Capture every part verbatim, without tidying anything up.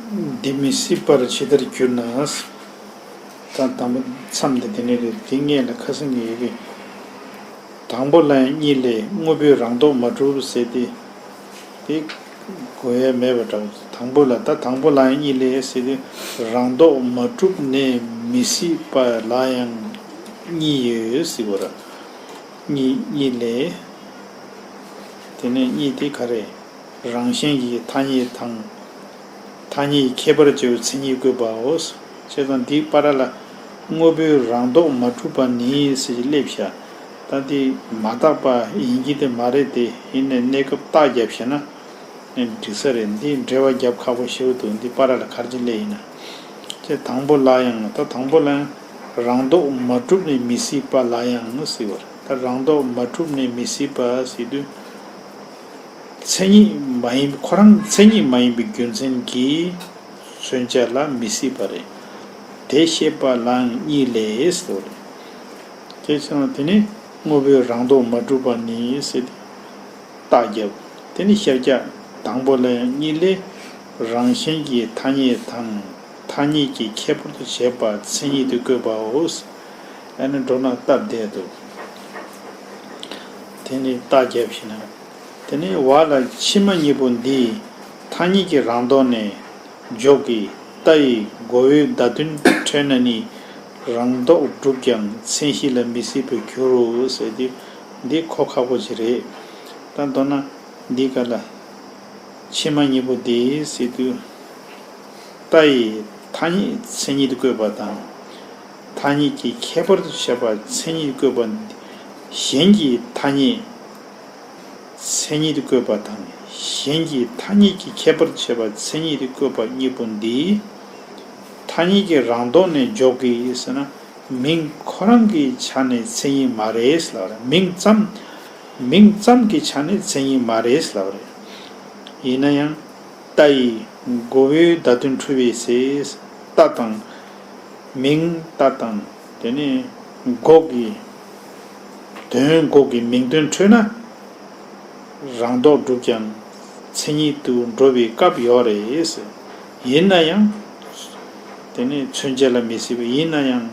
འདི་མི་སྲིད་པར་ཇི་ལྟར་གྱུར་ན། ད་དང་པོ་མཚམས་འདི་དེ་ནས་རེད། འདི་སྔོན་ལ་ཁ་སང་གི་ཡི་གེ། དང་པོ་ལ་ཡང་གཉིས་ལས། དངོས་པོའི་རང་ལྡོག་མ་གྲུབ་ཟེར་ཏེ། དེ་གོ་ཡ་མེད་པ་འདྲ་བོ། དང་པོ་ལ་ད་དང་པོ་ལ་ཡང་གཉིས་ལས་ཟེར་ཏེ། རང་ལྡོག་མ་གྲུབ་ནས་མི་སྲིད་པ་ལ་ཡང་གཉིས་ཡོད་ཟེར་བ་ར། གཉིས་གཉིས་ལས། དེ་ནས་གཉིས་དེ་ག་རེ། རང་བཞིན་གྱིས་ཐ་སྙད་དང་། ཐ་སྙད་ཁྱད་པར་བྱེད་པའི་མཚན་ཉིད་བཀོད་པའོ། བྱས་ཙང་འདིའི་བར་ལ་དངོས་པོའི་རང་ལྡོག་མ་གྲུབ་པ་ནི་ཟེར་གྱི་སླེབས་ཤག་ད་འདི་མ་དག་པ་ཡིན་གྱི་དེ་མ་རེད་དེ། ཡིན་ནའི་གནས་སྐབས་རྟགས་བརྒྱབ་ཤེ་ན་འགྲིག་ས་རེད། འདི་འགྲེལ་བ་རྒྱབ་ཁག་པོ་ཞེ་པོ་འདུག་འདི་བར་ལ་ག་རེ་ཅིག་སླེབས་ཡིན་ན། ཅེས་དང་པོ་ལ་ཡང་། ད་དང་པོ་ལ་ཡང་རང་ལྡོག་མ་གྲུབ་ནས་མི་སྲིད་པ་ལ་ཡང་ཟེར་བར། ད་རང་ལྡོག་མ་གྲུབ་ནས་མི་སྲིད་པ་ཟེར་དུས། མཚན་ཉིད་མ་ཡིན། ཁོ་རང་མཚན་ཉིད་མ་ཡིན་པའི་རྒྱུ་མཚན་གྱིས་མཚོན་བྱ་ལ་མི་སྲིད་པ་རེད། དེ་བཤད་པ་ལའང་གཉིས་ལས་སོ་རེད། དེ་བྱས་ན་དེ་ནི་དངོས་པོའི་རང་ལྡོག་མ་གྲུབ་པ་ནི་ཟེར་ཏེ་རྟགས་བརྒྱབ། དེ་ནི་ཤར་རྒྱག་དང་པོ་ལ་ཡང་གཉིས་ལས། རང་བཞིན་གྱིས་ཐ་སྙད་དང་། ཐ་སྙད་ཀྱི་ཁྱད་པར་དུ་བྱས་པ་མཚན་ཉིད་དུ་བཀོད་པའོ། ཨ་ནི་འགྲོ་ན་སྟབས་བདེ་འདུག་དེ་ནི་རྟགས་བརྒྱབ་ཤེ་ན། དེ་ནས་བ་ལ་ཕྱི་མ་གཉིས་པོ་འདི་ཐ་སྙད་ཀྱི་རང་ལྡོག་ནས་འཇོག་གི། རྟ་ཡི་མགོ་བོའི་བརྡ་དོན་འཕྲོད་ན་ནི། རང་ལྡོག་གྲུབ་ཀྱང་མཚན་གཞི་ལ་མི་སྲིད་པར་འགྱུར་རོ་ཟེར་དུས། འདི་གོ་ཁག་པོ་ཞིག་རེད། ད་མདོར་ན་འདི་ག་ལ། ཕྱི་མ་གཉིས་པོ་འདི་ཟེར་དུས། རྟ་ཡི་ཐ་སྙད་མཚན་ཉིད་དུ་བཀོད་པ་དང་། ཐ་སྙད་ཀྱི་ཁྱད་པར་དུ་བྱས་པ་མཚན་ཉིད་དུ་བཀོད་པ། གཞན་གྱི་ཐ་སྙད་མཚན་ཉིད་དུ་བཀོད་པ་དང་། གཞན་གྱི་ཐ་སྙད་ཀྱི་ཁྱད་པར་དུ་བྱས་པ་མཚན་ཉིད་དུ་བཀོད་པ་གཉིས་པོ་འདི། ཐ་སྙད་ཀྱི་རང་ལྡོག་ནས་འཇོག་གི་ཟེར་ན། མིང་ཁོ་རང་གི་ཆ་ནས་མཚན་ཉིད་མ་རེད་ལབ་རེད། མིང་ཙམ། མིང་ཙམ་གྱི་ཆ་ནས་མཚན་ཉིད་མ་རེད་ལབ་རེད། ཡིན་ན་ཡང་། རྟ་ཡི་མགོ་བོའི་བརྡ་དོན་འཕྲོད་པའི་ཚེ། རྟ་དང་། མིང་རྟ་དང་། དེ་ནས་མགོ་གི། དོན་མགོ་གི་མིང་དོན་འཕྲོད་ན། རང་ལྡོག་གྲུབ་ཀྱང་མཚན་ཉིད་དུ་འགྲོ་བའི་སྐབས་ཡོད་རེད། ཡིན་ན་ཡང་། དེ་ནས་མཚོན་བྱ་ལ་མི་སྲིད་པ་ཡིན་ན་ཡང་།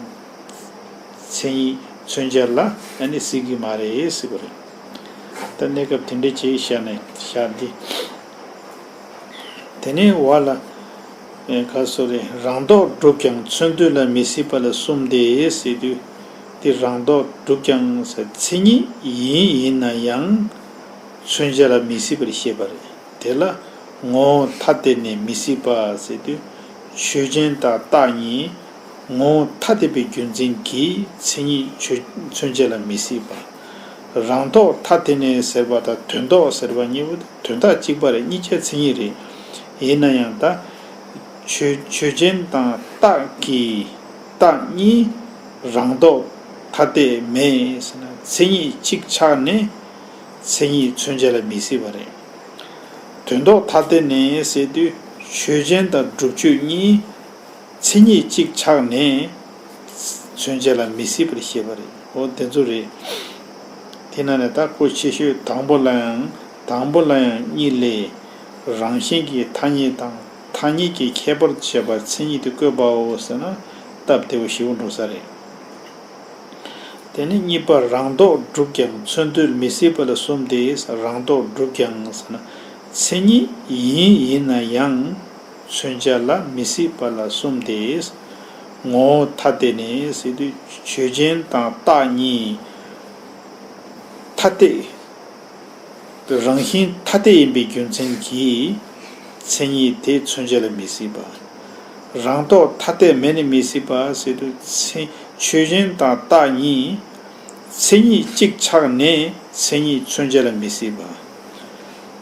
མཚན་ཉིད་མཚོན་བྱ་ལ་ཨ་ནི་སྲིད་ཀྱི་མ་རེད་ཟེར་བ་རེད། ད་གནས་སྐབས་དེ་འདྲ་བྱས་བཞག་ནས་བཞག་འདི། དེ་ནས་བ་ལ། ཨེ་ག་སོ་རེ། རང་ལྡོག་གྲུབ་ཀྱང་མཚོན་དོན་ལ་མི་སྲིད་པ་ལ་གསུམ་སྟེ་ཟེར་དུས། དེ་རང་ལྡོག་གྲུབ་ཀྱང་ཟེར་མཚན་ཉིད་ཡིན་ཡིན་ན་ཡང་མཚོན་བྱ་ལ་མི་སྲིད་པར་བཤད་པ་རེད། དེ་ལ་ངོ་བོ་ཐ་དད་ནས་མི་སྲིད་པ་ཟེར་དུས། ཆོས་ཅན་དང་རྟགས་གཉིས། ངོ་བོ་ཐ་དད་པའི་རྒྱུ་མཚན་གྱིས་མཚན་ཉིད་ཆོས་མཚོན་བྱ་ལ་མི་སྲིད་པ། རང་ལྡོག་ཐ་དད་ནས་ཟེར་བ་དང་དོན་ལྡོག་ཟེར་བ་གཉིས་པོ་དེ་དོན་དག་གཅིག་པ་རེད། གཉིས་ཆ་མཚན་ཉིད་རེད། ཡིན་ན་ཡང་ད། ཆོས་ཆོས་ཅན་དང་རྟགས་ཀྱི་རྟགས་གཉིས་རང་ལྡོག་ཐ་དད་མེད་ཟེར་ན་མཚན་ཉིད་གཅིག་ཆགས་ནས་མཚན་ཉིད་མཚོན་བྱ་ལ་མི་སྲིད་པ་རེད། དོན་ལྡོག་ཐ་དད་ནས་ཟེར་དུས་ཆོས་ཅན་དང་སྒྲུབ་ཆོས་གཉིས། མཚན་ཉིད་གཅིག་ཆགས་ནས་མཚོན་བྱ་ལ་མི་སྲིད་པར་བཤད་པ་རེད། འོ་དེ་ཚོ་རེད། དེ་ན་ནས་ད་གོ་ཆེ་ཤོས་དང་པོ་ལ་ཡང་དང་པོ་ལ་ཡང་གཉིས་ལས། རང་བཞིན་གྱིས་ཐ་སྙད་དང་ཐ་སྙད་ཀྱི་ཁྱད་པར་བྱས་པ་མཚན་ཉིད་དུ་བཀོད་པའོ་ཟེར་ན་སྟབས་བདེ་བོ་ཞེ་པོ་འགྲོ་ས་རེད། དེ་ནས་གཉིས་པ་རང་ལྡོག་གྲུབ་ཀྱང་མཚོན་དོན་མི་སྲིད་པ་ལ་གསུམ་སྟེ། རང་ལྡོག་གྲུབ་ཀྱང་ཟེར་ན་མཚན་ཉིད་ཡིན་ཡིན་ན་ཡང་། མཚོན་བྱ་ལ་མི་སྲིད་པ་ལ་གསུམ་སྟེ། ངོ་བོ་ཐ་དད་ནས་ཟེར་དུས་ཆོས་ཅན་དང་རྟགས་གཉིས་ཐ་དད། རང་བཞིན་ཐ་དད་ཡིན་པའི་རྒྱུ་མཚན་གྱིས་མཚན་ཉིད་དེ་མཚོན་བྱ་ལ་མི་སྲིད་པ། རང་ལྡོག་ཐ་དད་མེད་ནས་མི་སྲིད་པ་ཟེར་དུས་མཚན་ཆོས་ཅན་དང་རྟགས་གཉིས་མཚན་ཉིད་གཅིག་ཆགས་ནས་མཚན་ཉིད་མཚོན་བྱ་ལ་མི་སྲིད་པ།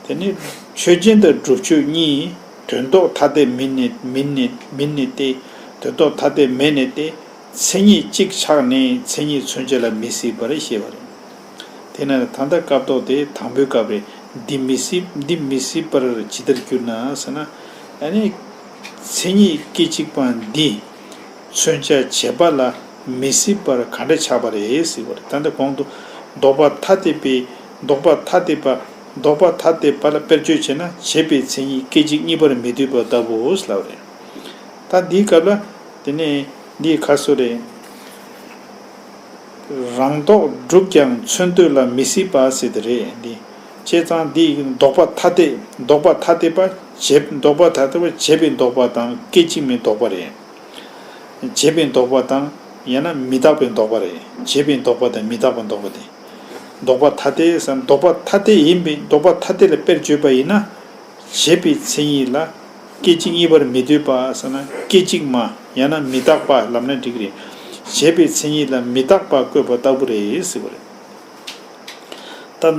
དེ་ནི་ཆོས་ཅན་དང་སྒྲུབ་ཆོས་གཉིས་དོན་ལྡོག་ཐ་དད་མིན་ནས་མིན་ནས་མིན་ནས་ཏེ། དོན་ལྡོག་ཐ་དད་མེད་ནས་ཏེ། མཚན་ཉིད་གཅིག་ཆགས་ནས་མཚན་ཉིད་མཚོན་བྱ་ལ་མི་སྲིད་པར་བཤད་པ་རེད། དེ་ན་ད་ལྟ་སྐབས་ཐོག་དེ་དང་པོའི་སྐབས་རེད། འདི་མི་སྲིད་འདི་མི་སྲིད་པར་ཇི་ལྟར་གྱུར་ན་ཟེར་ན། ཨ་ནི། མཚན་ཉིད་སྐད་ཅིག་པ་འདི། མཚོན་བྱ་བྱེད་པ་ལ་མི་སྲིད་པར་ག་འདྲ་ཆགས་པ་རེད་ཟེར་བ་རེད། ད་ལྟ་གོང་དུ་ལྡོག་པ་ཐ་དད་པའི་ལྡོག་པ་ཐ་དད་པ་ ལྡོག་པ་ཐ་དད་པ་ལ་དཔེར་བརྗོད་བྱས་ན་བྱས་པའི་མཚན་ཉིད་སྐད་ཅིག་གཉིས་པར་མི་ལྟོས་པ་ལྟ་བུའོ་ལབ་རེད། ད་འདིའི་སྐབས་ལ་དེ་ནས་འདི་ཁ་སོ་རེད། རང་ལྡོག་གྲུབ་ཀྱང་མཚོན་དོན་ལ་མི་སྲིད་པ་ཟེར་དེ་རེད་འདི། བྱས་ཙང་འདི་ལྡོག་པ་ཐ་དད་ལྡོག་པ་ཐ་དད་པ་བྱས་ལྡོག་པ་ཐ་དད་པ་བྱས་པའི་ལྡོག་པ་དང་སྐད་ཅིག་མའི་ལྡོག་པ་རེད། བྱས་པའི་ལྡོག་པ་དང་ཡང་ན་མི་རྟག་པའི་ལྡོག་པ་རེད། བྱས་པའི་ལྡོག་པ་དང་མི་རྟག་པའི་ལྡོག་པ་དེ། ལྡོག་པ་ཐ་དད་སམ་ལྡོག་པ་ཐ་དད་ཡིན་པའི་ལྡོག་པ་ཐ་དད་ལ་དཔེར་བརྗོད་པ་ཡིན་ན། བྱས་པའི་མཚན་ཉིད་ལ་སྐད་ཅིག་གཉིས་པར་མི་ལྟོས་པ་ཟེར་ན་སྐད་ཅིག་མ་ཡང་ན་མི་རྟག་པ་ལབ་ན་འགྲིག་རེད། བྱས་པའི་མཚན་ཉིད་ལ་མི་རྟག་པ་བཀོད་པ་ལྟ་བུ་རེད་ཟེར་བ་རེད། ད།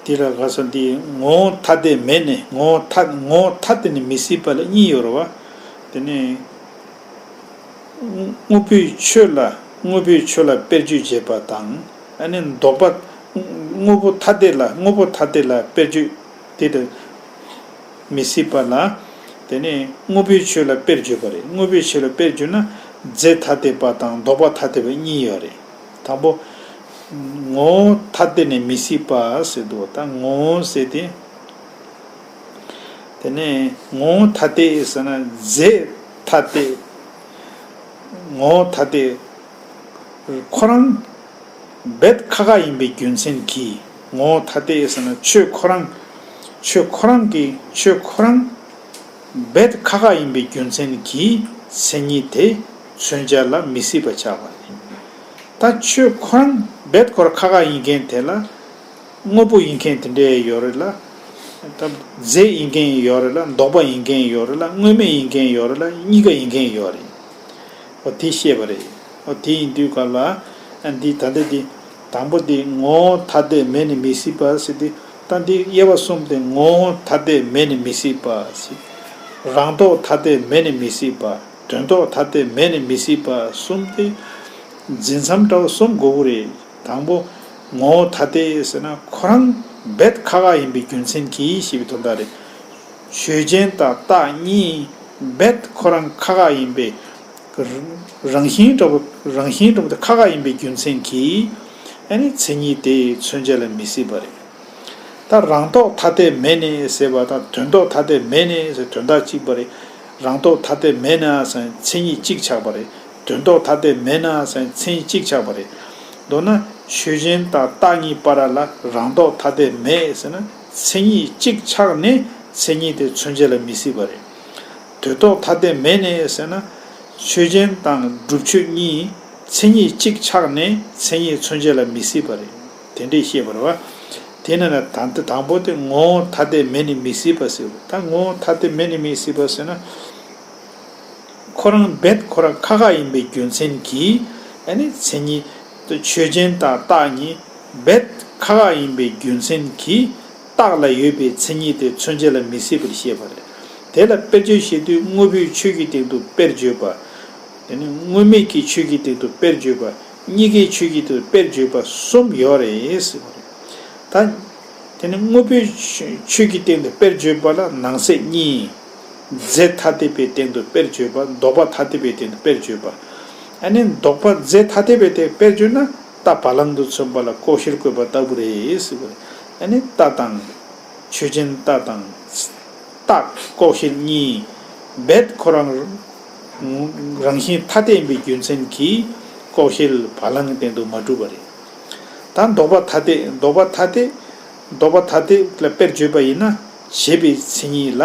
འདི་ལ་ག་སོ་འདི་ངོ་བོ་ཐ་དད་མེད་ནས་ངོ་བོ་ཐ་ངོ་བོ་ཐ་དད་ནས་མི་སྲིད་པ་ལ་གཉིས་ཡོད་རེད་བ། དེ་ནས། དངོས་པོའི་ཆོས་ལ་དངོས་པོའི་ཆོས་ལ་དཔེར་བརྗོད་བྱེད་པ་དང་། ཨ་ནི་ལྡོག་པ། དངོས་པོ་ཐ་དད་ལ་དངོས་པོ་ཐ་དད་ལ་དཔེར་བརྗོད་དེ་ལ་མི་སྲིད་པ་ལ། དེ་ནས་དངོས་པོའི་ཆོས་ལ་དཔེར་བརྗོད་པ་རེད། དངོས་པོའི་ཆོས་ལ་དཔེར་བརྗོད་ན་རྫས་ཐ་དད་པ་དང་ལྡོག་པ་ཐ་དད་པ་གཉིས་ཡོད་རེད། དང་པོ། ངོ་བོ་ཐ་དད་ནས་མི་སྲིད་པ་ཟེར་འདུག་ད་ངོ་བོ་ཟེར་དེ། དེ་ནས་ངོ་བོ་ཐ་དད་ཟེར་ན་རྫས་ཐ་དད། ངོ་བོ་ཐ་དད། ཁོ་རང་རྦད་ཁ་ཁ་ཡིན་པའི་རྒྱུ་མཚན་གྱིས་ངོ་བོ་ཐ་དད་ཟེར་ན་ཆོས་ཁོ་རང་། ཆོས་ཁོ་རང་གི་ཆོས་ཁོ་རང་རྦད་ཁ་ཁ་ཡིན་པའི་རྒྱུ་མཚན་གྱིས་མཚན་ཉིད་དེ་མཚོན་བྱ་ལ་མི་སྲིད་པ་ཆགས་པ་རེད། ད་ཆོས་ཁོ་རང་རྦད་ཁོ་རང་ཁ་ཁ་ཡིན་མཁན་དེ་ལ། དངོས་པོ་ཡིན་མཁན་དེ་འདྲ་ཡོད་རེད་ལ། ད་རྫས་ཡིན་མཁན་ཡོད་རེད་ལ། ལྡོག་པ་ཡིན་མཁན་ཡོད་རེད་ལ། དངོས་མེད་ཡིན་མཁན་ཡོད་རེད་ལ། གཉིས་ཀ་ཡིན་མཁན་ཡོད་རེད། འོ་དེ་བཤད་པ་རེད། འོ་དེ་ཡིན་དུས་ག་ལ། འདི་ད་ལྟ་འདི། དང་པོ་འདི་ངོ་བོ་ཐ་དད་མེད་ནས་མི་སྲིད་པ་ཟེར་ཏེ། ད་འདི་དབྱེ་བ་གསུམ་སྟེ་ངོ་བོ་ཐ་དད་མེད་ནས་མི་སྲིད་པ་ཟེར། རང་ལྡོག་ཐ་དད་མེད་ནས་མི་སྲིད་པ། དོན་ལྡོག་ཐ་དད་མེད་ནས་མི་སྲིད་པ་གསུམ་སྟེ། འཛིན་མཚམས་འདྲ་བོ་གསུམ་དགོས་ཀྱི་རེད། དང་པོ། ངོ་བོ་ཐ་དད་ཟེར་ན་ཁོ་རང་རྦད་ཁ་ཁ་ཡིན་པའི་རྒྱུ་མཚན་གྱིས་ཞེས་པའི་དོན་དག་རེད། ཆོས་ཅན་དང་རྟགས་གཉིས་རྦད་ཁོ་རང་ཁ་ཁ་ཡིན་པའི་རང་བཞིན་འདྲ་བོ་རང་བཞིན་འདྲ་བོ་དེ་ཁ་ཁ་ཡིན་པའི་རྒྱུ་མཚན་གྱིས་ཨ་ནི་མཚན་ཉིད་དེ་མཚོན་བྱ་ལ་མི་སྲིད་པ་རེད། ད་རང་ལྡོག་ཐ་དད་མེད་ནས་ཟེར་བ་དང་དོན་ལྡོག་ཐ་དད་མེད་ནས་ཟེར་དོན་དག་གཅིག་པ་རེད། རང་ལྡོག་ཐ་དད་མེད་ན་ཟེར་མཚན་ཉིད་གཅིག་ཆགས་པ་རེད། དོན་ལྡོག་ཐ་དད་མེད་ན་ཟེར་མཚན་ཉིད་གཅིག་ཆགས་པ་རེད། མདོར་ན་ཆོས་ཅན་དང་རྟགས་གཉིས་བར་ལ་རང་ལྡོག་ཐ་དད་མེད་ཟེར་ན་མཚན་ཉིད་གཅིག་ཆགས་ནས་མཚན་ཉིད་དེ་མཚོན་བྱ་ལ་མི་སྲིད་པ་རེད། དོན་ལྡོག་ཐ་དད་མེད་ནས་ཟེར་ན་ཆོས་ཅན་དང་སྒྲུབ་ཆོས་གཉིས་མཚན་ཉིད་གཅིག་ཆགས་ནས་མཚན་ཉིད་མཚོན་བྱ་ལ་མི་སྲིད་པ་རེད། དེ་འདྲས་བཤད་པ་རེད་བ། དེ་ནས་ན་ད་ལྟ་དང་པོ་དེ་ངོ་བོ་ཐ་དད་མེད་ནས་མི་སྲིད་པ་ཟེར་བ། ད་ངོ་བོ་ཐ་དད་མེད་ནས་མི་སྲིད་པ་ཟེར་ན། ཁོ་རང་རྦད་ཁོ་རང་ཁ་ཁ་ཡིན་པའི་རྒྱུ་མཚན་གྱིས་ཨ་ནི་མཚན་ཉིད་དུ་ཆོས་ཅན་དང་རྟགས་གཉིས་རྦད་ཁ་ཁ་ཡིན་པའི་རྒྱུ་མཚན་གྱིས་རྟགས་ལ་ཡོད་པའི་མཚན་ཉིད་དེ་མཚོན་བྱ་ལ་མི་སྲིད་པར་བཤད་པ་རེད། དེ་ལ་དཔེར་བརྗོད་བྱེད་དུས་དངོས་པོའི་ཆོས་ཀྱི་སྟེང་དུ་དཔེར་བརྗོད་པ། དེ་ནི་དངོས་མེད་ཀྱི་ཆོས་ཀྱི་སྟེང་དུ་དཔེར་བརྗོད་པ། གཉིས་ཀའི་ཆོས་ཀྱི་སྟེང་དུ་དཔེར་བརྗོད་པ་གསུམ་ཡོད་རེད་ཟེར་བ་རེད། ད། དེ་ནི་དངོས་པོའི་ཆོས་ཆོས་ཀྱི་སྟེང་དུ་དཔེར་བརྗོད་པ་ལ་ནང་གསེས་གཉིས། རྫས་ཐ་དད་པའི་སྟེང་དུ་དཔེར་བརྗོད་པ། ལྡོག་པ་ཐ་དད་པའི་སྟེང་དུ་དཔེར་བརྗོད་པ། ཨ་ནི་ལྡོག་པ་རྫས་ཐ་དད་པའི་སྟེང་དཔེར་བརྗོད་ན་རྟ་བ་ལང་དུ་མཚོན་པ་ལ་ལྐོག་ཤལ་བཀོད་པ་ལྟ་བུ་རེད་ཟེར་བ་རེད། ཨ་ནི་རྟ་དང་། ཆོས་ཅན་རྟ་དང་། རྟགས་ལྐོག་ཤལ་གཉིས། རྦད་ཁོ་རང་རང་བཞིན་ཐ་དད་ཡིན་པའི་རྒྱུ་མཚན་གྱིས་ལྐོག་ཤལ་བ་ལང་གི་སྟེང་དུ་མ་གྲུབ་པ་རེད། ད་ལྡོག་པ་ཐ་དད་ལྡོག་པ་ཐ་དད། ལྡོག་པ་ཐ་དད་ལ་དཔེར་བརྗོད་པ་ཡིན་ན་བྱས་པའི་མཚན་ཉིད་ལ་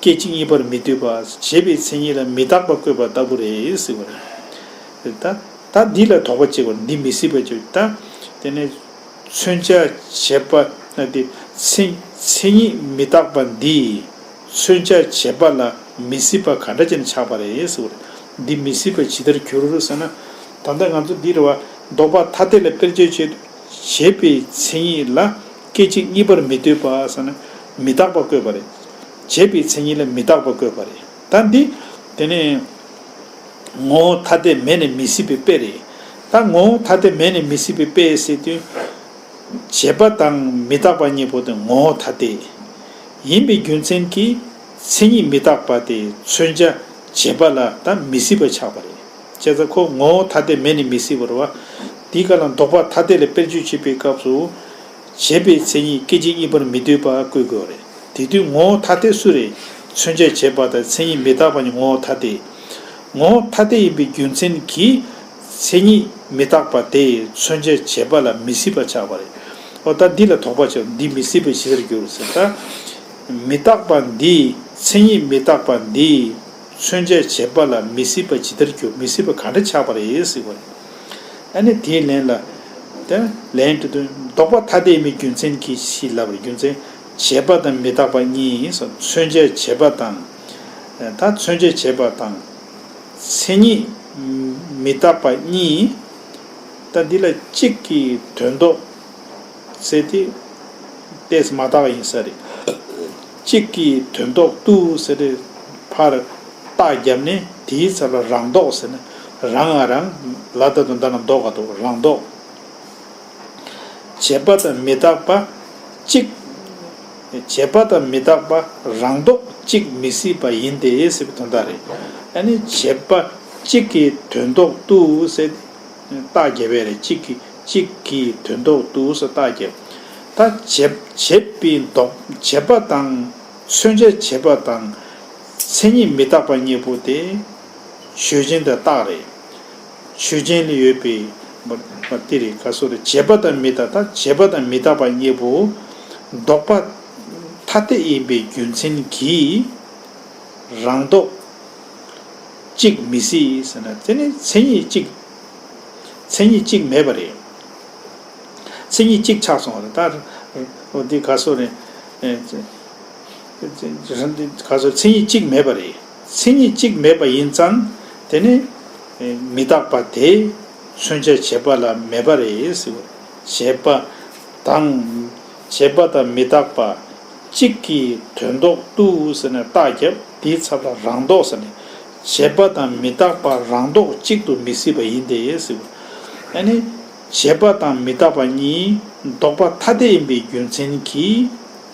སྐད་ཅིག་གཉིས་པར་མི་ལྟོས་པ། བྱས་པའི་མཚན་ཉིད་ལ་མི་རྟག་པ་བཀོད་པ་ལྟ་བུ་རེད་ཟེར་བ་རེད། ད་ད་འདི་ལ་དོགས་པ་བྱེད་པར་འདི་མི་སྲིད་པ་བརྗོད། ད་དེ་ནས་མཚོན་བྱ་བྱེད་པ་ན་དེ་མཚན་མཚན་ཉིད་མི་རྟག་པ་འདི་མཚོན་བྱ་བྱེད་པ་ལ་མི་སྲིད་པ་ག་འདྲ་ཅིག་ཆགས་པ་རེད་ཟེར་བ་རེད། འདི་མི་སྲིད་པ་ཇི་ལྟར་འགྱུར་ཟེར་ན། ད་ལྟ་ང་ཚོ་འདི་རེད་བ། ལྡོག་པ་ཐ་དད་ལ་དཔེར་བརྗོད་བྱེད་དུས་བྱས་པའི་མཚན་ཉིད་ལ་སྐད་ཅིག་གཉིས་པར་མི་ལྟོས་པ་ཟེར་ན་མི་རྟག་པ་བཀོད་པ་རེད། བྱས་པའི་མཚན་ཉིད་ལ་མི་རྟག་པ་བཀོད་པ་རེད། ད་འདི་དེ་ནས་ངོ་བོ་ཐ་དད་མེད་ནས་མི་སྲིད་པའི་དཔེ་རེད། ད་ངོ་བོ་ཐ་དད་མེད་ནས་མི་སྲིད་པའི་དཔེ་ཟེར་དུས། བྱས་པ་དང་མི་རྟག་པ་གཉིས་པོ་དེ་ངོ་བོ་ཐ་དད་ཡིན་པའི་རྒྱུ་མཚན་གྱིས་མཚན་ཉིད་མི་རྟག་པ་དེ་མཚོན་བྱ་བྱས་པ་ལ་ད་མི་སྲིད་པ་ཆགས་པ་རེད། བྱས་ཙང་ཁོ་ངོ་བོ་ཐ་དད་མེད་ནས་མི་སྲིད་པ་རེད་བ། དེའི་སྐབས་ལ་ལྡོག་པ་ཐ་དད་ལ་དཔེར་བརྗོད་བྱེད་པའི་སྐབས་སུ། བྱས་པའི་མཚན་ཉིད་སྐད་ཅིག་གཉིས་པར་མི་འདོད་པ་བཀོད་དགོས་པ་རེད། དེ་དུས་ངོ་བོ་ཐ་དད་སུ་རེད། མཚོན་བྱ་བྱས་པ་དང་མཚན་ཉིད་མི་རྟག་པ་གཉིས་ངོ་བོ་ཐ་དད། ངོ་བོ་ཐ་དད་ཡིན་པའི་རྒྱུ་མཚན་གྱིས་མཚན་ཉིད་མི་རྟག་པ་དེ་མཚོན་བྱ་བྱས་པ་ལ་མི་སྲིད་པ་ཆགས་པ་རེད། འོ་ད་འདི་ལ་དོགས་པ་ཆགས། འདི་མི་སྲིད་པ་ཇི་ལྟར་འགྱུར་ཟེར། ད་མི་རྟག་པ་འདི་མཚན་ཉིད་མི་རྟག་པ་འདི་མཚོན་བྱ་བྱས་པ་ལ་མི་སྲིད་པ་ཇི་ལྟར་འགྱུར། མི་སྲིད་པ་ག་འདྲ་ཆགས་པ་རེད་ཟེར་བ་རེད། ཨ་ནི་དེའི་ལན་ལ། དེ་ལན་དུ་དུ་ལྡོག་པ་ཐ་དད་ཡིན་པའི་རྒྱུ་མཚན་གྱིས་ཞེས་ལབ་པར། རྒྱུ་མཚན་བྱས་པ་དང་མི་རྟག་པ་གཉིས་སོ། མཚོན་བྱ་བྱས་པ་དང་། ད་མཚོན་བྱ་བྱས་པ་དང་། མཚན་ཉིད་མི་རྟག་པ་གཉིས། ད་འདི་ལ་གཅིག་གི་དོན་ལྡོག་ཟེར་དེ་ཏོག་ཙམ་མ་དག་ཡིན་ས་རེད། གཅིག་གི་དོན་ལྡོག་ཏུ་ཟེར་དེ་ཕར་རྟགས་བརྒྱབ་ནས་དེའི་ཚབ་ལ་རང་ལྡོག་ཟེར་ན། རང་ང་རང་། ལ་ད་དུ་འདའ་ན་ལྡོག་ག་འདུག་རང་ལྡོག་བྱས་པ་དང་མི་རྟག་པ་གཅིག་བྱས་པ་དང་མི་རྟག་པ་རང་ལྡོག་གཅིག་མི་སྲིད་པ་ཡིན་ཏེ་ཟེར་བའི་དོན་དག་རེད། ཨ་ནི་བྱས་པ་གཅིག་གི་དོན་ལྡོག་ཏུ་ཟེར་རྟགས་བརྒྱབ་པ་རེད། གཅིག་གི་གཅིག་གི་དོན་ལྡོག་ཏུ་ཟེར་རྟགས་བརྒྱབ། ད་བྱས་བྱས་པའི་ལྡོག་བྱས་པ་དང་མཚོན་བྱ་བྱས་པ་དང་མཚན་ཉིད་མི་རྟག་པ་གཉིས་པོ་དེ་ཆོས་ཅན་དང་རྟགས་རེད། ཆོས་ཅན་ལ་ཡོད་པའི་མ་མ་དེ་རེད། ག་སོ་རེད། བྱས་པ་དང་མི་རྟག་ད་བྱས་པ་དང་མི་རྟག་པ་གཉིས་པོ་ལྡོག་པ་ཐ་དད་ཡིན་པའི་རྒྱུ་མཚན་གྱིས་རང་ལྡོག་གཅིག་མི་སྲིད་ཟེར་ན། དེ་ནི་མཚན་ཉིད་གཅིག་མཚན་ཉིད་གཅིག་མེད་པ་རེད། མཚན་ཉིད་གཅིག་ཆགས་སོང་བ་རེད། ད་འོ་འདི་ག་སོ་རེད། ཨེ་ཙི་ཙི་ཙི་རང་འདི་ག་སོ་མཚན་ཉིད་གཅིག་མེད་པ་རེད། མཚན་ཉིད་གཅིག་མེད་པ་ཡིན་ཙང་དེ་ནི་ཨེ་མི་རྟག་པ་དེ་མཚོན་བྱ་བྱས་པ་ལ་མེད་པ་རེད་ཟེར་བ། བྱས་པ་དང་། བྱས་པ་དང་མི་རྟག་པ་གཅིག་གི་དོན་ལྡོག་ཏུ་ཟེར་ནས་རྟགས་བརྒྱབ། དེའི་ཚབ་ལ་རང་ལྡོག་ཟེར་ནས། བྱས་པ་དང་མི་རྟག་པ་རང་ལྡོག་གཅིག་ཏུ་མི་སྲིད་པ་ཡིན་ཏེ་ཟེར་བ། ཨ་ནི། བྱས་པ་དང་མི་རྟག་པ་གཉིས་ལྡོག་པ་ཐ་དད་ཡིན་པའི་རྒྱུ་མཚན་གྱིས་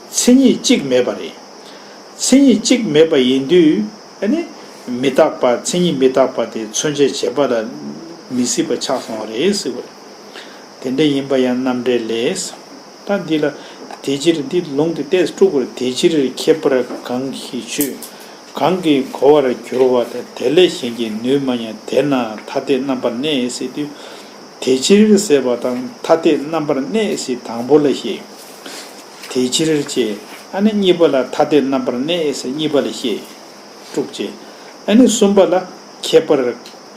མཚན་ཉིད་གཅིག་མེད་པ་རེད། མཚན་ཉིད་གཅིག་མེད་པ་ཡིན་དུས་ཨ་ནི་མི་རྟག་པ་མཚན་ཉིད་མི་རྟག་པ་དེ་མཚོན་བྱ་བྱས་པ་ལ་མི་སྲིད་པ་ཆགས་སོང་བ་རེད་ཟེར་བ་རེད། དེ་འདྲ་ཡིན་པ་ཡང་རྣམ་འགྲེལ་ལས། ད་འདི་ལ་དེ་ཕྱིར་འདི་ལུང་དེ་ཏོག་ཙམ་དཀྲུག་དགོས་རེད། དེ་ཕྱིར་ཁྱད་པར་གང་ཞིག་ཆོས་གང་གིས་གོ་བར་འགྱུར་བ་དེ་དེ་ལས་གཞན་གྱིས་ནུས་མ་ཡིན། དེས་ན་ཐ་དད་རྣམ་པར་གནས་ཟེར་དུས། དེ་ཕྱིར་ཟེར་བ་དང་ཐ་དད་རྣམ་པར་གནས་ཟེར་དང་པོ་ལ་བཤད། དེ་ཕྱིར་ཅེས་ཨ་ནི་གཉིས་པ་ལ་ཐ་དད་རྣམ་པར་གནས་ཟེར་གཉིས་པ་ལ་བཤད། དཀྲུག་ཅེས། ཨ་ནི་གསུམ་པ་ལ་ཁྱད་པར་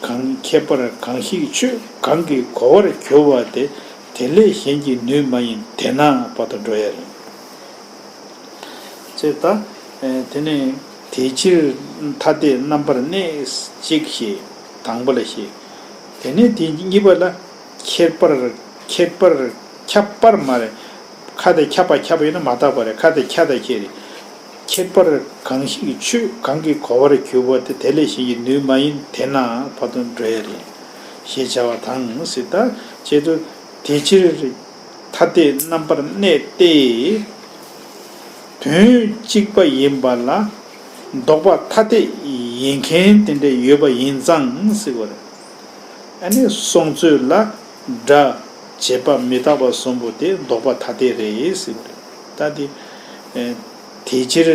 གང་ཁྱད་པར་གང་ཞིག་ཆོས་གང་གིས་གོ་བར་འགྱུར་བ་དེ་དེ་ལས་གཞན་གྱིས་ནུས་མ་ཡིན། དེས་ན་བར་དུ་འགྲོ་ཡ་རེད། ཅེས་ད། ཨེ་དེ་ནས་དེ་ཕྱིར་ཐ་དད་རྣམ་པར་གནས་གཅིག་ཞེས་དང་པོ་ལ་བཤད། དེ་ནས་དེ་གཉིས་པ་ལ་ཁྱད་པར་ཁྱད་པར་ཁྱད་པར་མ་རེད། ཁ་དེ་ཁྱབ་པ་ཁྱབ་པ་ཡིན་ན་མ་དག་པ་རེད། ཁ་དེ་ཁྱབ་དང་ཁྱད་རེད། ཁྱད་པར་གང་ཞིག་ཆོས་གང་གིས་གོ་བར་འགྱུར་བ་དེ་དེ་ལས་གཞན་གྱིས་ནུས་མ་ཡིན། དེས་ན་བར་དུ་འགྲོ་ཡ་རེད། ཞེས་བྱ་བ་དང་ཟེར། ད་བྱེད་དུ་དེ་ཕྱིར་ཐ་དད་རྣམ་པར་གནས་ཏེ། དོན་གཅིག་པ་ཡིན་པ་ལ་ལྡོག་པ་ཐ་དད་ཡིན་མཁན་དེ་འདྲ་ཡོད་པ་ཡིན་ཙང་ཟེར་བ་རེད། ཨ་ནི་སོང་ཚོད་ལ་སྒྲ་བྱས་པ་མི་རྟག་པ་གསུམ་པོ་དེ་ལྡོག་པ་ཐ་དད་རེད་ཟེར་བ་རེད། ད་དེ་ཨེ་དེ་ཕྱིར་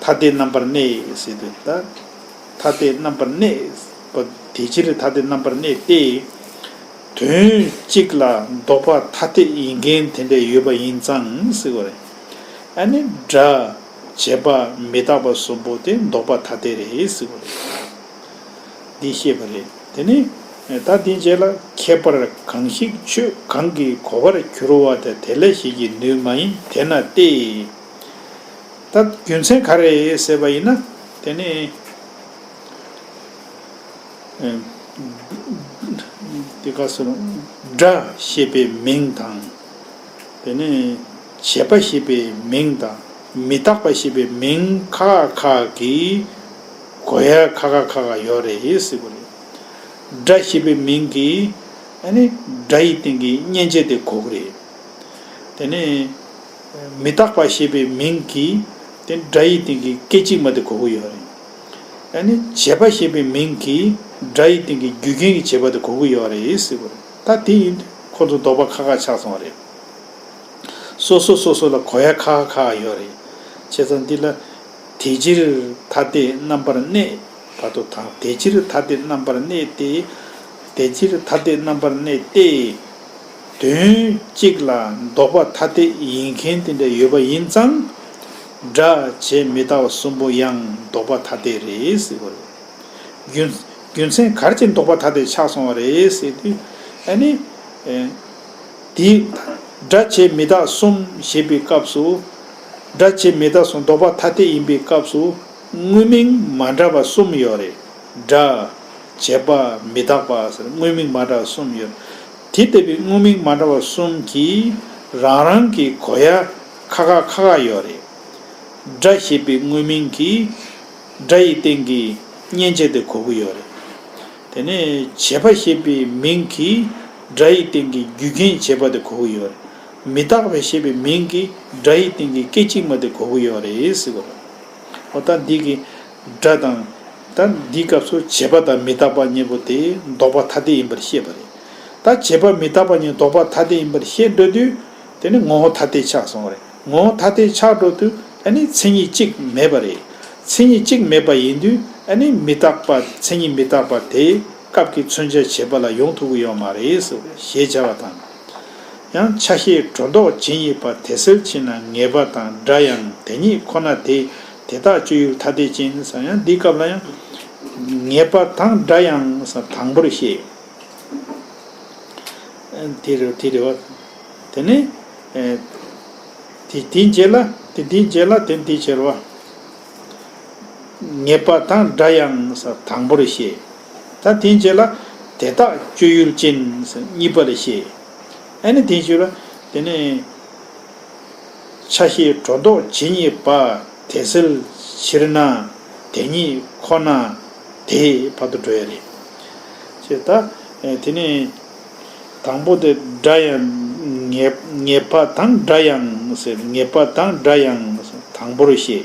ཐ་དད་རྣམ་པར་གནས་ཟེར་དུས་ད། ཐ་དད་རྣམ་པར་གནས་པ། དེ་ཕྱིར་ཐ་དད་རྣམ་པར་གནས་ཏེ། དོན་གཅིག་ལ་ལྡོག་པ་ཐ་དད་ཡིན་མཁན་དེ་འདྲ་ཡོད་པ་ཡིན་ཙང་ཟེར་བ་རེད། ཨ་ནི་སྒྲ་བྱས་པ་མི་རྟག་པ་གསུམ་པོ་དེ་ལྡོག་པ་ཐ་དད་རེད་ཟེར་བ་རེད། འདི་བཤད་པ་རེད། དེ་ནི་ད་འདི་རྗེས་ལ་ཁྱད་པར་གང་ཞིག་ཆོས་གང་གིས་གོ་བར་འགྱུར་བ་དེ་དེ་ལས་གཞན་གྱིས་ནུས་མ་ཡིན། དེས་ན་སྟེ། ད་རྒྱུ་མཚན་ག་རེ་ཟེར་བ་ཡིན་ན། དེ་ནི་ཨེ་དེ་ག་ཟེར་སྒྲ་ཞེས་པའི་མིང་དང་། དེ་ནི་བྱས་པ་ཞེས་པའི་མིང་དང་མི་རྟག་པ་ཞེས་པའི་མིང་ཁག་ཁག་གིས་གོ་ཡ་ཁག་ཁག་ཁག་ཁག་ཡོད་རེད་ཟེར་བ་རེད། སྒྲ་ཞེས་པའི་མིང་གིས་ཨ་ནི་སྒྲ་ཡི་སྟེང་གི་མཉན་བྱ་དེ་གོ་གི་རེད། དེ་ནས་མི་རྟག་པ་ཞེས་པའི་མིང་གིས་དེ་སྒྲ་ཡི་སྟེང་གི་སྐད་ཅིག་མ་དེ་གོ་གི་ཡོད་རེད། ཨ་ནི་བྱས་པ་ཞེས་པའི་མིང་གིས་སྒྲ་ཡི་སྟེང་གི་རྒྱུ་རྐྱེན་གྱི་བྱས་པ་དེ་གོ་གི་ཡོད་རེད་ཟེར་བ་རེད། ད་དེ་ཡིན་དུས་ ཁོ་ཚོ་ལྡོག་པ་ཁག་ཁག་ཆགས་སོང་བ་རེད། སོ་སོ་སོ་སོ་ལ་གོ་ཡ་ཁག་ཁག་ཁག་ཡོད་རེད། བྱས་ཙང་འདི་ལ་དེ་ཕྱིར་ཐ་དད་རྣམ་པར་གནས་བར་དུ་དང་དེ་ཕྱིར་ཐ་དད་རྣམ་པར་གནས་ཏེ། དེ་ཕྱིར་ཐ་དད་རྣམ་པར་གནས་ཏེ། དོན་གཅིག་ལ་ལྡོག་པ་ཐ་དད་ཡིན་མཁན་དེ་འདྲ་ཡོད་པ་ཡིན་ཙང་། སྒྲ་བྱས་མི་རྟག་པ་གསུམ་པོ་ཡང་ལྡོག་པ་ཐ་དད་རེད་ཟེར་བ་རེད། རྒྱུ་རྒྱུ་མཚན་ག་རེ་བྱས་ལྡོག་པ་ཐ་དད་ཆགས་སོང་བ་རེད་ཟེར་དུས། ཨ་ནི། ཨེ། དེ། སྒྲ་བྱས་མི་རྟག་གསུམ་ཞེས་པའི་སྐབས་སུ། སྒྲ་བྱས་མི་རྟག་གསུམ་ལྡོག་པ་ཐ་དད་ཡིན་པའི་སྐབས་སུ། དངོས་མིང་མ་འདྲ་བ་གསུམ་ཡོད་རེད། སྒྲ། བྱས་པ། མི་རྟག་པ་ཟེར་དངོས་མིང་མ་འདྲ་བ་གསུམ་ཡོད། དེ་ལྟ་བུའི་དངོས་མིང་མ་འདྲ་བ་གསུམ་གྱིས་རང་རང་གི་གོ་ཡ་ཁག་ཁག་ཁག་ཁག་ཡོད་རེད། སྒྲ་ཞེས་པའི་དངོས་མིང་གིས་སྒྲ་ཡི་སྟེང་གི་མཉན་བྱ་དེ་གོ་གི་ཡོད་རེད། དེ་ནས་བྱས་པ་ཞེས་པའི་མིང་གིས་སྒྲ་ཡི་སྟེང་གི་རྒྱུ་རྐྱེན་བྱས་པ་དེ་གོ་གི་ཡོད་རེད། མི་རྟག་པ་ཞེས་པའི་མིང་གིས་སྒྲ་ཡི་སྟེང་གི་སྐད་ཅིག་མ་དེ་གོ་གི་ཡོད་རེད་ཟེར་གོ་རེད། འོ་ད་འདི་གི་སྒྲ་དང་། ད་འདིའི་སྐབས་སུ་བྱས་པ་དང་མི་རྟག་པ་གཉིས་པོ་དེ་ལྡོག་པ་ཐ་དད་ཡིན་པར་བཤད་པ་རེད། ད་བྱས་པ་མི་རྟག་པ་གཉིས་ལྡོག་པ་ཐ་དད་ཡིན་པར་བཤད་འགྲོ་དུས། དེ་ནི་ངོ་བོ་ཐ་དད་ཆགས་སོང་བ་རེད། ངོ་བོ་ཐ་དད་ཆགས་འགྲོ་དུས་ཨ་ནི་མཚན་ཉིད་གཅིག་མེད་པ་རེད། མཚན་ཉིད་གཅིག་མེད་པ་ཡིན་དུས་ཨ་ནི་མི་རྟག་པ་མཚན་ཉིད་མི་རྟག་པ་དེ་སྐབས་ཀྱི་མཚོན་བྱ་བྱས་པ་ལ་ཡོང་ཐུབ་ཀྱི་ཡོད་མ་རེད་ཟེར་ཞེས་བྱ་བ་དང་། ཡང་ཆ་ཤས་སྒྲོ་འདོགས་ཇི་སྙེད་པ་དེ་སེལ་ཕྱིར་ན་ངེས་པ་དང་སྒྲ་ཡང་དེ་ཉིད་ཁོ་ན་དེ། དེ་དག་སྤྱོད་ཡུལ་ཐ་དད་ཅན་ཟེར་ཡང་འདིའི་སྐབས་ལ་ཡང་། ངེས་པ་དང་སྒྲ་ཡང་ཟེར་དང་པོར་བཤད། དེ་རེད་དེ་རེད་བ། དེ་ནས། དེ་དེའི་རྗེས་ལ་དེ་དེའི་རྗེས་ལ་དེ་འདིའི་རྗེས་རེད་བ། ངེས་པ་དང་སྒྲ་ཡང་ཟེར་དང་པོར་བཤད། ད་དེའི་རྗེས་ལ་དེ་དག་སྤྱོད་ཡུལ་ཅན་ཟེར་གཉིས་པར་བཤད། ཨ་ནི་དེའི་རྗེས་ལ་དེ་ནས། ཆ་ཤས་སྒྲོ་འདོགས་ཇི་སྙེད་པ་དེ་སེལ་ཕྱིར་ན་དེ་ཉིད་ཁོ་ན་དེ་བར་དུ་འགྲོ་ཡ་རེད། ཅེས་ད། དེ་ནས་དང་པོ་དེ་སྒྲ་ཡང་ངེས་ངེས་པ་དང་སྒྲ་ཡང་ཟེར་ངེས་པ་དང་སྒྲ་ཡང་ཟེར་དང་པོར་བཤད།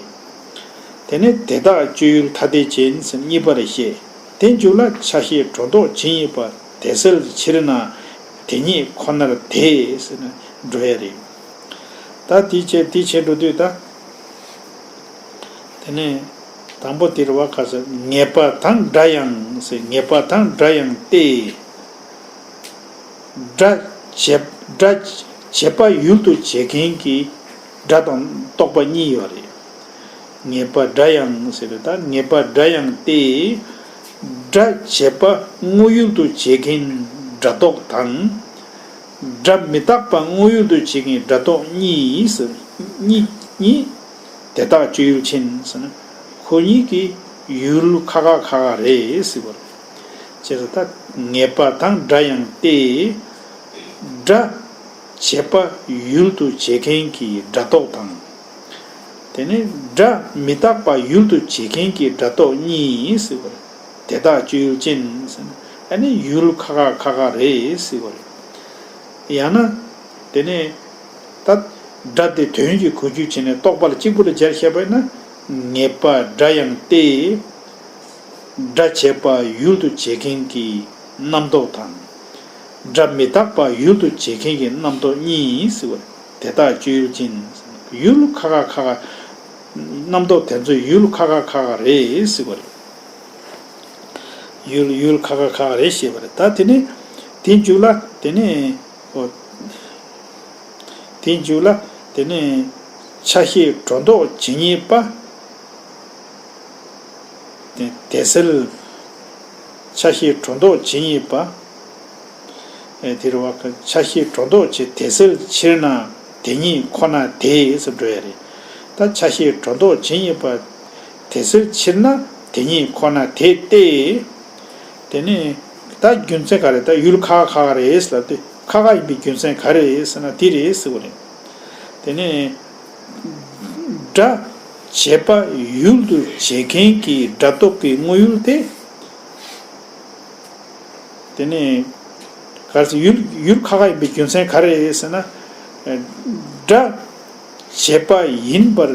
དེ་ནས་དེ་དག་སྤྱོད་ཡུལ་ཐ་དད་ཅན་ཟེར་གཉིས་པར་བཤད། དེ་མཇུག་ལ་ཆ་ཤས་སྒྲོ་འདོགས་ཇི་སྙེད་པ་དེ་སེལ་ཕྱིར་ན་དེ་ཉིད་ཁོ་ནར་དེ་ཟེར་ནས་འགྲོ་ཡ་རེད། ད་དེ་བྱས་དེ་བྱས་འགྲོ་དུས་ད། དེ་ནས་དང་པོ་དེ་རེད་བ། ག་ཟེར་ངེས་པ་དང་སྒྲ་ཡང་ཟེར་ངེས་པ་དང་སྒྲ་ཡང་སྟེ། སྒྲ་བྱས་སྒྲ་བྱས་པ་ཡུལ་དུ་བྱེད་མཁན་གྱི་སྒྲ་དང་རྟོག་པ་གཉིས་ཡོད་རེད། ངེས་པ་སྒྲ་ཡང་ཟེར་ད་ངེས་པ་སྒྲ་ཡང་སྟེ། སྒྲ་བྱས་པ་དངོས་ཡུལ་དུ་བྱེད་མཁན་སྒྲ་རྟོག་དང་། སྒྲ་མི་རྟག་པ་དངོས་ཡུལ་དུ་བྱེད་མཁན་སྒྲ་རྟོག་གཉིས་ཟེར། གཉིས་གཉིས། དེ་དག་སྤྱོད་ཡུལ་ཅན་ཟེར་ན་ཁོ་གཉིས་ཀྱི་ཡུལ་ཁག་ཁག་ཁག་ཁག་རེད་ཟེར་བ་རེད། ཅེས་ད་ངེས་པ་དང་སྒྲ་ཡང་སྟེ། སྒྲ་བྱས་པ་ཡུལ་དུ་བྱེད་མཁན་གྱི་སྒྲ་རྟོག་དང་། དེ་ནས་སྒྲ་མི་རྟག་པ་ཡུལ་དུ་བྱེད་མཁན་གྱི་སྒྲ་རྟོག་གཉིས་ཟེར་བ་རེད། དེ་དག་སྤྱོད་ཡུལ་ཅན་ཟེར་ན་ཨ་ནི་ཡུལ་ཁག་ཁག་ཁག་ཁག་རེད་ཟེར་བ་རེད། ཡང་ན། དེ་ནས་ད་སྒྲ་དེ་དོན་གྱི་གོ་རྒྱུ་བྱས་ནས་རྟོག་པ་ལ་གཅིག་པུ་ལ་སྦྱར་བཤད་པ་ཡིན་ན། ངེས་པ་སྒྲ་ཡང་སྟེ། སྒྲ་བྱས་པ་ཡུལ་དུ་བྱེད་མཁན་གྱི་རྣམ་རྟོག་དང་། སྒྲ་མི་རྟག་པ་ཡུལ་དུ་བྱེད་མཁན་གྱི་རྣམ་རྟོག་གཉིས་ཟེར་བ་དེ་དག་སྤྱོད་ཡུལ་ཅན། ཡུལ་ཁག་ཁག་ཁག་ཁག་རྣམ་རྟོག་དེ་ཚོ་ཡུལ་ཁག་ཁག་ཁག་ཁག་རེད་ཟེར་བ་རེད། ཡུལ་ཡུལ་ཁག་ཁག་ཁག་ཁག་རེད་ཞེས་པ་རེད། ད་དེ་ནས་དེའི་མཇུག་ལ་དེ་ནས། འོ། དེའི་མཇུག་ལ་དེ་ནས་ཆ་ཤས་སྒྲོ་འདོགས་ཇི་སྙེད་པ། དེ་དེ་སེལ། ཆ་ཤས་སྒྲོ་འདོགས་ཇི་སྙེད་པ། ཨེ་དེ་རེད་བ། ཆ་ཤས་སྒྲོ་འདོགས་ཇི་དེ་སེལ་ཕྱིར་ན་དེ་ཉིད་ཁོ་ན་དེ་ཟེར་འགྲོ་ཡ་རེད། ད་ཆ་ཤས་སྒྲོ་འདོགས་ཇི་སྙེད་པ། དེ་སེལ་ཕྱིར་ན་དེ་ཉིད་ཁོ་ན་དེ་སྟེ། དེ་ནས་ད་རྒྱུ་མཚན་ག་རེ་ད་ཡུལ་ཁག་ཁག་རེད་ལབ་དུས་ཁག་ཁག་ཡིན་པའི་རྒྱུ་མཚན་ག་རེ་རེད་ཟེར་ན་དེ་རེད་ཟེར་བ་རེད། དེ་ནས་སྒྲ་བྱས་པ་ཡུལ་དུ་བྱེད་མཁན་གྱི་སྒྲ་རྟོག་གི་དངོས་ཡུལ་དེ། དེ་ནས་ག་རེ་ཟེར་ཡུལ་ཡུལ་ཁག་ཁག་ཡིན་པའི་རྒྱུ་མཚན་ག་རེ་རེད་ཟེར་ན། སྒྲ་བྱས་པ་ཡིན་པར།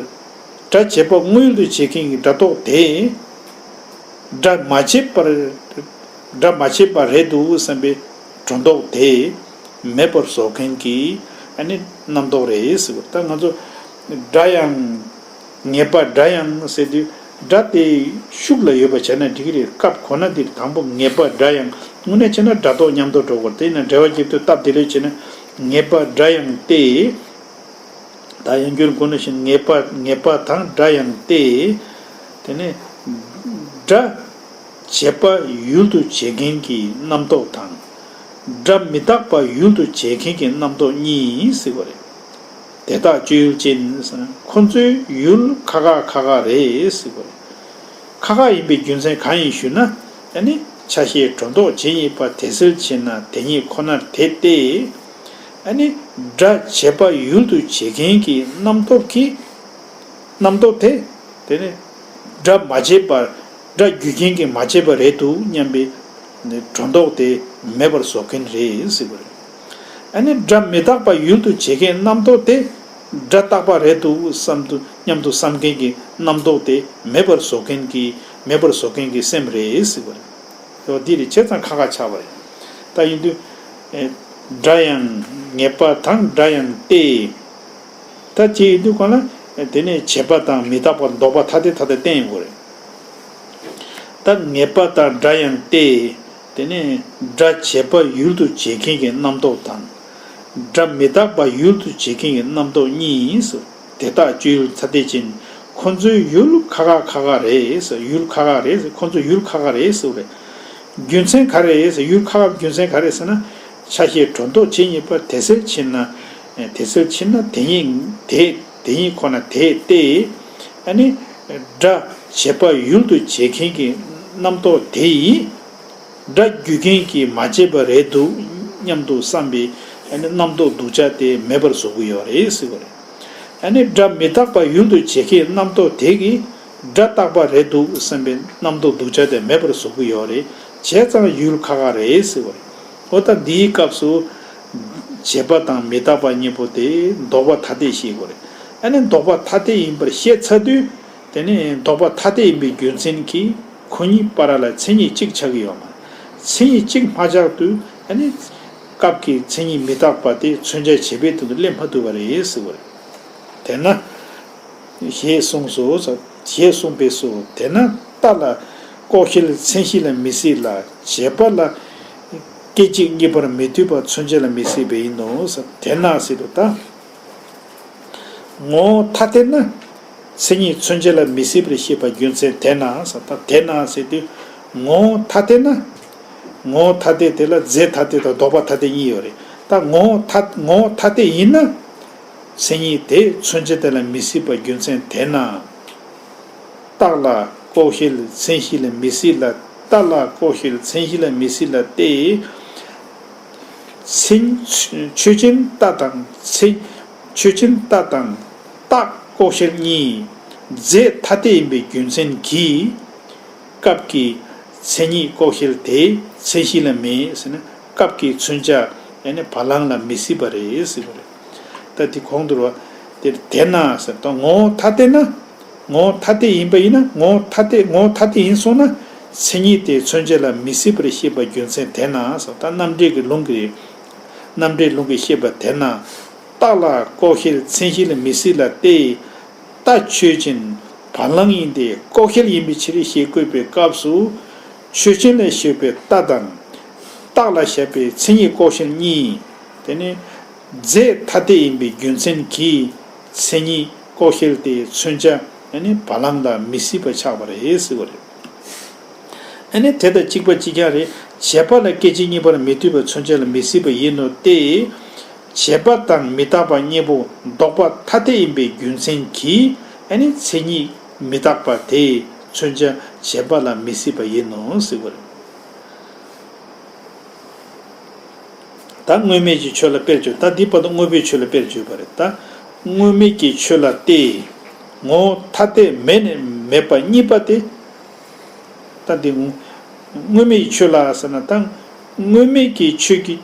སྒྲ་བྱས་པ་དངོས་ཡུལ་དུ་བྱེད་མཁན་གྱི་སྒྲ་རྟོག་དེ། སྒྲ་མ་བྱས་པར། སྒྲ་མ་བྱས་པ་རེད་འདུག་བསམ་པའི་སྒྲོ་འདོགས་དེ། མེད་པར་བཟོ་མཁན་གྱི་ཨ་ནི་རྣམ་རྟོག་རེད་ཟེར་བ། ད་ང་ཚོ་སྒྲ་དབྱངས་ངེས་པ་སྒྲ་དབྱངས་ཟེར་དུས་སྒྲ་དེ་ཤུགས་ལ་ཡོད་པ་བྱས་ན་འགྲིག་གི་རེད། སྐབས་གོ་ན་དེ་དང་པོ་ངེས་པ་སྒྲ་དབྱངས་དངོས་གནས་བྱས་ན་སྒྲ་རྟོག་མཉམ་རྟོག་འགྲོ་དགོས་རེད། དེ་ཡིན་ན་འགྲེལ་པ་རྒྱབ་དུས་སྟབས་བདེ་ལོས་བྱས་ན་ངེས་པ་སྒྲ་དབྱངས་ཏེ། ད་ཡང་བསྐྱར་གོང་ནང་བཞིན་ངེས་པ་ངེས་པ་དང་སྒྲ་དབྱངས་ཏེ། དེ་ནས་སྒྲ་བྱས་པ་ཡུལ་དུ་བྱེད་མཁན་གྱི་རྣམ་རྟོག་དང་། སྒྲ་མི་རྟག་པ་ཡུལ་དུ་བྱེད་མཁན་གྱི་རྣམ་རྟོག་གཉིས་ཟེར་བ་རེད། དེ་དག་སྤྱོད་ཡུལ་ཅན། ཁོ་ཚོའི་ཡུལ་ཁ་ཁ་ཁ་ཁ་རེད་ཟེར་བ་རེད། ཁ་ཁ་ཡིན་པའི་རྒྱུ་མཚན་གང་ཡིན་ཞུས་ན། ཨ་ནི་ཆ་ཤས་སྒྲོ་འདོགས་ཇི་སྙེད་པ་དེ་སེལ་ཕྱིར་ན་དེ་སྙེད་ཁོ་ནར་དེ་སྟེ། ཨ་ནི་སྒྲ་བྱས་པ་ཡུལ་དུ་བྱེད་མཁན་གྱི་རྣམ་རྟོག་གིས་རྣམ་རྟོག་དེ། དེ་ནི་སྒྲ་མ་བྱས་པར་སྒྲ་རྒྱུ་རྐྱེན་གྱིས་མ་བྱས་པ་རེད་འདུག་སྙམ་པའི་སྒྲོ་འདོགས་དེ་མེད་པར་བཟོ་མཁན་རེད་ཟེར་བ་རེད། ཨ་ནི་སྒྲ་མི་རྟག་པ་ཡུལ་དུ་བྱེད་མཁན་རྣམ་རྟོག་དེ་སྒྲ་རྟག་པ་རེད་འདུག་བསམ་དུ་སྙམ་དུ་བསམ་མཁན་གྱི་རྣམ་རྟོག་དེ་མེད་པར་བཟོ་མཁན་གྱི་མེད་པར་བཟོ་མཁན་གྱི་སེམས་རེད་ཟེར་བ་རེད། འོ་འདི་རེད། བྱས་ཙང་ཁ་ཁ་ཆགས་པ་རེད། ད་ཡིན་དུས། ཨེ། སྒྲ་དབྱངས་ངེས་པ་དང་སྒྲ་དབྱངས་ཏེ། ད་ཅི་ཡིན་དུས་གང་ལ་དེ་ནས་བྱས་པ་དང་མི་རྟག་པ་ལྡོག་པ་ཐ་དད་ཐ་དད་བསྟན་ཡོང་གི་རེད། ད་ངེས་པ་དང་སྒྲ་དབྱངས་ཏེ། དེ་ནས་སྒྲ་བྱས་པ་ཡུལ་དུ་བྱེད་མཁན་གྱི་རྣམ་རྟོག་དང་། སྒྲ་མི་རྟག་པ་ཡུལ་དུ་བྱེད་མཁན་གྱི་རྣམ་རྟོག་གཉིས་སུ། དེ་དག་སྤྱོད་ཡུལ་ཐ་དད་ཅན། ཁོ་ཚོའི་ཡུལ་ཁ་ཁ་ཁ་ཁ་རེད། ཡུལ་ཁ་ཁ་རེད། ཁོ་ཚོ་ཡུལ་ཁ་ཁ་རེད་ཟེར་བ་རེད། རྒྱུ་མཚན་ག་རེ་རེད་ཟེར། ཡུལ་ཁ་ཁ་རྒྱུ་མཚན་ག་རེ་ཟེར་ན། ཆ་ཤས་སྒྲོ་འདོགས་ཇི་སྙེད་པ་དེ་སེལ་ཕྱིར་ན། དེ་སེལ་ཕྱིར་ན་དེ་སྙེད་དེ་དེ་སྙེད་ཁོ་ན་དེ་སྟེ། ཨ་ནི་སྒྲ་བྱས་པ་ཡུལ་དུ་བྱེད་མཁན་གྱི་རྣམ་རྟོག་དེ་ཡིས། སྒྲ་རྒྱུ་རྐྱེན་གྱིས་མ་བྱས་པ་རེད་འདུག་སྙམ་དུ་བསམ་པའི་ཨ་ནི་རྣམ་རྟོག་སྡུག་ཅག་དེ་མེད་པར་བཟོ་གི་ཡོད་རེད་ཟེར་བ་རེད། ཨ་ནི་སྒྲ་མི་རྟག་པ་ཡུལ་དུ་བྱེད་མཁན་རྣམ་རྟོག་དེ་གིས་སྒྲ་རྟག་པ་རེད་འདུག་བསམ་པའི་རྣམ་རྟོག་སྡུག་ཅག་དེ་མེད་པར་བཟོ་གི་ཡོད་རེད། བྱས་ཙང་ཡུལ་ཁ་ཁ་རེད་ཟེར་བ་རེད། འོ་ད་འདིའི་སྐབས་སུ། བྱས་པ་དང་མི་རྟག་པ་གཉིས་པོ་དེ་ལྡོག་པ་ཐ་དད་བཤད་དགོས་རེད། ཨ་ནི་ལྡོག་པ་ཐ་དད་ཡིན་པར་བཤད་ཚར་དུས། དེ་ནས་ལྡོག་པ་ཐ་དད་ཡིན་པའི་རྒྱུ་མཚན་གྱིས་ཁོ་གཉིས་བར་ལ་མཚན་ཉིད་གཅིག་ཆགས་ཀྱི་ཡོད་མ་རེད། མཚན་ཉིད་གཅིག་མ་ཆགས་དུས་ཨ་ནི་སྐབས་ཀྱི་མཚན་ཉིད་མི་རྟག་པ་དེ་མཚོན་བྱ་བྱེད་པའི་དོན་དུ་སླེབས་མ་ཐུབ་པ་རེད་ཟེར་བ་རེད། དེས་ན། ཞེས་གསུངས་སོ། ཞེས་གསུངས་པས་སོ། དེས་ན་རྟ་ལ་ལྐོག་ཤལ་མཚན་གཞི་ལ་མི་སྲིད་ལ། བྱས་པ་ལ་སྐད་ཅིག་གཉིས་པར་མི་ལྟོས་པ་མཚོན་བྱ་ལ་མི་སྲིད་པ་ཡིན་ནོ། དེས་ན་ཟེར་དུས་ད། ངོ་བོ་ཐ་དད་ན། མཚན་ཉིད་མཚོན་བྱ་ལ་མི་སྲིད་པར་བཤད་པ་རྒྱུ་མཚན་དེས་ན་ཟེར། ད་དེས་ན་ཟེར་དུས། ངོ་བོ་ཐ་དད་ན། ངོ་བོ་ཐ་དད་དེ་ལ་རྫས་ཐ་དད་དང་ལྡོག་པ་ཐ་དད་གཉིས་ཡོད་རེད། ད་ངོ་བོ་ཐ་ངོ་བོ་ཐ་དད་ཡིན་ན། མཚན་ཉིད་དེ་མཚོན་བྱ་དེ་ལ་མི་སྲིད་པ་རྒྱུ་མཚན་དེས་ན། རྟགས་ལ་ལྐོག་ཤལ་མཚན་གཞི་ལ་མི་སྲིད་ལ། རྟ་ལ་ལྐོག་ཤལ་མཚན་གཞི་ལ་མི་སྲིད་ལ་སྟེ། མཚན་ཆོས་ཅན་རྟ་དང་མཚན་ཆོས་ཅན་རྟ་དང་རྟགས་ལྐོག་ཤལ་གཉིས་རྫས་ཐ་དད་ཡིན་པའི་རྒྱུ་མཚན་གྱིས། སྐབས་ཀྱི་མཚན་ཉིད་ལྐོག་ཤལ་དེ་མཚན་གཞི་ལ་མེད་ཟེར་ན་སྐབས་ཀྱི་མཚོན་བྱ་ཡང་ན་བ་ལང་ལ་མི་སྲིད་པ་རེད་ཟེར་བ་རེད། ད་དེ་གོང་དུ་རེད་བ། དེ་དེས་ན་ཟེར་ད་ངོ་བོ་ཐ་དད་ན། ངོ་བོ་ཐ་དད་ཡིན་པ་ཡིན་ན་ངོ་བོ་ཐ་དད་ངོ་བོ་ཐ་དད་ཡིན་སོང་ན་མཚན་ཉིད་དེ་མཚོན་བྱ་ལ་མི་སྲིད་པར་བཤད་པ་རྒྱུ་མཚན་དེས་ན་ཟེར། ད་རྣམ་འགྲེལ་གྱི་ལུང་གིས་རེད། རྣམ་འགྲེལ་ལུང་གིས་བཤད་པ་དེས་ན། རྟགས་ལ་ལྐོག་ཤལ་མཚན་གཞི་ལ་མི་སྲིད་ལ་སྟེ། རྟ་ཆོས་ཅན། བ་ལང་ཡིན་ཏེ་ལྐོག་ཤལ་ཡིན་པའི་ཕྱིར་ཞེས་བཀོད་པའི་སྐབས་སུ། ཆོས་ཅན་ལ་བཞག་པའི་རྟ་དང་། རྟགས་ལ་བཞག་པའི་མཚན་ཉིད་ལྐོག་ཤལ་གཉིས། དེ་ནི་རྫས་ཐ་དད་ཡིན་པའི་རྒྱུ་མཚན་གྱིས་མཚན་ཉིད་ལྐོག་ཤལ་དེའི་མཚོན་བྱ་ནི་བ་ལང་ལ་མི་སྲིད་པ་ཆགས་པ་རེད་ཟེར་བ་རེད། ཨ་ནི་དེ་དང་གཅིག་པ་གཅིག་རྐྱང་རེད། བྱས་པ་ལ་སྐད་ཅིག་གཉིས་པར་མི་ལྟོས་པ་མཚོན་བྱ་ལ་མི་སྲིད་པ་ཡིན་ནོ་སྟེ། བྱས་པ་དང་མི་རྟག་པ་གཉིས་པོ་ལྡོག་པ་ཐ་དད་ཡིན་པའི་རྒྱུ་མཚན་གྱིས་ཨ་ནི་མཚན་ཉིད་མི་རྟག་པ་དེས་མཚོན་བྱ་བྱས་པ་ལ་མི་སྲིད་པ་ཡིན་ནོ་ཟེར་བ་རེད། ད་དངོས་མེད་ཀྱི་ཆོས་ལ་དཔེར་བརྗོད། ད་འདི་བར་དུ་དངོས་པོའི་ཆོས་ལ་དཔེར་བརྗོད་པ་རེད། ད་དངོས་མེད་ཀྱི་ཆོས་ལ་སྟེ། ངོ་བོ་ཐ་དད་མེད་ནས་མེད་པ་གཉིས་པ་སྟེ། ད་འདི་དངོས་མེད་ཀྱི་ཆོས་ལ་ཟེར་ན་ད་དངོས་མེད་ཀྱི་ཆོས་ཀྱི་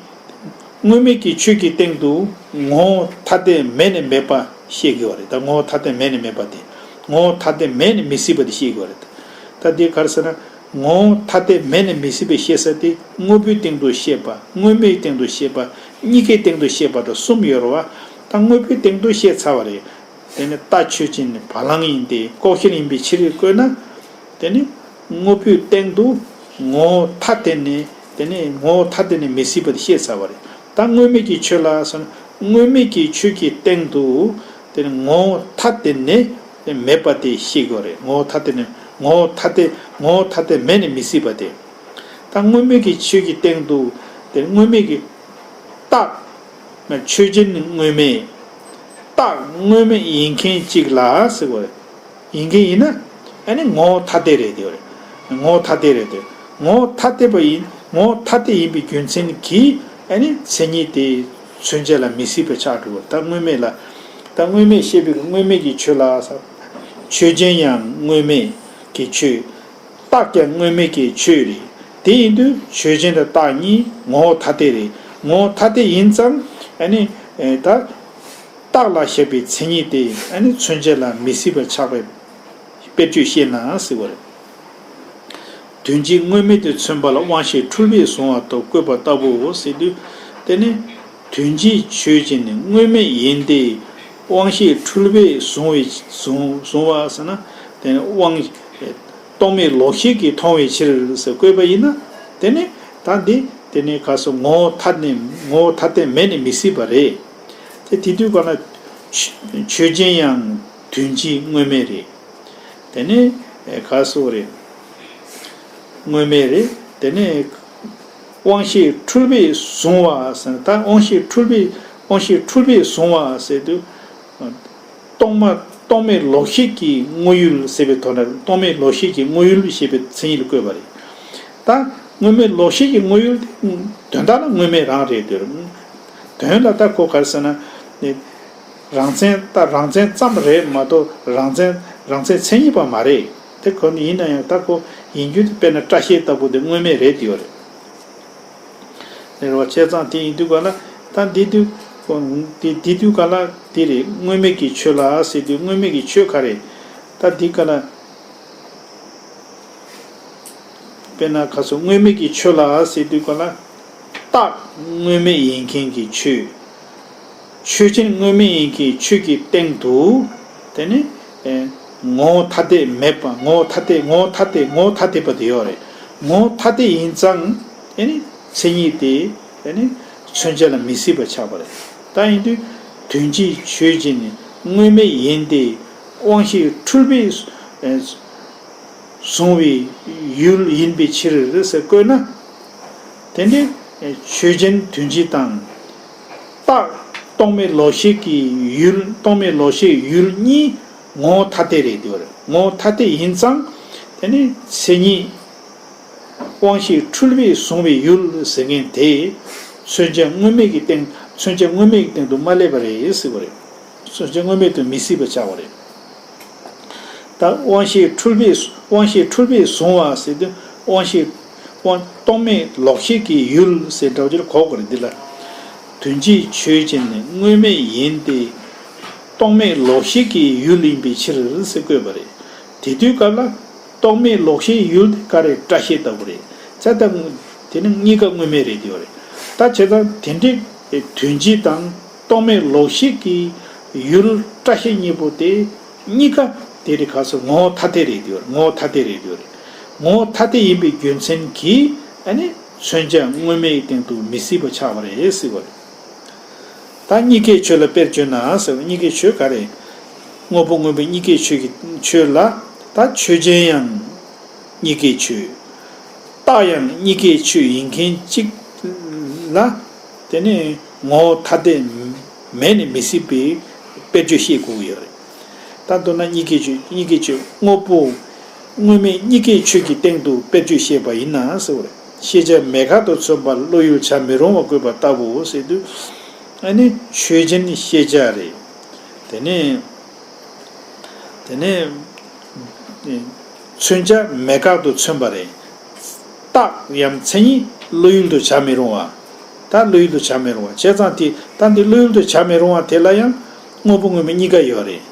དངོས་མེད་ཀྱི་ཆོས་ཀྱི་སྟེང་དུ་ངོ་བོ་ཐ་དད་མེད་ནས་མེད་པ་བཤད་དགོས་པ་རེད། ད་ངོ་བོ་ཐ་དད་མེད་ནས་མེད་པ་དེ། ངོ་བོ་ཐ་དད་མེད་ནས་མི་སྲིད་པ་དེ་བཤད་དགོས་པ་རེད། ད་འདི་ག་རེ་ཟེར་ན། ངོ་བོ་ཐ་དད་མེད་ནས་མི་སྲིད་པའི་བཤད་ས་དེ་དངོས་པོའི་སྟེང་དུ་བཤད་པ། དངོས་མེད་སྟེང་དུ་བཤད་པ། གཉིས་ཀའི་སྟེང་དུ་བཤད་པ་དང་གསུམ་ཡོད་རེད་བ། ད་དངོས་པོའི་སྟེང་དུ་བཤད་ཚར་བ་རེད། དེ་ནི་རྟ་ཆོས་ཅན་ནི་བ་ལང་ཡིན་ཏེ་ལྐོག་ཤལ་ཡིན་པའི་ཕྱིར་བཀོད་ན། དེ་ནི་དངོས་པོའི་སྟེང་དུ་ངོ་བོ་ཐ་དད་ནས། དེ་ནི་ངོ་བོ་ཐ་དད་ནས་མི་སྲིད་པ་དེ་བཤད་ཚར་བ་རེད། ད་དངོས་མེད་ཀྱི་ཆོས་ལ་སོང་ན། དངོས་མེད་ཀྱི་ཆོས་ཀྱི་སྟེང་དུ་དེ་ནི་ངོ་བོ་ཐ་དད་ནས་མེད་པ་དེ་བཤད་དགོས་རེད། ངོ་བོ་ཐ་དད་ནས། ངོ་བོ་ཐ་དད། ངོ་བོ་ཐ་དད་མེད་ནས་མི་སྲིད་པ་དེ། ད་དངོས་མེད་ཀྱི་ཆོས་ཀྱི་སྟེང་དུ་དེ་དངོས་མེད་ཀྱི་རྟགས། ཆོས་ཅན་ནི་དངོས་མེད། རྟགས་དངོས་མེད་ཡིན་མཁན་གཅིག་ལ་ཟེར་བ་རེད། ཡིན་མཁན་ཡིན་ན། ཨ་ནི་ངོ་བོ་ཐ་དད་རེད་དེ་བ་རེད། ངོ་བོ་ཐ་དད་རེད་དེ། ངོ་བོ་ཐ་དད་པ་ཡིན། ངོ་བོ་ཐ་དད་ཡིན་པའི་རྒྱུ་མཚན་གྱིས། ཨ་ནི་མཚན་ཉིད་དེ་མཚོན་བྱ་ལ་མི་སྲིད་པ་ཆགས་འགྲོ་བ། ད་དངོས་མེད་ལ། ད་དངོས་མེད་བཤད་པའི་དངོས་མེད་ཀྱི་ཆོས་ལ་ཟེར། ཆོས་ཅན་ཡང་དངོས་མེད་ཀྱི་ཆོས། རྟགས་ཀྱང་དངོས་མེད་ཀྱི་ཆོས་རེད། དེ་ཡིན་དུས་ཆོས་ཅན་དང་རྟགས་གཉིས་ངོ་བོ་ཐ་དད་རེད། ངོ་བོ་ཐ་དད་ཡིན་ཙང་། ཨ་ནི་ད་རྟགས་ལ་བཞག་པའི་མཚན་ཉིད་དེ། ཨ་ནི་མཚོན་བྱ་ལ་མི་སྲིད་པ་ཆགས་པའི་དཔེར་བརྗོད་བཤད་ན་ཟེར་བ་རེད། དོན་སྤྱི་དངོས་མེད་དུ་མཚོན་པ་ལ་དབང་ཤེས་འཁྲུལ་པས་བཟུང་བ་ལྟར་བཀོད་པ་ལྟ་བུའོ་ཟེར་དུས། དེ་ནི་དོན་སྤྱི་ཆོས་ཅན་ནི་དངོས་མེད་ཡིན་ཏེ། དབང་ཤེས་འཁྲུལ་པས་བཟུང་བའི། བཟུང་བཟུང་བ་ཟེར་ན། དེ་ནི་དབང་རྟོག་མེད་ལོག་ཤེས་ཀྱིས་མཐོང་བའི་ཕྱིར་ཟེར་བཀོད་པ་ཡིན་ན། དེ་ནི་ད་འདི་དེ་ནི་ག་སོ། ངོ་བོ་ཐ་དད། ངོ་བོ་ཐ་དད་མེད་ནས་མི་སྲིད་པ་རེད། དེ་དེ་དུས་ག་ན་ཆོས་ཅན་ཡང་དོན་སྤྱི་དངོས་མེད་རེད། དེ་ནི་ག་སོ་རེད། དངོས་མེད་རེད། དེ་ནི་དབང་ཤེས་འཁྲུལ་པས་བཟུང་བ་ཟེར་ན། ད་དབང་ཤེས་འཁྲུལ་པས། དབང་ཤེས་འཁྲུལ་པས་བཟུང་བ་ཟེར་དུས། རྟོག་མ། རྟོག་མེད་ལོག་ཤེས་ཀྱི་དངོས་ཡུལ་ཟེར་བའི་ཐོག་ནས། རྟོག་མེད་ལོག་ཤེས་ཀྱི་དངོས་ཡུལ་ཞེས་པའི་མཚན་ཉིད་ལ་བཀོད་པ་རེད། ད་དངོས་མེད་ལོག་ཤེས་ཀྱི་དངོས་ཡུལ་དེ་དོན་དག་ལ་དངོས་མེད་རང་རེད་དེ། དོན་ལ་ད་ཁོ་ག་རེ་ཟེར་ན། རང་མཚན། ད་རང་མཚན་ཙམ་རེད་མ་གཏོགས། རང་མཚན། རང་མཚན་མཚན་ཉིད་པ་མ་རེད། དེ་ཁོ་ནི་ཡིན་ན་ཡང་ད་ཁོ་ཡིན་རྒྱུ་དེ་དཔེར་ན་སྐྲ་ཤད་ལྟ་བུ་དེ་དངོས་མེད་རེད་དེ་ཡོད་རེད། རེད་བ། བྱས་ཙང་དེ་ཡིན་དུས་ག་ལ། ད་འདི་དུས་ཁོ། འདི་འདི་དུས་ག་ལ་དེ་རེད། དངོས་མེད་ཀྱི་ཆོས་ལ་ཟེར་དུས་དངོས་མེད་ཀྱི་ཆོས་ག་རེད། ད་འདི་ག་ལ། དཔེར་ན་ག་སོ། དངོས་མེད་ཀྱི་ཆོས་ལ་ཟེར་དུས་ག་ལ། རྟགས་དངོས་མེད་ཡིན་མཁན་གྱི་ཆོས། ཆོས་ཅན་དངོས་མེད་ཡིན་མཁན་ཆོས་ཀྱི་སྟེང་དུ། དེ་ནི་ཨེ་ངོ་བོ་ཐ་དད་མེད་པ། ངོ་བོ་ཐ་དད། ངོ་བོ་ཐ་དད། ངོ་བོ་ཐ་དད་པ་དེ་ཡོད་རེད། ངོ་བོ་ཐ་དད་ཡིན་ཙང་། དེ་ནི་མཚན་ཉིད་དེ། དེ་ནི་མཚོན་བྱ་ལ་མི་སྲིད་པ་ཆགས་པ་རེད། ད་ཡིན་དུས་དོན་སྤྱི་ཆོས་ཅན་ནི་དངོས་མེད་ཡིན་ཏེ། དབང་ཤེས་འཁྲུལ་པས་ཨེ་བཟུང་བའི་ཡུལ་ཡིན་པའི་ཕྱིར་ཟེར་བཀོད་ན། དེ་འདྲའི་ཆོས་ཅན་དོན་སྤྱི་དང་། རྟགས་རྟོག་མེད་ལོག་ཤེས་ཀྱི་ཡུལ། རྟོག་མེད་ལོག་ཤེས་ཡུལ་གཉིས་ངོ་བོ་ཐ་དད་རེད་དེ་བ་རེད། ངོ་བོ་ཐ་དད་ཡིན་ཙང་། དེ་ནི་མཚན་ཉིད། དབང་ཤེས་འཁྲུལ་པས་བཟུང་བའི་ཡུལ་ཟེར་མཁན་དེ། མཚོན་བྱ་དངོས་མེད་ཀྱི་སྟེང་། མཚོན་བྱ་དངོས་མེད་ཀྱི་སྟེང་དུ་མ་སླེབས་པ་རེད་ཟེར་བ་རེད། མཚོན་བྱ་དངོས་མེད་དུ་མི་སྲིད་པ་ཆགས་པ་རེད། ད་དབང་ཤེས་འཁྲུལ་པས། དབང་ཤེས་འཁྲུལ་པས་བཟུང་བ་ཟེར་དུས། དབང་ཤེས། དབང་། རྟོག་མེད་ལོག་ཤེས་ཀྱི་ཡུལ་ཟེར་འདྲ་བོ་ཅིག་ལ་གོ་དགོས་རེད་འདི་ལ། དོན་སྤྱི་ཆོས་ཅན་ནི་དངོས་མེད་ཡིན་ཏེ། རྟོག་མེད་ལོག་ཤེས་ཀྱི་ཡུལ་ཡིན་པའི་ཕྱིར་ཟེར་བཀོད་པ་རེད། དེ་དུས་སྐབས་ལ། རྟོག་མེད་ལོག་ཤེས་ཡུལ་དེ་ག་རེ། སྐྲ་ཤད་ལྟ་བུ་རེད། བྱས་ཙང་དེ་ནི་གཉིས་ཀ་དངོས་མེད་རེད་དེ་བ་རེད། ད་བྱས་ཙང་དེ་འདྲའི་དོན་སྤྱི་དང་རྟོག་མེད་ལོག་ཤེས་ཀྱི་ཡུལ་སྐྲ་ཤད་གཉིས་པོ་དེ་གཉིས་ཀ་དེ་རེད། ག་སོ། ངོ་བོ་ཐ་དད་རེད་དེ་བ་རེད། ངོ་བོ་ཐ་དད་རེད་དེ་བ་རེད། ངོ་བོ་ཐ་དད་ཡིན་པའི་རྒྱུ་མཚན་གྱིས། ཨ་ནི་མཚོན་བྱ་དངོས་མེད་ཀྱི་སྟེང་དུ་མི་སྲིད་པ་ཆགས་པ་རེད་ཟེར་བ་རེད། ད་གཉིས་ཀའི་ཆོས་ལ་དཔེར་བརྗོད་ན་ཟེར་བ། གཉིས་ཀའི་ཆོས་ག་རེ། དངོས་པོ་དངོས་མེད་གཉིས་ཀའི་ཆོས་ཀྱི་ཆོས་ལ། ད་ཆོས་ཅན་ཡང་གཉིས་ཀའི་ཆོས། རྟགས་ཡང་གཉིས་ཀའི་ཆོས་ཡིན་མཁན་གཅིག་ལ། དེ་ནི་ངོ་བོ་ཐ་དད་མེད་ནས་མི་སྲིད་པའི་དཔེར་བརྗོད་བཤད་དགོས་ཀྱི་ཡོད་རེད། ད་མདོར་ན་གཉིས་ཀའི་ཆོས། གཉིས་ཀའི་ཆོས། དངོས་པོ་དངོས་མེད་གཉིས་ཀའི་ཆོས་ཀྱི་སྟེང་དུ་དཔེར་བརྗོད་བཤད་པ་ཡིན་ན་ཟེར་བ་རེད། ཤེས་བྱ་མེད་དགག་ཏུ་མཚོན་པ་བློ་ཡུལ་བྱར་མི་རུང་བ་བཀོད་པ་ལྟ་བུའོ་ཟེར་དུས། ཨ་ནི་ཆོས་ཅན་ཤེས་བྱ་རེད། དེ་ནས། དེ་ནས་མཚོན་བྱ་མེད་དགག་ཏུ་མཚོན་པ་རེད། རྟགས་ཡང་མཚན་ཉིད་བློ་ཡུལ་དུ་བྱར་མི་རུང་བ། ད་བློ་ཡུལ་དུ་བྱར་མི་རུང་བ། བྱས་ཙང་དེ། ད་འདི་བློ་ཡུལ་དུ་བྱར་མི་རུང་བ་དེ་ལ་ཡང་དངོས་པོ་དངོས་མེད་གཉིས་ཀ་ཡོད་རེད།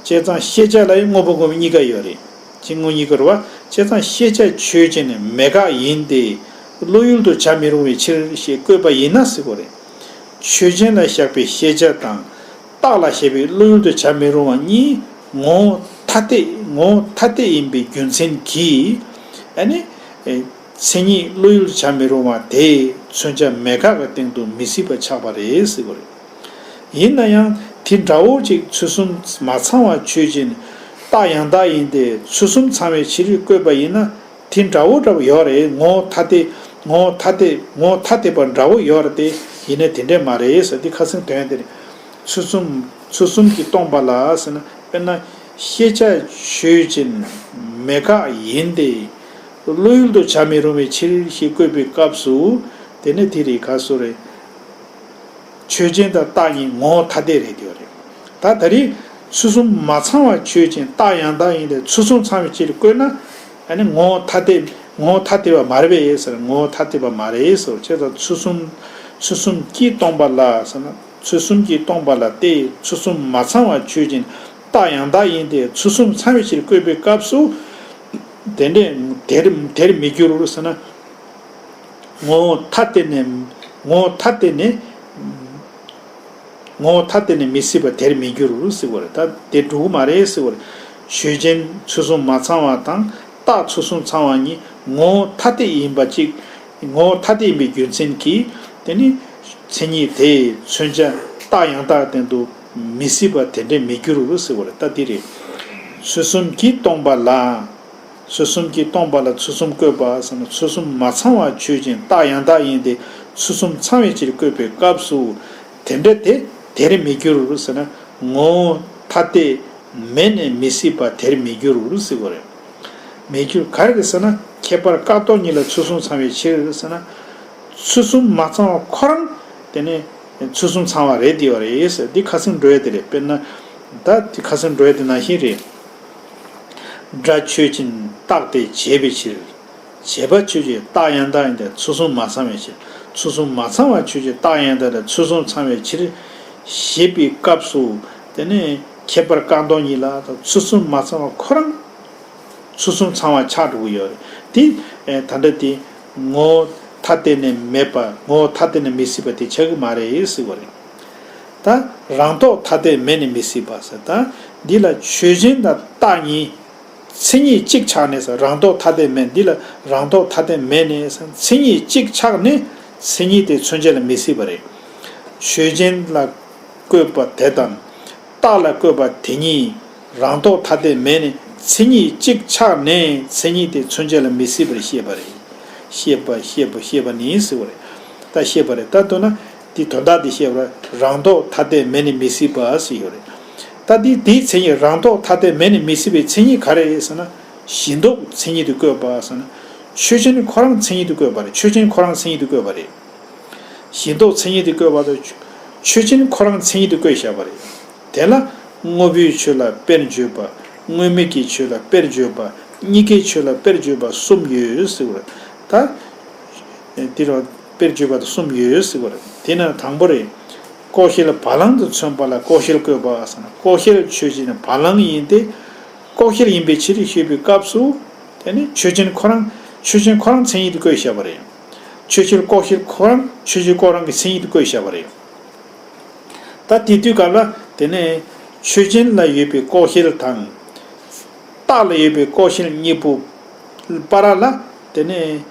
བྱས་ཙང་ཤེས་བྱ་ལ་ཡང་དངོས་པོ་དངོས་མེད་གཉིས་ཀ་ཡོད་རེད། ཅིང་ངོ་གཉིས་ཀ་རེད་བ། བྱས་ཙང་ཤེས་བྱ་ཆོས་ཅན་མེད་དགག་ཡིན་ཏེ། བློ་ཡུལ་དུ་བྱ་མི་རུང་བའི་ཕྱིར་ཞེས་བཀོད་པ་ཡིན་ན་ཟེར་གོ་རེད། ཆོས་ཅན་ལ་བཞག་པའི་ཤེས་བྱ་དང་། རྟགས་ལ་བཞག་པའི་བློ་ཡུལ་དུ་བྱ་མི་རུང་བ་གཉིས་ངོ་བོ་ཐ་དད་ངོ་བོ་ཐ་དད་ཡིན་པའི་རྒྱུ་མཚན་གྱིས། ཨ་ནི། མཚན་ཉིད་བློ་ཡུལ་དུ་བྱ་མི་རུང་བ་དེ་མཚོན་བྱ་མེད་དགག་གི་སྟེང་དུ་མི་སྲིད་པ་ཆགས་པ་རེད་ཟེར་གོ་རེད། ཡིན་ན་ཡང་དེ་འདྲ་བོ་ཅིག་ཚུལ་གསུམ་མ་ཚང་བ་ཆོས་ཅན། རྟགས་ཡང་དག་ཡིན་ཏེ། ཚུལ་གསུམ་ཚང་བའི་ཕྱིར་བཀོད་པ་ཡིན་ན། དེ་འདྲ་བོ་འདྲ་བོ་ཡོད་རེད། ངོ་བོ་ཐ་དད། ངོ་བོ་ཐ་དད། ངོ་བོ་ཐ་དད་པ་འདྲ་བོ་ཡོད་རེད་དེ། ཡིན་ན་དེ་འདྲས་མ་རེད་ཟེར། དེ་ཁ་སང་དོན་དེ་རེད། ཚུལ་གསུམ་ཚུལ་གསུམ་གྱིས་སྟོང་པ་ལ་ཟེར་ན། དཔེར་ན། ཤེས་བྱ་ཆོས་ཅན། མེད་དགག་ཡིན་ཏེ། བློ་ཡུལ་དུ་བྱ་མི་རུང་བའི་ཕྱིར་ཞེས་བཀོད་པའི་སྐབས་སུ། དེ་ནི་དེ་རེད། ག་སུ་རེད། ཆོས་ཅན་དང་རྟགས་གཉིས་ངོ་བོ་ཐ་དད་རེད་དེ་རེད། ད་ད་རེས་ཚུལ་གསུམ་མ་ཚང་བ་ཆོས་ཅན། རྟགས་ཡང་དག་ཡིན་ཏེ། ཚུལ་གསུམ་ཚང་བའི་ཕྱིར་བཀོད་ན། ཨ་ནི་ངོ་བོ་ཐ་དད། ངོ་བོ་ཐ་དད་པ་མ་རེད་པས་ཟེར། ངོ་བོ་ཐ་དད་པ་མ་རེད་ཟེར། བྱས་ཙང་ཚུལ་གསུམ་ཚུལ་གསུམ་གྱིས་སྟོང་པ་ལ་ཟེར་ན། ཚུལ་གསུམ་གྱིས་སྟོང་པ་ལ་སྟེ། ཚུལ་གསུམ་མ་ཚང་བ་ཆོས་ཅན། རྟགས་ཡང་དག་ཡིན་ཏེ། ཚུལ་གསུམ་ཚང་བའི་ཕྱིར་བཀོད་པའི་སྐབས་སུ། དེ་འདྲས་དེར་དེར་མི་འགྱུར་ཟེར་ན། ངོ་བོ་ཐ་དད་ནས། ངོ་བོ་ཐ་དད་ནས། ངོ་བོ་ཐ་དད་ནས་མི་སྲིད་པ་དེར་མི་འགྱུར་ཟེར་བ་རེད། ད་དེ་འགྲུབ་ཀྱི་མ་རེད་ཟེར་བ་རེད། ཆོས་ཅན་ཚུལ་གསུམ་མ་ཚང་བ་དང་རྟགས་ཚུལ་གསུམ་ཚང་བ་གཉིས་ངོ་བོ་ཐ་དད་ཡིན་པ་གཅིག་ངོ་བོ་ཐ་དད་ཡིན་པའི་རྒྱུ་མཚན་གྱིས། དེ་ནི་མཚན་ཉིད་དེས་མཚོན་བྱ་རྟགས་ཡང་དག་སྟེང་དུ་མི་སྲིད་པ་དེ་འདྲས་མི་འགྱུར་ཟེར་བ་རེད། ད་དེ་རེད། ཚུལ་གསུམ་གྱིས་སྟོང་པ་ལ། ཚུལ་གསུམ་གྱིས་སྟོང་པ་ལ་ཚུལ་གསུམ་བཀོད་པ་ཟེར་ན། ཚུལ་གསུམ་མ་ཚང་བ་ཆོས་ཅན། རྟགས་ཡང་དག་ཡིན་ཏེ། ཚུལ་གསུམ་ཚང་བའི་ཕྱིར་བཀོད་པའི་སྐབས་སུ། དེ་འདྲ་དེ་དེར་མི་འགྱུར་ཟེར་ན། ངོ་བོ་ཐ་དད་མེད་ནས་མི་སྲིད་པ་དེར་མི་འགྱུར་ཟེར་བ་རེད། མི་འགྱུར་ག་རེ་ཟེར་ན། ཁྱད་པར་བཀག་རྟོག་གཉིས་ལ་ཚུལ་གསུམ་ཚང་བའི་ཕྱིར་ཟེར་ན། ཚུལ་གསུམ་མ་ཚང་བ་ཁོ་རང་དེ་ནས་ཚུལ་གསུམ་ཚང་བ་རེད་དེ་བ་རེད་ཟེར། འདི་ཁ་སང་འགྲོ་ཡ་དེ་རེད། དཔེར་ན། ད་འདི་ཁ་སང་འགྲོ་ཡ་དེ་ནང་བཞིན་རེད། སྒྲ་ཆོས་ཅན་རྟག་སྟེ་བྱས་པའི་ཕྱིར། བྱས་པ་ཆོས་ཅན་རྟགས་ཡང་དག་ཡིན་ཏེ། ཚུལ་གསུམ་མ་ཚང་བའི་ཕྱིར། ཚུལ་གསུམ་མ་ཚང་བ་ཆོས་ཅན་རྟགས་ཡང་དག་ལ་ཚུལ་གསུམ་ཚང་བའི་ཕྱིར། ཞེས་པའི་སྐབས་སུ། དེ་ནས་ཁྱད་པར་བཀག་རྟོག་གཉིས་ལ་ཚུལ་གསུམ་མ་ཚང་བ་ཁོ་རང་ཚུལ་གསུམ་ཚང་བ་ཆགས་འགྲོ་གི་ཡོད་རེད། དེ་ད་ལྟ་དེ་ངོ་བོ་ཐ་དད་ནས་མེད་པ། ངོ་བོ་ཐ་དད་ནས་མི་སྲིད་པ་དེ་ཆགས་ཀྱི་མ་རེད་ཟེར་བ་རེད། ད་རང་ལྡོག་ཐ་དད་མེད་ནས་མི་སྲིད་པ་ཟེར། ད་འདི་ལ་ཆོས་ཅན་དང་རྟགས་གཉིས། མཚན་ཉིད་གཅིག་ཆགས་ནས་ཟེར། རང་ལྡོག་ཐ་དད་མེད། འདི་ལ་རང་ལྡོག་ཐ་དད་མེད་ནས་ཟེར། མཚན་ཉིད་གཅིག་ཆགས་ནས་མཚན་ཉིད་དེ་མཚོན་བྱ་ལ་མི་སྲིད་པ་རེད། ཆོས་ཅན་ལ་བཀོད་པ་དེ་དང་། རྟགས་ལ་བཀོད་པ་དེ་གཉིས་རང་ལྡོག་ཐ་དད་མེད་ནས་མཚན་ཉིད་གཅིག་ཆགས་ནས་མཚན་ཉིད་དེ་མཚོན་བྱ་ལ་མི་སྲིད་པར་བཤད་པ་རེད། བཤད་པ་བཤད་པ་བཤད་པ་ནི་ཟེར་བ་རེད། ད་བཤད་པ་རེད། ད་མདོར་ན་དེ་དོན་དག་དེ་བཤད་པ་རེད། རང་ལྡོག་ཐ་དད་མེད་ནས་མི་སྲིད་པ་ཟེར་ཡོད་རེད། ད་དེ་དེའི་མཚན་ཉིད། རང་ལྡོག་ཐ་དད་མེད་ནས་མི་སྲིད་པའི་མཚན་ཉིད་ག་རེ་རེད་ཟེར་ན། གཞི་ལྡོག་མཚན་ཉིད་དུ་བཀོད་པ་ཟེར་ན། ཆོས་ཅན་ཁོ་རང་མཚན་ཉིད་དུ་བཀོད་པ་རེད། ཆོས་ཅན་ཁོ་རང་མཚན་ཉིད་དུ་བཀོད་པ་རེད། གཞི་ལྡོག་མཚན་ཉིད་དུ་བཀོད་པ་དང་། ཆོས་ཅན་ཁོ་རང་མཚན་ཉིད་དུ་བཀོད་བཞག་པ་རེད། དེ་ལ་དངོས་པོའི་ཆོས་ལ་དཔེར་བརྗོད་པ། དངོས་མེད་ཀྱི་ཆོས་ལ་དཔེར་བརྗོད་པ། གཉིས་ཀའི་ཆོས་ལ་དཔེར་བརྗོད་པ་གསུམ་ཡོད་ཟེར་བ་རེད། ད་འདི་རུ་དཔེར་བརྗོད་པ་དང་གསུམ་ཡོད་ཟེར་བ་རེད། དེ་ནི་དང་པོ་རེད། ཀོ་ཤེལ་བ་ལང་དུ་མཚོན་པ་ལ་ཀོ་ཤེལ་བཀོད་པ་ཟེར་ན། ཀོ་ཤེལ་ཆོས་ཅན་བ་ལང་ཡིན་ཏེ། ཀོ་ཤེལ་ཡིན་པའི་ཕྱིར་ཞེས་པའི་སྐབས་སུ། དེ་ནི་ཆོས་ཅན་ཁོ་རང་ཆོས་ཅན་ཁོ་རང་མཚན་ཉིད་དུ་བཀོད་བཞག་པ་རེད། ཆོས་ཅན་ཀོ་ཤེལ་ཁོ་རང་ཆོས་ཅན་ཁོ་རང་གི་མཚན་ཉིད་དུ་བཀོད་བཞག་པ་རེད། ད་དེ་དུས་སྐབས་ལ་དེ་ནས་ཆོས་ཅན་ལ་ཡོད་པའི་ཀོ་ཤེལ་དང་། རྟགས་ལ་ཡོད་པའི་ཀོ་ཤེལ་གཉིས་པོ་བར་ལ་དེ་ནས་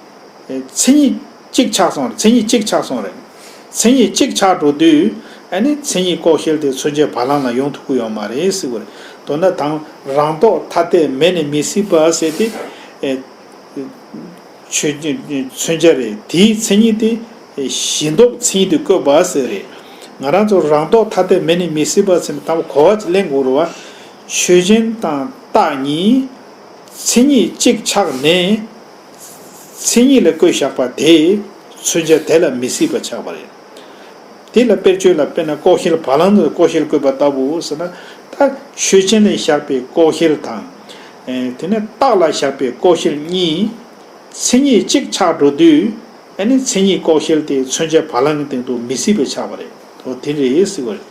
མཚན་ཉིད་གཅིག་ཆགས་སོང་རེད། མཚན་ཉིད་གཅིག་ཆགས་སོང་རེད། མཚན་ཉིད་གཅིག་ཆགས་འགྲོ་དུས། ཨ་ནི་མཚན་ཉིད་ཀོ་ཤེལ་དེ་མཚོན་བྱ་བ་ལང་ལ་ཡོང་ཐུབ་ཀྱི་ཡོད་མ་རེད་ཟེར་བ་རེད། མདོར་ན་དང་རང་ལྡོག་ཐ་དད་མེད་ནས་མི་སྲིད་པ་ཟེར་ཏེ། ཆོས་ཅན་མཚོན་བྱ་རེད། དེའི་མཚན་ཉིད་དེ་གཞི་ལྡོག་མཚན་ཉིད་དུ་བཀོད་པ་ཟེར་རེད། ང་རང་ཚོ་རང་ལྡོག་ཐ་དད་མེད་ནས་མི་སྲིད་པ་ཟེར་ནས་དང་པོ་གོ་བ་ཅིག་ལེན་དགོས་རེད་བ། ཆོས་ཅན་དང་རྟགས་གཉིས་མཚན་ཉིད་གཅིག་ཆགས་ནས་མཚན་ཉིད་ལ་བཀོད་བཞག་པ་དེ་མཚོན་བྱ་དེ་ལ་མི་སྲིད་པ་ཆགས་པ་རེད། དེ་ལ་དཔེར་བརྗོད་ལ་དཔེར་ན་ཀོ་ཤེལ་བ་ལང་དུ་ཀོ་ཤེལ་བཀོད་པ་ལྟ་བུ་ཟེར་ན། ད་ཆོས་ཅན་ལ་བཞག་པའི་ཀོ་ཤེལ་དང་། ཨེ་དེ་ནས་རྟགས་ལ་བཞག་པའི་ཀོ་ཤེལ་གཉིས་མཚན་ཉིད་གཅིག་ཆགས་འགྲོ་དུས། ཨ་ནི་མཚན་ཉིད་ཀོ་ཤེལ་དེ་མཚོན་བྱ་བ་ལང་གི་སྟེང་དུ་མི་སྲིད་པ་ཆགས་པ་རེད། འོ་དེ་རེད་ཟེར་བ་རེད།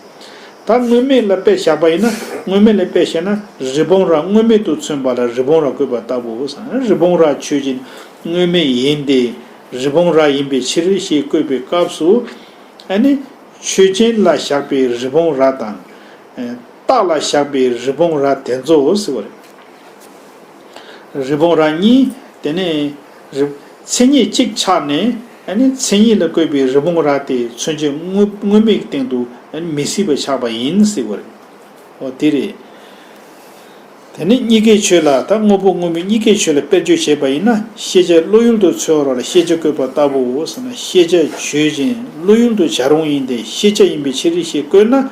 ད་དངོས་མེད་ལ་དཔེ་བཞག་པ་ཡིན་ན། དངོས་མེད་ལ་དཔེ་བཞག་ན། རི་བོང་རྭ་དངོས་མེད་དུ་མཚོན་པ་ལ་རི་བོང་རྭ་བཀོད་པ་ལྟ་བུའོ་ཟེར་ན། རི་བོང་རྭ་ཆོས་ཅན་དངོས་མེད་ཡིན་ཏེ། རི་བོང་རྭ་ཡིན་པའི་ཕྱིར་ཞེས་བཀོད་པའི་སྐབས་སུ། ཨ་ནི་ཆོས་ཅན་ལ་བཞག་པའི་རི་བོང་རྭ་དང་། རྟགས་ལ་བཞག་པའི་རི་བོང་རྭ་དེ་ཚོ་ཟེར་བ་རེད། རི་བོང་རྭ་གཉིས། དེ་ནས་རི། མཚན་ཉིད་གཅིག་ཆགས་ནས། ཨ་ནི་མཚན་ཉིད་ལ་བཀོད་པའི་རི་བོང་རྭ་དེ་མཚོན་བྱ་དངོས་དངོས་མེད་ཀྱི་སྟེང་དུ། ཨ་ནི་མི་སྲིད་པ་ཆགས་པ་ཡིན་ཟེར་བ་རེད། འོ་དེ་རེད། དེ་ནི་གཉིས་ཀའི་ཆོས་ལ། ད་དངོས་པོ་དངོས་མེད་གཉིས་ཀའི་ཆོས་ལ་དཔེར་བརྗོད་བྱས་པ་ཡིན་ན། ཤེས་བྱ་བློ་ཡུལ་དུ་ཚོལ་བ་ལ་ཤེས་བྱ་བཀོད་པ་ལྟ་བུའོ་ཟེར་ན། ཤེས་བྱ་ཆོས་ཅན་བློ་ཡུལ་དུ་བྱ་རུང་ཡིན་ཏེ། ཤེས་བྱ་ཡིན་པའི་ཕྱིར་ཞེས་བཀོད་ན།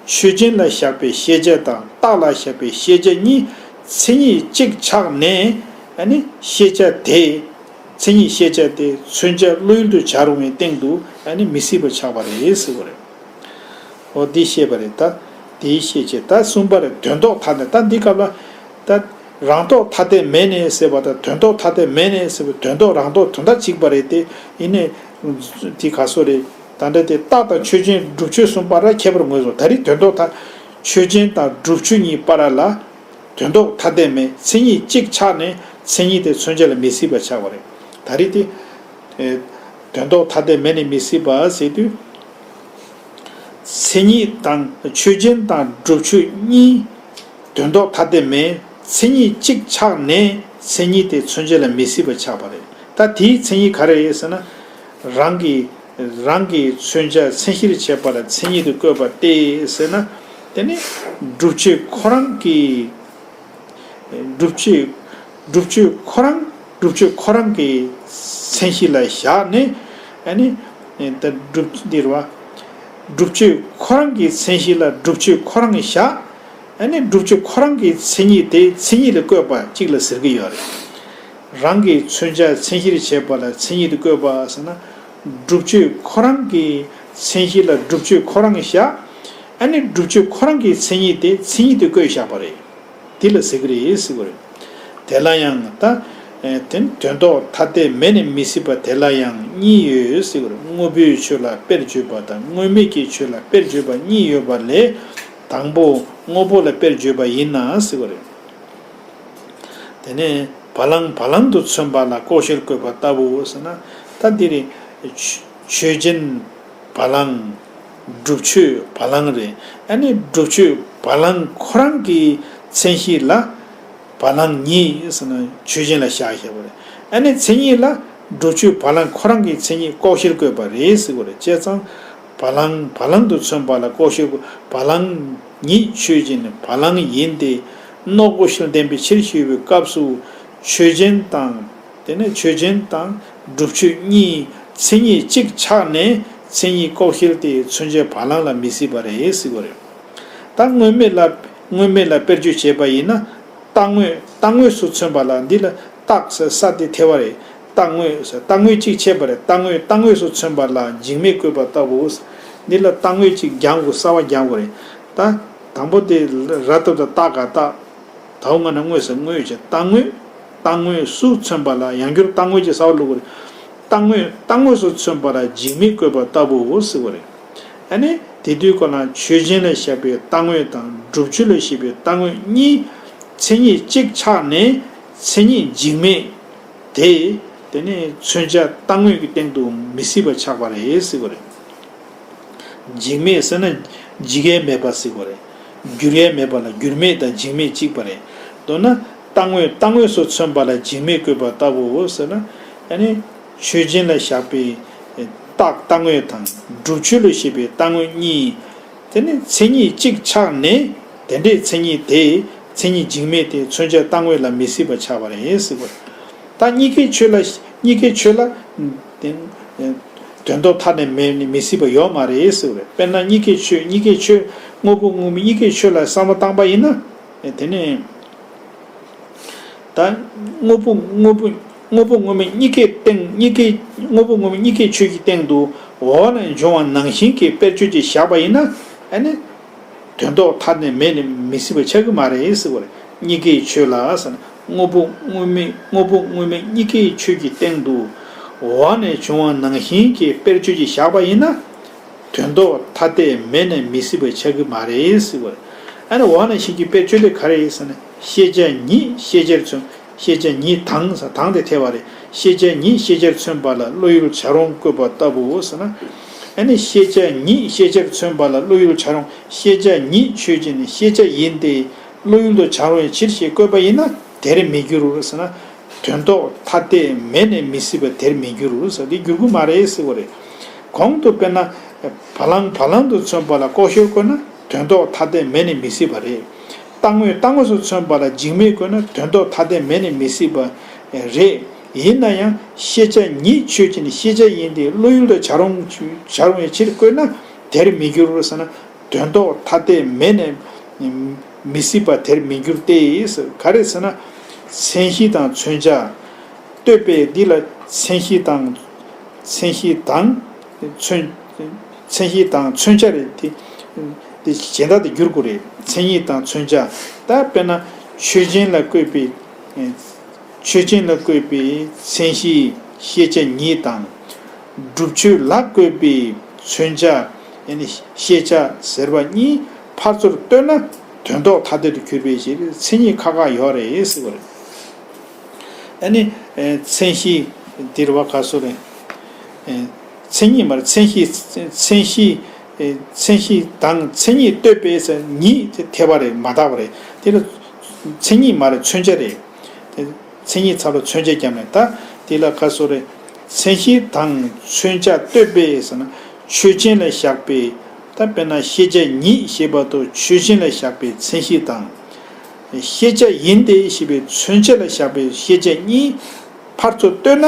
ཆོས་ཅན་ལ་བཞག་པའི་ཤེས་བྱ་དང་རྟགས་ལ་བཞག་པའི་ཤེས་བྱ་གཉིས་མཚན་ཉིད་གཅིག་ཆགས་ནས། ཨ་ནི་ཤེས་བྱ་དེ། མཚན་ཉིད་ཤེས་བྱ་དེ་མཚོན་བྱ་བློ་ཡུལ་དུ་བྱ་རུང་བའི་སྟེང་དུ། ཨ་ནི་མི་སྲིད་པ་ཆགས་པ་རེད་ཟེར་བ་རེད། འོ་འདི་བཤད་པ་རེད། ད་དེའི་ཤེས་བྱེད། ད་གསུམ་པ་རེད། དོན་ལྡོག་ཐ་དད། ད་འདི་སྐབས་ལ། ད་རང་ལྡོག་ཐ་དད་མེད་ནས་ཟེར་བ་དང་། དོན་ལྡོག་ཐ་དད་མེད་ནས་ཟེར་བའི། དོན་ལྡོག་རང་ལྡོག་དོན་དག་གཅིག་པ་རེད་དེ། ཡིན་ནའི་དེ་ག་སོ་རེད། ད་འདྲ་དེ་རྟགས་དང་ཆོས་ཅན། སྒྲུབ་ཆོས་གསུམ་པ་ར་ཁྱད་པར་ངོས་བཟུང་། ད་རེས་དོན་ལྡོག་ཐ། ཆོས་ཅན་དང་སྒྲུབ་ཆོས་གཉིས་བར་ལ་དོན་ལྡོག་ཐ་དད་མེད། མཚན་ཉིད་གཅིག་ཆགས་ནས་མཚན་ཉིད་དེ་མཚོན་བྱ་ལ་མི་སྲིད་པ་ཆགས་པ་རེད། ད་རེས་དེ། ཨེ། དོན་ལྡོག་ཐ་དད་མེད་ནས་མི་སྲིད་པ་ཟེར་དུས། མཚན་ཉིད་དང་། ཆོས་ཅན་དང་སྒྲུབ་ཆོས་གཉིས་དོན་ལྡོག་ཐ་དད་མེད། མཚན་ཉིད་གཅིག་ཆགས་ནས་མཚན་ཉིད་དེ་མཚོན་བྱ་ལ་མི་སྲིད་པ་ཆགས་པ་རེད། ད་དེའི་མཚན་ཉིད་ག་རེ་རེད་ཟེར་ན། རང་གི། རང་གི་མཚོན་བྱ་མཚན་གཞིར་བྱས་པ་ལ་མཚན་ཉིད་དུ་བཀོད་པ་སྟེ་ཟེར་ན། དེ་ནི་སྒྲུབ་བྱེད་ཁོ་རང་གི། སྒྲུབ་བྱེད། སྒྲུབ་བྱེད་ཁོ་རང་། སྒྲུབ་བྱེད་ཁོ་རང་གི་མཚན་གཞི་ལ་བཞག་ནས། ཨ་ནི། ད་སྒྲུབ་འདིར་བ། སྒྲུབ་བྱེད་ཁོ་རང་གི་མཚན་གཞི་ལ་སྒྲུབ་བྱེད་ཁོ་རང་གི་བཞག་ཨ་ནི་སྒྲུབ་བྱེད་ཁོ་རང་གི་མཚན་ཉིད་དེ་མཚན་ཉིད་ལ་བཀོད་པ་གཅིག་ལ་ཟེར་གྱི་ཡོད་རེད། རང་གི་མཚོན་བྱ་མཚན་གཞིར་བྱས་པ་ལ་མཚན་ཉིད་དུ་བཀོད་པ་ཟེར་ན། སྒྲུབ་བྱེད་ཁོ་རང་གི་མཚན་གཞི་ལ་སྒྲུབ་བྱེད་ཁོ་རང་གི་བཞག་ཨ་ནི་སྒྲུབ་བྱེད་ཁོ་རང་གི་མཚན་ཉིད་དེ་མཚན་ཉིད་དུ་བཀོད་བཞག་པ་རེད། དེ་ལ་ཟེར་གྱི་རེད་ཟེར་གྱི་རེད། དེ་ལ་ཡང་ད། ཨེ། དེ་ནི་དོན་ལྡོག་ཐ་དད་མེད་ནས་མི་སྲིད་པ་དེ་ལ་ཡང་གཉིས་ཡོད་ཟེར་གྱི་རེད། དངོས་པོའི་ཆོས་ལ་དཔེར་བརྗོད་པ་དང་། དངོས་མེད་ཀྱི་ཆོས་ལ་དཔེར་བརྗོད་པ་གཉིས་ཡོད་པ་ལས། དང་པོ་དངོས་པོ་ལ་དཔེར་བརྗོད་པ་ཡིན་ན་ཟེར་གྱི་རེད། དེ་ནས་བ་ལང་བ་ལང་དུ་མཚོན་པ་ལ་ལྐོག་ཤལ་བཀོད་པ་ལྟ་བུའོ་ཟེར་ན། ད་འདི་རེད། ཆོས་ཅན་བ་ལང་། སྒྲུབ་ཆོས་བ་ལང་རེད། ཨ་ནི་སྒྲུབ་ཆོས་བ་ལང་ཁོ་རང་གི་མཚན་གཞི་ལ་བ་ལང་ཉིད་ཟེར་ན་ཆོས་ཅན་ལ་བཞག་བཞག་པ་རེད། ཨ་ནི་མཚན་ཉིད་ལ་སྒྲུབ་ཆོས་བ་ལང་ཁོ་རང་གི་མཚན་ཉིད་ལྐོག་ཤལ་བཀོད་པ་རེད་ཟེར་གྱི་རེད། བྱས་ཙང་བ་ལང་བ་ལང་དུ་མཚོན་པ་ལ་ལྐོག་ཤལ་བཀོད། བ་ལང་ཉིད་ཆོས་ཅན་བ་ལང་ཡིན་ཏེ། ནོག་ལྐོག་ཤལ་ལྡན་པའི་ཕྱིར་ཞེས་པའི་སྐབས་སུ། ཆོས་ཅན་དང་། དེ་ནས་ཆོས་ཅན་དང་སྒྲུབ་ཆོས་གཉིས་མཚན་ཉིད་གཅིག་ཆགས་ནས་མཚན་ཉིད་ལྐོག་ཤལ་དེ་མཚོན་བྱ་བ་ལང་ལ་མི་སྲིད་པ་རེད་ཟེར་གྱི་རེད། ད་དངོས་མེད་ལ། དངོས་མེད་ལ་དཔེར་བརྗོད་བྱས་པ་ཡིན་ན། རྟ་དངོས། རྟ་དངོས་སུ་མཚོན་པ་ལ། འདི་ལ་རྟགས་ཟེར་ས་དེ་ཐེ་བ་རེད། རྟ་དངོས་ཟེར། རྟ་དངོས་གཅིག་ཆད་པ་རེད། རྟ་དངོས། རྟ་དངོས་སུ་མཚོན་པ་ལ་འཇིགས་མེད་བཀོད་པ་ལྟ་བུ། འདི་ལ་རྟ་དངོས་གཅིག་རྒྱང་དགོས། གསར་པ་རྒྱང་དགོས་རེད། ད་དང་པོ་དེ་ར་བཏགས་རྟ་ག་རྟགས། ད་འོ་ང་ན་དངོས་སུ་དངོས་བྱས། རྟ་དངོས། རྟ་དངོས་སུ་མཚོན་པ་ལ་ཡང་བསྐྱར་རྟ་དངོས་ཀྱི་གསར་པ་བླུག་དགོས་རེད། རྟ་དངོས། རྟ་དངོས་སུ་མཚོན་པ་ལ་འཇིགས་མེད་བཀོད་པ་ལྟ་བུའོ་ཟེར་བ་རེད། ཨ་ནི་དེ་དུས་ཀ་ལ་ཆོས་ཅན་ལ་བཞག་པའི་རྟ་དངོས་དང་སྒྲུབ་ཆོས་ལ་བཞག་པའི་རྟ་དངོས་གཉིས་མཚན་ཉིད་གཅིག་ཆགས་ནས་མཚན་ཉིད་འཇིགས་མེད་དེ། དེ་ནི་མཚོན་བྱ་རྟ་དངོས་ཀྱི་སྟེང་དུ་མི་སྲིད་པ་ཆགས་པ་རེད་ཟེར་བ་རེད། འཇིགས་མེད་ཟེར་ན་འཇིགས་ཡས་མེད་པ་ཟེར་བ་རེད། འགྱུར་ཡས་མེད་པ་ལ་འགྱུར་མེད་དང་འཇིགས་མེད་གཅིག་པ་རེད། མདོར་ན་རྟ་དངོས། རྟ་དངོས་སུ་མཚོན་པ་ལ་འཇིགས་མེད་བཀོད་པ་ལྟ་བུའོ་ཟེར་ན། ཨ་ནི་ཆོས་ཅན་ལ་བཞག་པའི་རྟགས་རྟ་དངོས་དང་། སྒྲུབ་ཆོས་ལ་བཞག་པའི་རྟ་དངོས་གཉིས། དེ་ནི་མཚན་ཉིད་གཅིག་ཆགས་ནས། དེ་འདྲའི་མཚན་ཉིད་དེ། མཚན་ཉིད་འཇིགས་མེད་དེ་མཚོན་བྱ་རྟ་དངོས་ལ་མི་སྲིད་པ་ཆགས་པ་རེད་ཟེར་བ་རེད། ད་གཉིས་ཀའི་ཆོས་ལ། གཉིས་ཀའི་ཆོས་ལ། དེ། དོན་ལྡོག་ཐ་དད་མེད་ནི་མི་སྲིད་པ་ཡོད་མ་རེད་ཟེར་བ་རེད། དཔེར་ན་གཉིས་ཀའི་ཆོས། གཉིས་ཀའི་ཆོས། དངོས་པོ་དངོས་མེད་གཉིས་ཀའི་ཆོས་ལ་བསམ་བློ་བཏང་པ་ཡིན་ན། དེ་ནས། ད་དངོས་པོ་དངོས་པོ། དངོས་པོ་དངོས་མེད་གཉིས་ཀའི་སྟེང་། གཉིས་ཀའི། དངོས་པོ་དངོས་མེད་གཉིས་ཀའི་ཆོས་ཀྱི་སྟེང་དུ་འོག་ནས་འབྱུང་བ་ནང་བཞིན་གྱི་དཔེར་བརྗོད་ཅིག་བཞག་པ་ཡིན་ན། ཨ་ནི་དོན་ལྡོག་ཐ་དད་མེད་ནི་མི་སྲིད་པ་ཆགས་ཀྱི་མ་རེད་ཟེར་བ་རེད། གཉིས་ཀའི་ཆོས་ལ་ཟེར་ན། དངོས་པོ་དངོས་མེད། དངོས་པོ་དངོས་མེད་གཉིས་ཀའི་ཆོས་ཀྱི་སྟེང་དུ་འོག་ནས་འབྱུང་བ་ནང་བཞིན་གྱི་དཔེར་བརྗོད་ཅིག་བཞག་པ་ཡིན་ན། དོན་ལྡོག་ཐ་དད་མེད་ནས་མི་སྲིད་པ་ཆགས་ཀྱི་མ་རེད་ཟེར་བ་རེད། ཨ་ནི་འོག་ན་ཞིག་གི་དཔེ་བརྗོད་དེ་ག་རེ་ཡིན་ཟེར་ན། ཤེས་བྱ་ཉིད་ཤེས་བྱར་མཚོན། ཤེས་བྱ་ཉིད་དང་ཟེར་དང་དེ་ཐེ་བ་རེད། ཤེས་བྱ་ཉིད་ཤེས་བྱར་མཚོན་པ་ལ་བློ་ཡུལ་བྱ་རུང་བཀོད་པ་ལྟ་བུའོ་ཟེར་ན། ཨ་ནི་ཤེས་བྱ་ཉིད་ཤེས་བྱར་མཚོན་པ་ལ་བློ་ཡུལ་བྱ་རུང་། ཤེས་བྱ་ཉིད་ཆོས་ཅན། ཤེས་བྱ་ཡིན་ཏེ། བློ་ཡུལ་དུ་བྱ་རུང་བའི་ཕྱིར་ཞེས་བཀོད་པ་ཡིན་ན་དེར་མི་འགྱུར་ཟེར་ན། དོན་ལྡོག་ཐ་དད་མེད་ནས་མི་སྲིད་པ་དེར་མི་འགྱུར་ཟེར། དེ་འགྱུར་གྱི་མ་རེད་ཟེར་བ་རེད། གོང་དུ་དཔེར་ན་བ་ལང་བ་ལང་དུ་མཚོན་པ་ལ་ལྐོག་ཤལ་བཀོད་ན་དོན་ལྡོག་ཐ་དད་མེད་ནས་མི་སྲིད་པ་རེད། རྟ་ངོས་རྟ་ངོས་སུ་མཚོན་པ་ལ་འཇིགས་མེད་བཀོད་ན་དོན་ལྡོག་ཐ་དད་མེད་ནས་མི་སྲིད་པ་རེད། ཡིན་ན་ཡང་ཤེས་བྱ་ཉིད་ཆོས་ཅན། ཤེས་བྱ་ཡིན་ཏེ་བློ་ཡུལ་དུ་བྱ་རུང་བྱ་རུང་བའི་ཕྱིར་བཀོད་ན་དེར་མི་འགྱུར་ཟེར་ན། དོན་ལྡོག་ཐ་དད་མེད་ནས་མི་སྲིད་པ་དེར་མི་འགྱུར་ཏེ། ག་རེ་ཟེར་ན། མཚན་གཞི་དང་མཚོན་བྱ་ལྟོས་པས། འདི་ལ་མཚན་གཞི་དང་། མཚན་གཞི་དང་མཚོན། མཚན་གཞི་དང་མཚོན་བྱ་རེད་དེ། དེ་གཞན་དག་ཏུ་འགྱུར་དགོས་རེད། མཚན་ཉིད་དང་མཚོན་བྱ། ད་དཔེར་ན་ཆོས་ཅན་ལ་བཀོད་པའི། ཆོས་ཅན་ལ་བཀོད་པའི་མཚན་གཞི་ཤེས་བྱ་ཉིད་དང་། སྒྲུབ་ཆོས་ལ་བཀོད་པའི་མཚོན་བྱ་ཡང་ན་ཤེས་བྱ་ཟེར་བ་གཉིས་ཕར་ཚུར་ལྟོས་ན་དོན་ལྡོག་ཐ་དད་དུ་གྱུར་པའི་ཕྱིར། མཚན་ཉིད་ཁ་ཁ་ཡོད་རེད་ཟེར་བ་རེད། ཨ་ནི། ཨེ། མཚན་གཞི་འདིར་བ་ག་སོ་རེད། ཨེ། མཚན་ཉིད་མ་རེད། མཚན་གཞི། མཚན་གཞི། ཨེ། མཚན་གཞི་དང་མཚན་ཉིད་ལྟོས་པས་ཟེར་ཉིད་དེ་ཐེ་བ་རེད། མ་དག་པ་རེད། དེ་ལ་མཚན་ཉིད་མ་རེད། མཚོན་བྱ་རེད། དེ་མཚན་ཉིད་ཚབ་ལ་མཚོན་བྱ་བརྒྱབ་ནས། ད་དེ་ལ་ག་སོ་རེད། མཚན་གཞི་དང་མཚོན་བྱ་ལྟོས་པས་ཟེར་ན་ཆོས་ཅན་ལ་བཞག་པའི། ད་དཔེར་ན་ཤེས་བྱ་ཉིད་ཞེས་པ་དང་ཆོས་ཅན་ལ་བཞག་པའི་མཚན་གཞི་དང་། ཤེས་བྱ་ཡིན་ཏེ་ཞེས་པའི་མཚོན་བྱ་ལ་བཞག་པའི་ཤེས་བྱ་གཉིས་ཕར་ཚུར་ལྟོས་ན།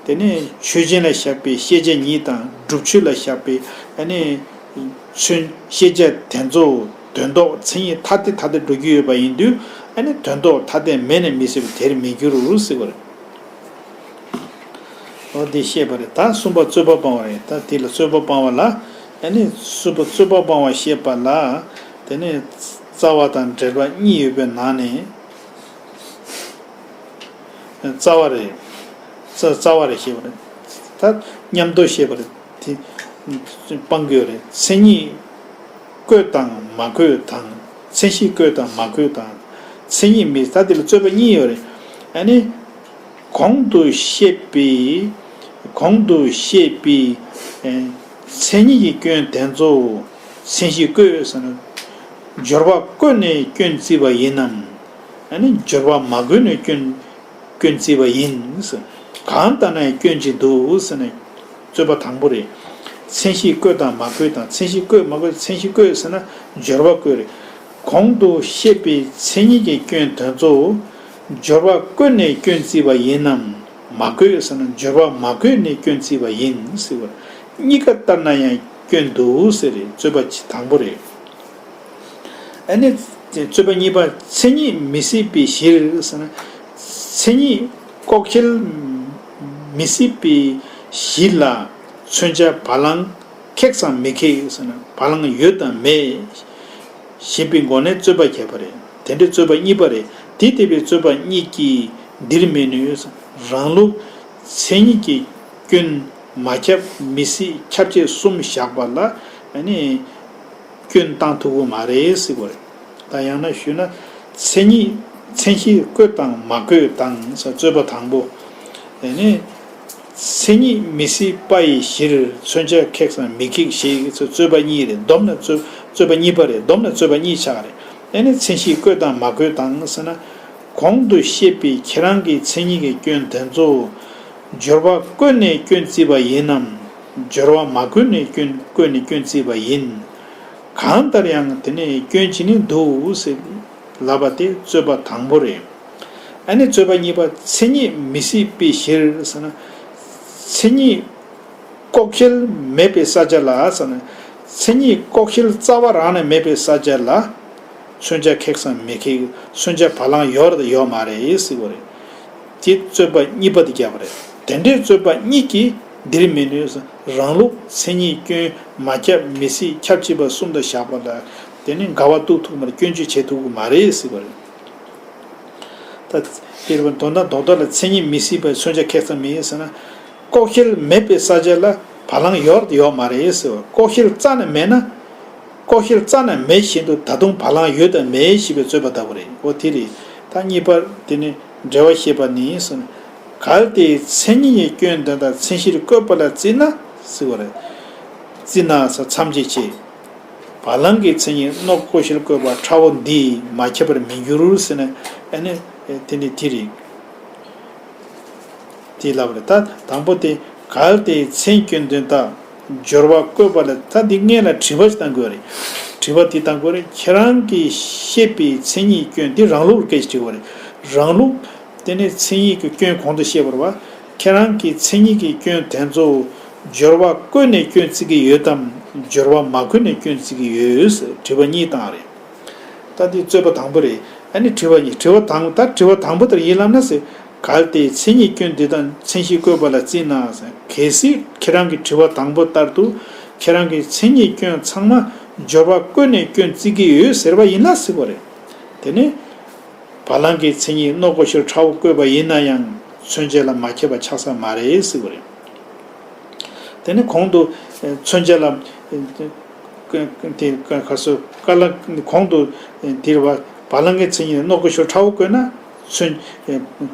དེ་ནས་ཆོས་ཅན་ལ་བཞག་པའི་ཤེས་བྱ་ཉིད་དང་སྒྲུབ་ཆོས་ལ་བཞག་པའི་ཨ་ནི་མཚོན་ཤེས་བྱ་དེ་ཚོ་དོན་ལྡོག་མཚན་ཉིད་ཐ་དད་ཐ་དད་འགྲོ་གི་ཡོད་པ་ཡིན་དུས། ཨ་ནི་དོན་ལྡོག་ཐ་དད་མེད་ནས་མི་སྲིད་པ་དེར་མི་འགྱུར་ཟེར་བ་རེད། འོ་དེ་བཤད་པ་རེད། ད་གསུམ་པ་རྩོད་པ་སྤང་བ་རེད། ད་དེ་ལ་རྩོད་པ་སྤང་བ་ལ། ཨ་ནི་གསུམ་པ་རྩོད་པ་སྤང་བ་བཤད་པ་ལ། དེ་ནས་རྩ་བ་དང་འབྲེལ་བ་གཉིས་ཡོད་པའི་ནང་ནས། རྩ་བ་རེད། རྩ་རྩ་བ་རེད་བཤད་པ་རེད། ད་མཉམ་དུ་བཤད་པ་རེད། དེ་སྤང་གི་ཡོད་རེད། མཚན་ཉིད་བཀོད་དང་མ་བཀོད་དང་། མཚན་གཞི་བཀོད་དང་མ་བཀོད་དང་། མཚན་ཉིད་མི། ད་དེ་ལ་རྩོད་པ་གཉིས་ཡོད་རེད། ཨ་ནི། གོང་དུ་བཤད་པའི། གོང་དུ་བཤད་པའི། ཨེ། མཚན་ཉིད་ཀྱི་སྐྱོན་དེ་ཚོ་མཚན་གཞི་བཀོད་ཟེར་ན། སྦྱོར་བ་བཀོད་ནས་སྐྱོན་བརྩིས་པ་ཡིན་ནམ། ཨ་ནི་སྦྱོར་བ་མ་བཀོད་ནས་སྐྱོན། སྐྱོན་བརྩིས་པ་ཡིན་ཟེར། གང་ལྟར་ན་ཡང་སྐྱོན་ཅིག་འདུག་ཟེར་ནས་རྩོད་པ་དང་པོ་རེད། མཚན་གཞི་བཀོད་དང་མ་བཀོད་དང་། མཚན་གཞི་བཀོད་མ་བཀོད། མཚན་གཞི་བཀོད་ཟེར་ན་སྦྱོར་བ་བཀོད་རེད། གོང་དུ་བཤད་པའི་མཚན་ཉིད་ཀྱི་སྐྱོན་དེ་ཚོ་སྦྱོར་བ་བཀོད་ནས་སྐྱོན་བརྩིས་པ་ཡིན་ནམ། མ་བཀོད་ཟེར་ན་སྦྱོར་བ་མ་བཀོད་ནས་སྐྱོན་བརྩིས་པ་ཡིན་ཟེར་བ། གཉིས་ཀ་ལྟར་ན་ཡང་སྐྱོན་འདུག་ཟེར་རེད། རྩོད་པ་དང་པོ་རེད། ཨ་ནི་རྩོད་པ་གཉིས་པ། མཚན་ཉིད་མི་སྲིད་པའི་གཞིར་ཟེར་ན། མཚན་ཉིད་ལྐོག་ཤལ་མི་སྲིད་པའི་གཞི་ལ་མཚོན་བྱ་བ་ལང་ཁེགས་སམ་མི་ཁེགས་ཟེར་ན། བ་ལང་ཡོད་དམ་མེད་ཞེས་པའི་སྒོ་ནས་རྩོད་པ་བྱས་པ་རེད། དེ་འདྲའི་རྩོད་པ་གཉིས་པ་རེད། དེ་ལྟ་བུའི་རྩོད་པ་གཉིས་ཀྱིས་འདིར་མི་ནུས། རང་ལུགས་མཚན་ཉིད་ཀྱི་སྐྱོན་མ་ཁྱབ་མི་སྲིད་ཁྱབ་ཅེས་གསུམ་བཞག་པ་ལ་ཨ་ནི། སྐྱོན་བཏང་ཐུབ་ཀྱི་མ་རེད་ཟེར་བ་རེད། ད་ཡང་ན་ཞུས་ན། མཚན་ཉིད། མཚན་གཞི་བཀོད་དང་མ་བཀོད་དང་ཟེར། རྩོད་པ་དང་པོ། དེ་ནས་མཚན་ཉིད་མི་སྲིད་པ་ཡི་གཞིར་མཚོན་བྱ་ཁེགས་སམ་མི་ཁེགས་ཞེས་ཟེར། རྩོད་པ་གཉིས་རེད། བསྡོམས་ན་རྩོད། རྩོད་པ་གཉིས་པ་རེད། བསྡོམས་ན་རྩོད་པ་གཉིས་ཆགས་རེད། དེ་ནས་མཚན་གཞི་བཀོད་དང་མ་བཀོད་དང་ཟེར་ན། གོང་དུ་བཤད་པའི་ཁྱེད་རང་གི་མཚན་ཉིད་ཀྱི་སྐྱོན་དེ་ཚོ་སྦྱོར་བ་བཀོད་ནས་སྐྱོན་བརྩིས་པ་ཡིན་ནམ། སྦྱོར་བ་མ་བཀོད་ནས་སྐྱོན། བཀོད་ནས་སྐྱོན་བརྩིས་པ་ཡིན། གང་ལྟར་ཡང་དེ་ནས་སྐྱོན་ཅི་ནི་འདུག་ཟེར་ལབ་པ་དེ་རྩོད་པ་དང་པོ་རེད། ཨ་ནི་རྩོད་པ་གཉིས་པ། མཚན་ཉིད་མི་སྲིད་པའི་ཕྱིར་ཟེར་ན། མཚན་ཉིད་ལྐོག་ཤལ་མེད་པའི་ས་ཆ་ལ་ཟེར་ན། མཚན་ཉིད་ལྐོག་ཤལ་རྩ་བ་རང་ནས་མེད་པའི་ས་ཆ་ལ་མཚོན་བྱ་ཁེགས་སམ་མི་ཁེགས། མཚོན་བྱ་བ་ལང་ཡོད་རེད་ཡོད་མ་རེད་ཟེར་བ་རེད། དེ་རྩོད་པ་གཉིས་པ་དེ་བརྒྱབ་པ་རེད། དེ་འདྲའི་རྩོད་པ་གཉིས་ཀྱིས་འདིར་མི་ནུས། རང་ལུགས་མཚན་ཉིད་སྐྱོན་མ་ཁྱབ་མི་སྲིད་ཁྱབ་ཅེས་པ་གསུམ་དུ་བཞག་པ་ལ་དེ་ནི་འགལ་བ་གཏུག་ཐུབ་མ་རེད། སྐྱོན་བརྗོད་བྱེད་ཐུབ་ཀྱི་མ་རེད་ཟེར་བ་རེད། ད་དེར་བ་དོན་དག་རྡོག་རྡོག་ལ་མཚན་ཉིད་མི་སྲིད་པའི་མཚོན་བྱ་ཁེགས་སམ་མེད་ཟེར་ན། ལྐོག་ཤལ་མེད་པའི་ས་ཆ་ལ་ བ་ལང་ཡོད་ཡོད་མ་རེད་ཟེར་བ། ལྐོག་ཤལ་རྩ་ནས་མེད་ན། ལྐོག་ཤལ་རྩ་ནས་མེད་བཞིན་དུ་ད་དུང་བ་ལང་ཡོད་དམ་མེད་ཞེས་པའི་རྩོད་པ་ལྟ་བུ་རེད། འོ་དེ་རེད། ད་གཉིས་པ་དེ་ནི་འགྲེལ་བ་བཤད་པ་ནི་གསུངས། གལ་ཏེ་མཚན་ཉིད་ཀྱི་སྐྱོན་དོན་དག་མཚན་གཞིར་བཀོད་པ་ལ་བརྩིས་ན་ཟེར་བ་རེད། བརྩིས་ན་ཟེར་མཚམས་བཅད་བྱས། བ་ལང་གི་མཚན་ཉིད་ནོག་ལྐོག་ཤལ་བཀོད་པ་ཕྲ་བོ་འདིས་མ་ཁྱབ་པར་མི་འགྱུར་ཟེར་ན། ཨ་ནི་དེ་ནི་དེ་རེད། དེ་ལབ་རེད། ད་དང་པོ་དེ། གལ་ཏེ་མཚན་སྐྱོན་དོན་དག་སྦྱོར་བ་བཀོད་པ་ལ། ད་འདི་སྔོན་ལ་དྲི་བ་ཞིག་བཏང་དགོས་རེད། དྲི་བ་དེ་བཏང་དགོས་རེད། ཁྱེད་རང་གིས་བཤད་པའི་མཚན་ཉིད་སྐྱོན་དེ་རང་ལུགས་སྐད་ཆ་དྲི་བ་རེད། རང་ལུགས་དེ་ནི་མཚན་ཉིད་ཀྱི་སྐྱོན་གོང་དུ་བཤད་པ་རེད་བ། ཁྱེད་རང་གིས་མཚན་ཉིད་ཀྱི་སྐྱོན་དེ་ཚོ་སྦྱོར་བ་བཀོད་ནས་སྐྱོན་བརྩི་གི་ཡོད་དམ། སྦྱོར་བ་མ་བཀོད་ནས་སྐྱོན་བརྩི་གི་ཡོད་ཟེར་དྲི་བ་གཉིས་བཏང་རེད། ད་འདི་རྩོད་པ་དང་པོ་རེད། ཨ་ནི་དྲི་བ་གཉིས། དྲི་བ་དང་། ད་དྲི་བ་དང་པོ་ལྟར་ཡིན་ལབ་ན་ཟེར། གལ་ཏེ་མཚན་ཉིད་སྐྱོན་དོན་དག་མཚན་གཞིར་བཀོད་པ་ལ་བརྩིས་ན་ཟེར། གལ་སྲིད་ཁྱེད་རང་གི་དྲི་བ་དང་པོ་ལྟར་དུ་ཁྱེད་རང་གིས་མཚན་ཉིད་སྐྱོན་ཚང་མ་སྦྱོར་བ་བཀོད་ནས་སྐྱོན་བརྩི་གི་ཡོད་ཟེར་བ་ཡིན་ན་ཟེར་བ་རེད། དེ་ནི་བ་ལང་གི་མཚན་ཉིད་ནོག་ལྐོག་ཤལ་ཕྲ་བོ་བཀོད་པ་ཡིན་ན་ཡང་མཚོན་བྱེད་ལ་མ་ཁྱབ་པ་ཆགས་ས་མ་རེད་ཟེར་བ་རེད། དེ་ནི་གོང་དུ་མཚོན་བྱེད་ལ། དེ་ག་སོ་ག་ལ་གོང་དུ་དེ་རེད་བ། བ་ལང་གི་མཚན་ཉིད་ནོག་ལྐོག་ཤལ་ཕྲ་བོ་བཀོད་ན་མཚོན།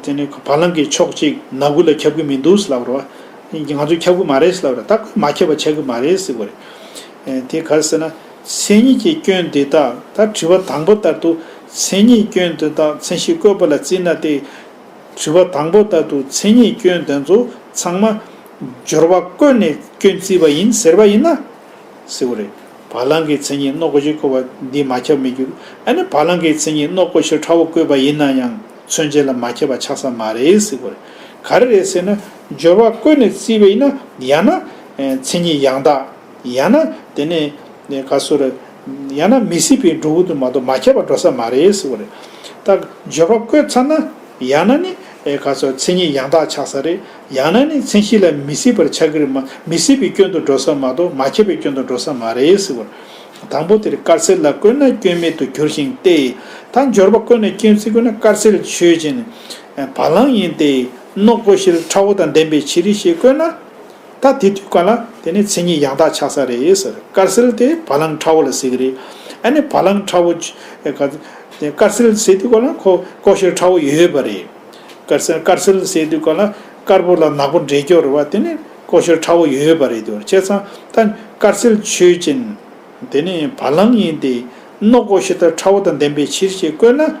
དེ་ནི་བ་ལང་གི་ཕྱོགས་གཅིག་ནག་ཁུང་ལ་ཁྱབ་ཀྱི་མི་འདུག་ལབ་རེད་བ། ང་ཚོས་ཁྱབ་ཀྱི་མ་རེད་ལབ་རེད། ད་ཁོས་མ་ཁྱབ་པ་ཆགས་ཀྱི་མ་རེད་ཟེར་བ་རེད། དེ་ག་རེ་ཟེར་ན། མཚན་ཉིད་ཀྱི་སྐྱོན་དེ་དག་ད་དྲི་བ་དང་པོ་ལྟར་དུ་མཚན་ཉིད་སྐྱོན་དོན་དག་མཚན་གཞིར་བཀོད་པ་ལ་བརྩིས་ན་སྟེ། དྲི་བ་དང་པོ་ལྟར་དུ་མཚན་ཉིད་སྐྱོན་དེ་ཚོ་ཚང་མ་སྦྱོར་བ་བཀོད་ནས་སྐྱོན་བརྩིས་པ་ཡིན་ཟེར་བ་ཡིན་ན། ཟེར་བ་རེད། བ་ལང་གི་མཚན་ཉིད་ནོག་ལྐོག་ཤལ་བཀོད་པ་འདིས་མ་ཁྱབ་མི་འགྱུར། ཨ་ནི་བ་ལང་གི་མཚན་ཉིད་ནོག་ལྐོག་ཤལ་ཕྲ་བོ་བཀོད་པ་ཡིན་ན་ཡང་མཚོན་བྱེད་ལ་མ་ཁྱབ་པ་ཆགས་ས་མ་རེད་ཟེར་བ་རེད། ག་རེ་རེད་ཟེར་ན། སྦྱོར་བ་བཀོད་ནས་བརྩིས་པ་ཡིན་ན། ཡང་ན་མཚན་ཉིད་ཡང་དག་ཡང་ན་དེ་ནས་ག་སོ་རེད། ཡང་ན་མི་སྲིད་པའི་འགྲོ་གི་འདུག་མ་གཏོགས་མ་ཁྱབ་པ་འགྲོ་ས་མ་རེད་ཟེར་བ་རེད། ད་སྦྱོར་བ་བཀོད་ཚར་ན་ཡང་ན་ནི་ག་སོ་མཚན་ཉིད་ཡང་དག་ཆགས་ས་རེད། ཡང་ན་ནི་མཚན་གཞི་ལ་མི་སྲིད་པར་ཆགས་ཀྱི་རེད། མ་མི་སྲིད་པའི་སྐྱོན་དུ་འགྲོ་ས་མ་གཏོགས་མ་ཁྱབ་པའི་སྐྱོན་དུ་འགྲོ་ས་མ་རེད་ཟེར་བ་རེད། དང་པོ་དེར་དཀར་སེལ་ལ་བཀོད་ན་སྐྱོན་མེད་དུ་འགྱུར་ཞིང་སྟེ། ད་སྦྱོར་བ་བཀོད་ནས་སྐྱོན་བརྩི་དགོས་ན། དཀར་སེལ་ཆོས་ཅན། བ་ལང་ཡིན་ཏེ། ནོག་ལྐོག་ཤལ་ཕྲ་བོ་དང་ལྡན་པའི་ཕྱིར་ཞེས་བཀོད་ན། ད་དེ་དུས་ག་ལ་དེ་ནི་མཚན་ཉིད་ཡང་དག་ཆགས་ས་རེད་ཟེར། དཀར་སེལ་དེ་བ་ལང་ཕྲ་བོ་ལ་ཟེར་གི་རེད། ཨ་ནི་བ་ལང་ཕྲ་བོ་ཆ་ག་དེ་དཀར་སེལ་ཟེར་དུས་ག་ལ་ཁོ་ལྐོག་ཤལ་ཕྲ་བོ་ཡོད་པ་རེད། དཀར་སེལ་དཀར་སེལ་ཟེར་དུས་ག་ལ་དཀར་པོ་ལ་ནག་པོ་འདྲེས་ཀྱོག་རེད་བ། དེ་ནི་ལྐོག་ཤལ་ཕྲ་བོ་ཡོད་པ་རེད་དེ། བྱས་ཙང་ད་དཀར་སེལ་ཆོས་ཅན། དེ་ནི་བ་ལང་ཡིན་ཏེ། ནོག་ལྐོག་ཤལ་ཕྲ་བོ་དང་ལྡན་པའི་ཕྱིར་ཞེས་བཀོད་ན།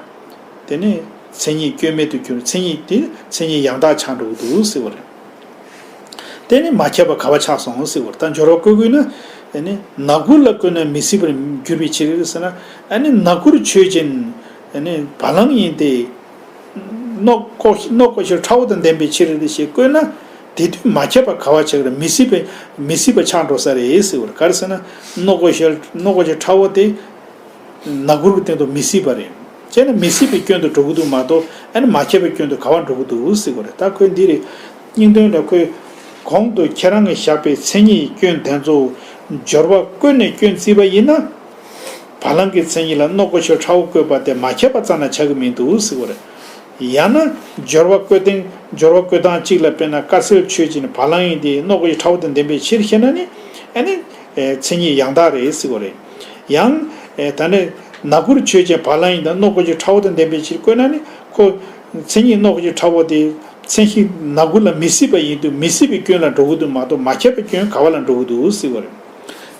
དེ་ནི་མཚན་ཉིད་སྐྱོན་མེད་དུ་གྱུར། མཚན་ཉིད་དེ་མཚན་ཉིད་ཡང་དག་ཆགས་འགྲོ་གི་འདུག་ཟེར་བ་རེད། དེ་ནི་མ་ཁྱབ་པ་ག་བ་ཆགས་སོང་ཟེར་བ་རེད། ད་སྦྱོར་བ་བཀོད་དགོས་ན། དེ་ནི་ནག་ཁུང་ལ་བཀོད་ན་མི་སྲིད་པར་འགྱུར་བའི་ཕྱིར་ཟེར་ན། ཨ་ནི་ནག་ཁུང་ཆོས་ཅན། དེ་ནི་བ་ལང་ཡིན་ཏེ། ནོག་ལྐོག་ནོག་ལྐོག་ཤལ་ཕྲ་བོ་དང་ལྡན་པའི་ཕྱིར་ཞེས་བཀོད་ན། དེ་དུས་མ་ཁྱབ་པ་ག་བ་ཆགས་རེད། མི་སྲིད་པའི་མི་སྲིད་པ་ཆགས་འགྲོ་ས་རེད་ཟེར་བ་རེད། ག་རེ་ཟེར་ན། ནོག་ལྐོག་ཤལ་ནོག་ལྐོག་ཤལ་ཕྲ་བོ་དེ་ནག་ཁུང་གི་སྟེང་དུ་མི་སྲིད་པ་རེད། བྱས་ན་མི་སྲིད་པའི་སྐྱོན་དུ་འགྲོ་གི་འདུག་མ་གཏོགས་ཨ་ནི་མ་ཁྱབ་པའི་སྐྱོན་དུ་ག་བ་འགྲོ་གི་འདུག་ཟེར་བ་རེད། ད་ཁོས་འདི་རེད། སྙིང་དོན་ལ་ཁོས་གོང་དུ་ཁྱེད་རང་གིས་བཞག་པའི་མཚན་ཉིད་ཀྱི་སྐྱོན་དེ་ཚོ་སྦྱོར་བ་བཀོད་ནས་སྐྱོན་བརྩིས་པ་ཡིན་ན། བ་ལང་གི་མཚན་ཉིད་ལ་ནོག་ལྐོག་ཤལ་ཕྲ་བོ་བཀོད་པ་དེ་མ་ཁྱབ་པ་ཙམ་ན་ཆགས་ཀྱི་མི་འདུག་ཟེར་བ་རེད། ཡང་ན་སྦྱོར་བ་བཀོད་སྟངས་སྦྱོར་བ་བཀོད་སྟངས་གཅིག་ལ་དཔེར་ན་དཀར་སེལ་ཆོས་ཅན། བ་ལང་ཡིན་ཏེ། ནོག་ལྐོག་ཤལ་ཕྲ་བོ་དང་ལྡན་པའི་ཕྱིར་ཞེ་ན་ནི། ཨ་ནི་མཚན་ཉིད་ཡང་དག་རེད་ཟེར་བ་རེད། ཡང་ད་ནི་ནག་ཁུང་ཆོས་ཅན། བ་ལང་ཡིན་ཏེ། ནོག་ལྐོག་ཤལ་ཕྲ་བོ་དང་ལྡན་པའི་ཕྱིར་བཀོད་ན་ནི་ཁོ་མཚན་ཉིད་ནོག་ལྐོག་ཤལ་ཕྲ་བོ་དེ་མཚན་གཞི་ནག་ཁུང་ལ་མི་སྲིད་པ་ཡིན་དུས་མི་སྲིད་པའི་སྐྱོན་ལ་འགྲོ་གི་འདུག་མ་གཏོགས་མ་ཁྱབ་པའི་སྐྱོན་ག་བ་ལ་འགྲོ་གི་འདུག་ཟེར་བ་རེད།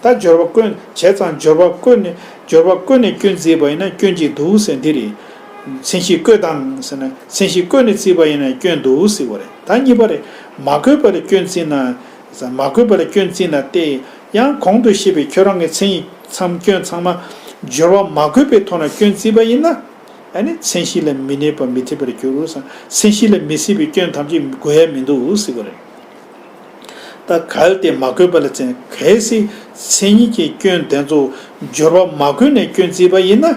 ད་སྦྱོར་བ་བཀོད་བྱས་ཙང་སྦྱོར་བ་བཀོད་ནས་སྦྱོར་བ་བཀོད་ནས་སྐྱོན་བརྩིས་པ་ཡིན་ན་སྐྱོན་གཅིག་འདུག་ཟེར་འདི་རེད། མཚན་གཞི་བཀོད་དང་ཟེར་ན་མཚན་གཞི་བཀོད་ནས་བརྩིས་པ་ཡིན་ན་སྐྱོན་འདུག་ཟེར་བ་རེད། ད་གཉིས་པ་རེད། མ་བཀོད་པ་ལ་སྐྱོན་བརྩིས་ན། མ་བཀོད་པ་ལ་སྐྱོན་བརྩིས་ན་སྟེ། ཡང་གོང་དུ་བཤད་པའི་ཁྱོད་རང་གི་མཚན་ཉིད་ཚང་སྐྱོན་ཚང་མ་སྦྱོར་བ་མ་བཀོད་པའི་ཐོག་ནས་སྐྱོན་བརྩིས་པ་ཡིན་ན། ཨ་ནི་མཚན་གཞི་ལ་མི་གནས་པ་མི་འཐད་པར་འགྱུར་ཟེར། མཚན་གཞི་ལ་མི་སྲིད་པའི་སྐྱོན་ཐམས་ཅད་དགོས་ཡ་མི་འདུག་ཟེར་བ་རེད། ད་གལ་ཏེ་མ་བཀོད་པ་ལ་བརྩིས་ན། གལ་སྲིད་མཚན་ཉིད་ཀྱི་སྐྱོན་དེ་ཚོ་སྦྱོར་བ་མ་བཀོད་ནས་སྐྱོན་བརྩིས་པ་ཡིན་ན།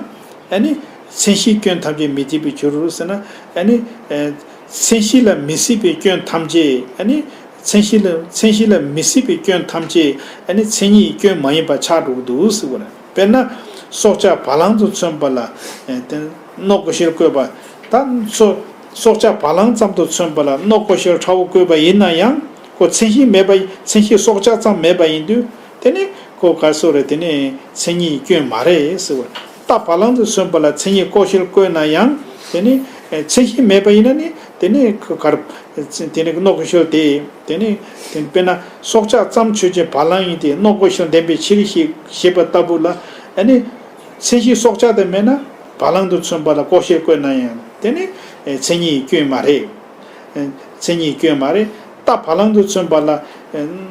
ཨ་ནི་མཚན་གཞིའི་སྐྱོན་ཐམས་ཅད་མི་འཐད་པར་འགྱུར་ཟེར་ན། ཨ་ནི་ཨ་མཚན་གཞི་ལ་མི་སྲིད་པའི་སྐྱོན་ཐམས་ཅད། ཨ་ནི་མཚན་གཞི་ལ་མཚན་གཞི་ལ་མི་སྲིད་པའི་སྐྱོན་ཐམས་ཅད་ཨ་ནི་མཚན་ཉིད་ཀྱི་སྐྱོན་མ་ཡིན་པ་ཆགས་འགྲོ་གི་འདུག་ཟེར་བ་རེད། དཔེར་ན། སྲོག་ཆགས་བ་ལང་དུ་མཚོན་པ་ལ། ཨེ་དེ་ནོག་ལྐོག་ཤལ་བཀོད་པ། ད་སྲོག་སྲོག་ཆགས་བ་ལང་ཙམ་དུ་མཚོན་པ་ལ་ནོག་ལྐོག་ཤལ་ཕྲ་བོ་བཀོད་པ་ཡིན་ན་ཡང་ ཁོ་མཚན་གཞི་མེད་པ་ཡིན། མཚན་གཞི་སྲོག་ཆགས་ཙམ་མེད་པ་ཡིན་དུས་དེ་ནི་ཁོ་ག་སོ་རེད། དེ་ནི་མཚན་ཉིད་སྐྱོན་མ་རེད་ཟེར་བ། རྟ་བ་ལང་དུ་མཚོན་པ་ལ་མཚན་ཉིད་ལྐོག་ཤལ་བཀོད་ན་ཡང་དེ་ནི་མཚན་གཞི་མེད་པ་ཡིན་ན་ནི་དེ་ནི་གར་དེ་ནི་ནོག་ཤལ་དེ་དེ་ནི་དེ་དཔེར་ན་སྲོག་ཆགས་ཙམ་ཆོས་ཅན་བ་ལང་ཡིན་ཏེ་ནོག་ལྐོག་ཤལ་ལྡན་པའི་ཕྱིར་ཞེས་ཞེས་པ་ལྟ་བུ་ལ་ཨ་ནི་མཚན་གཞི་སྲོག་ཆགས་དེ་མེད་ན་བ་ལང་དུ་མཚོན་པ་ལ་ལྐོག་ཤལ་བཀོད་ན་ཡང་དེ་ནི་མཚན་ཉིད་སྐྱོན་མ་རེད། མཚན་ཉིད་སྐྱོན་མ་རེད། རྟ་བ་ལང་དུ་མཚོན་པ་ལ་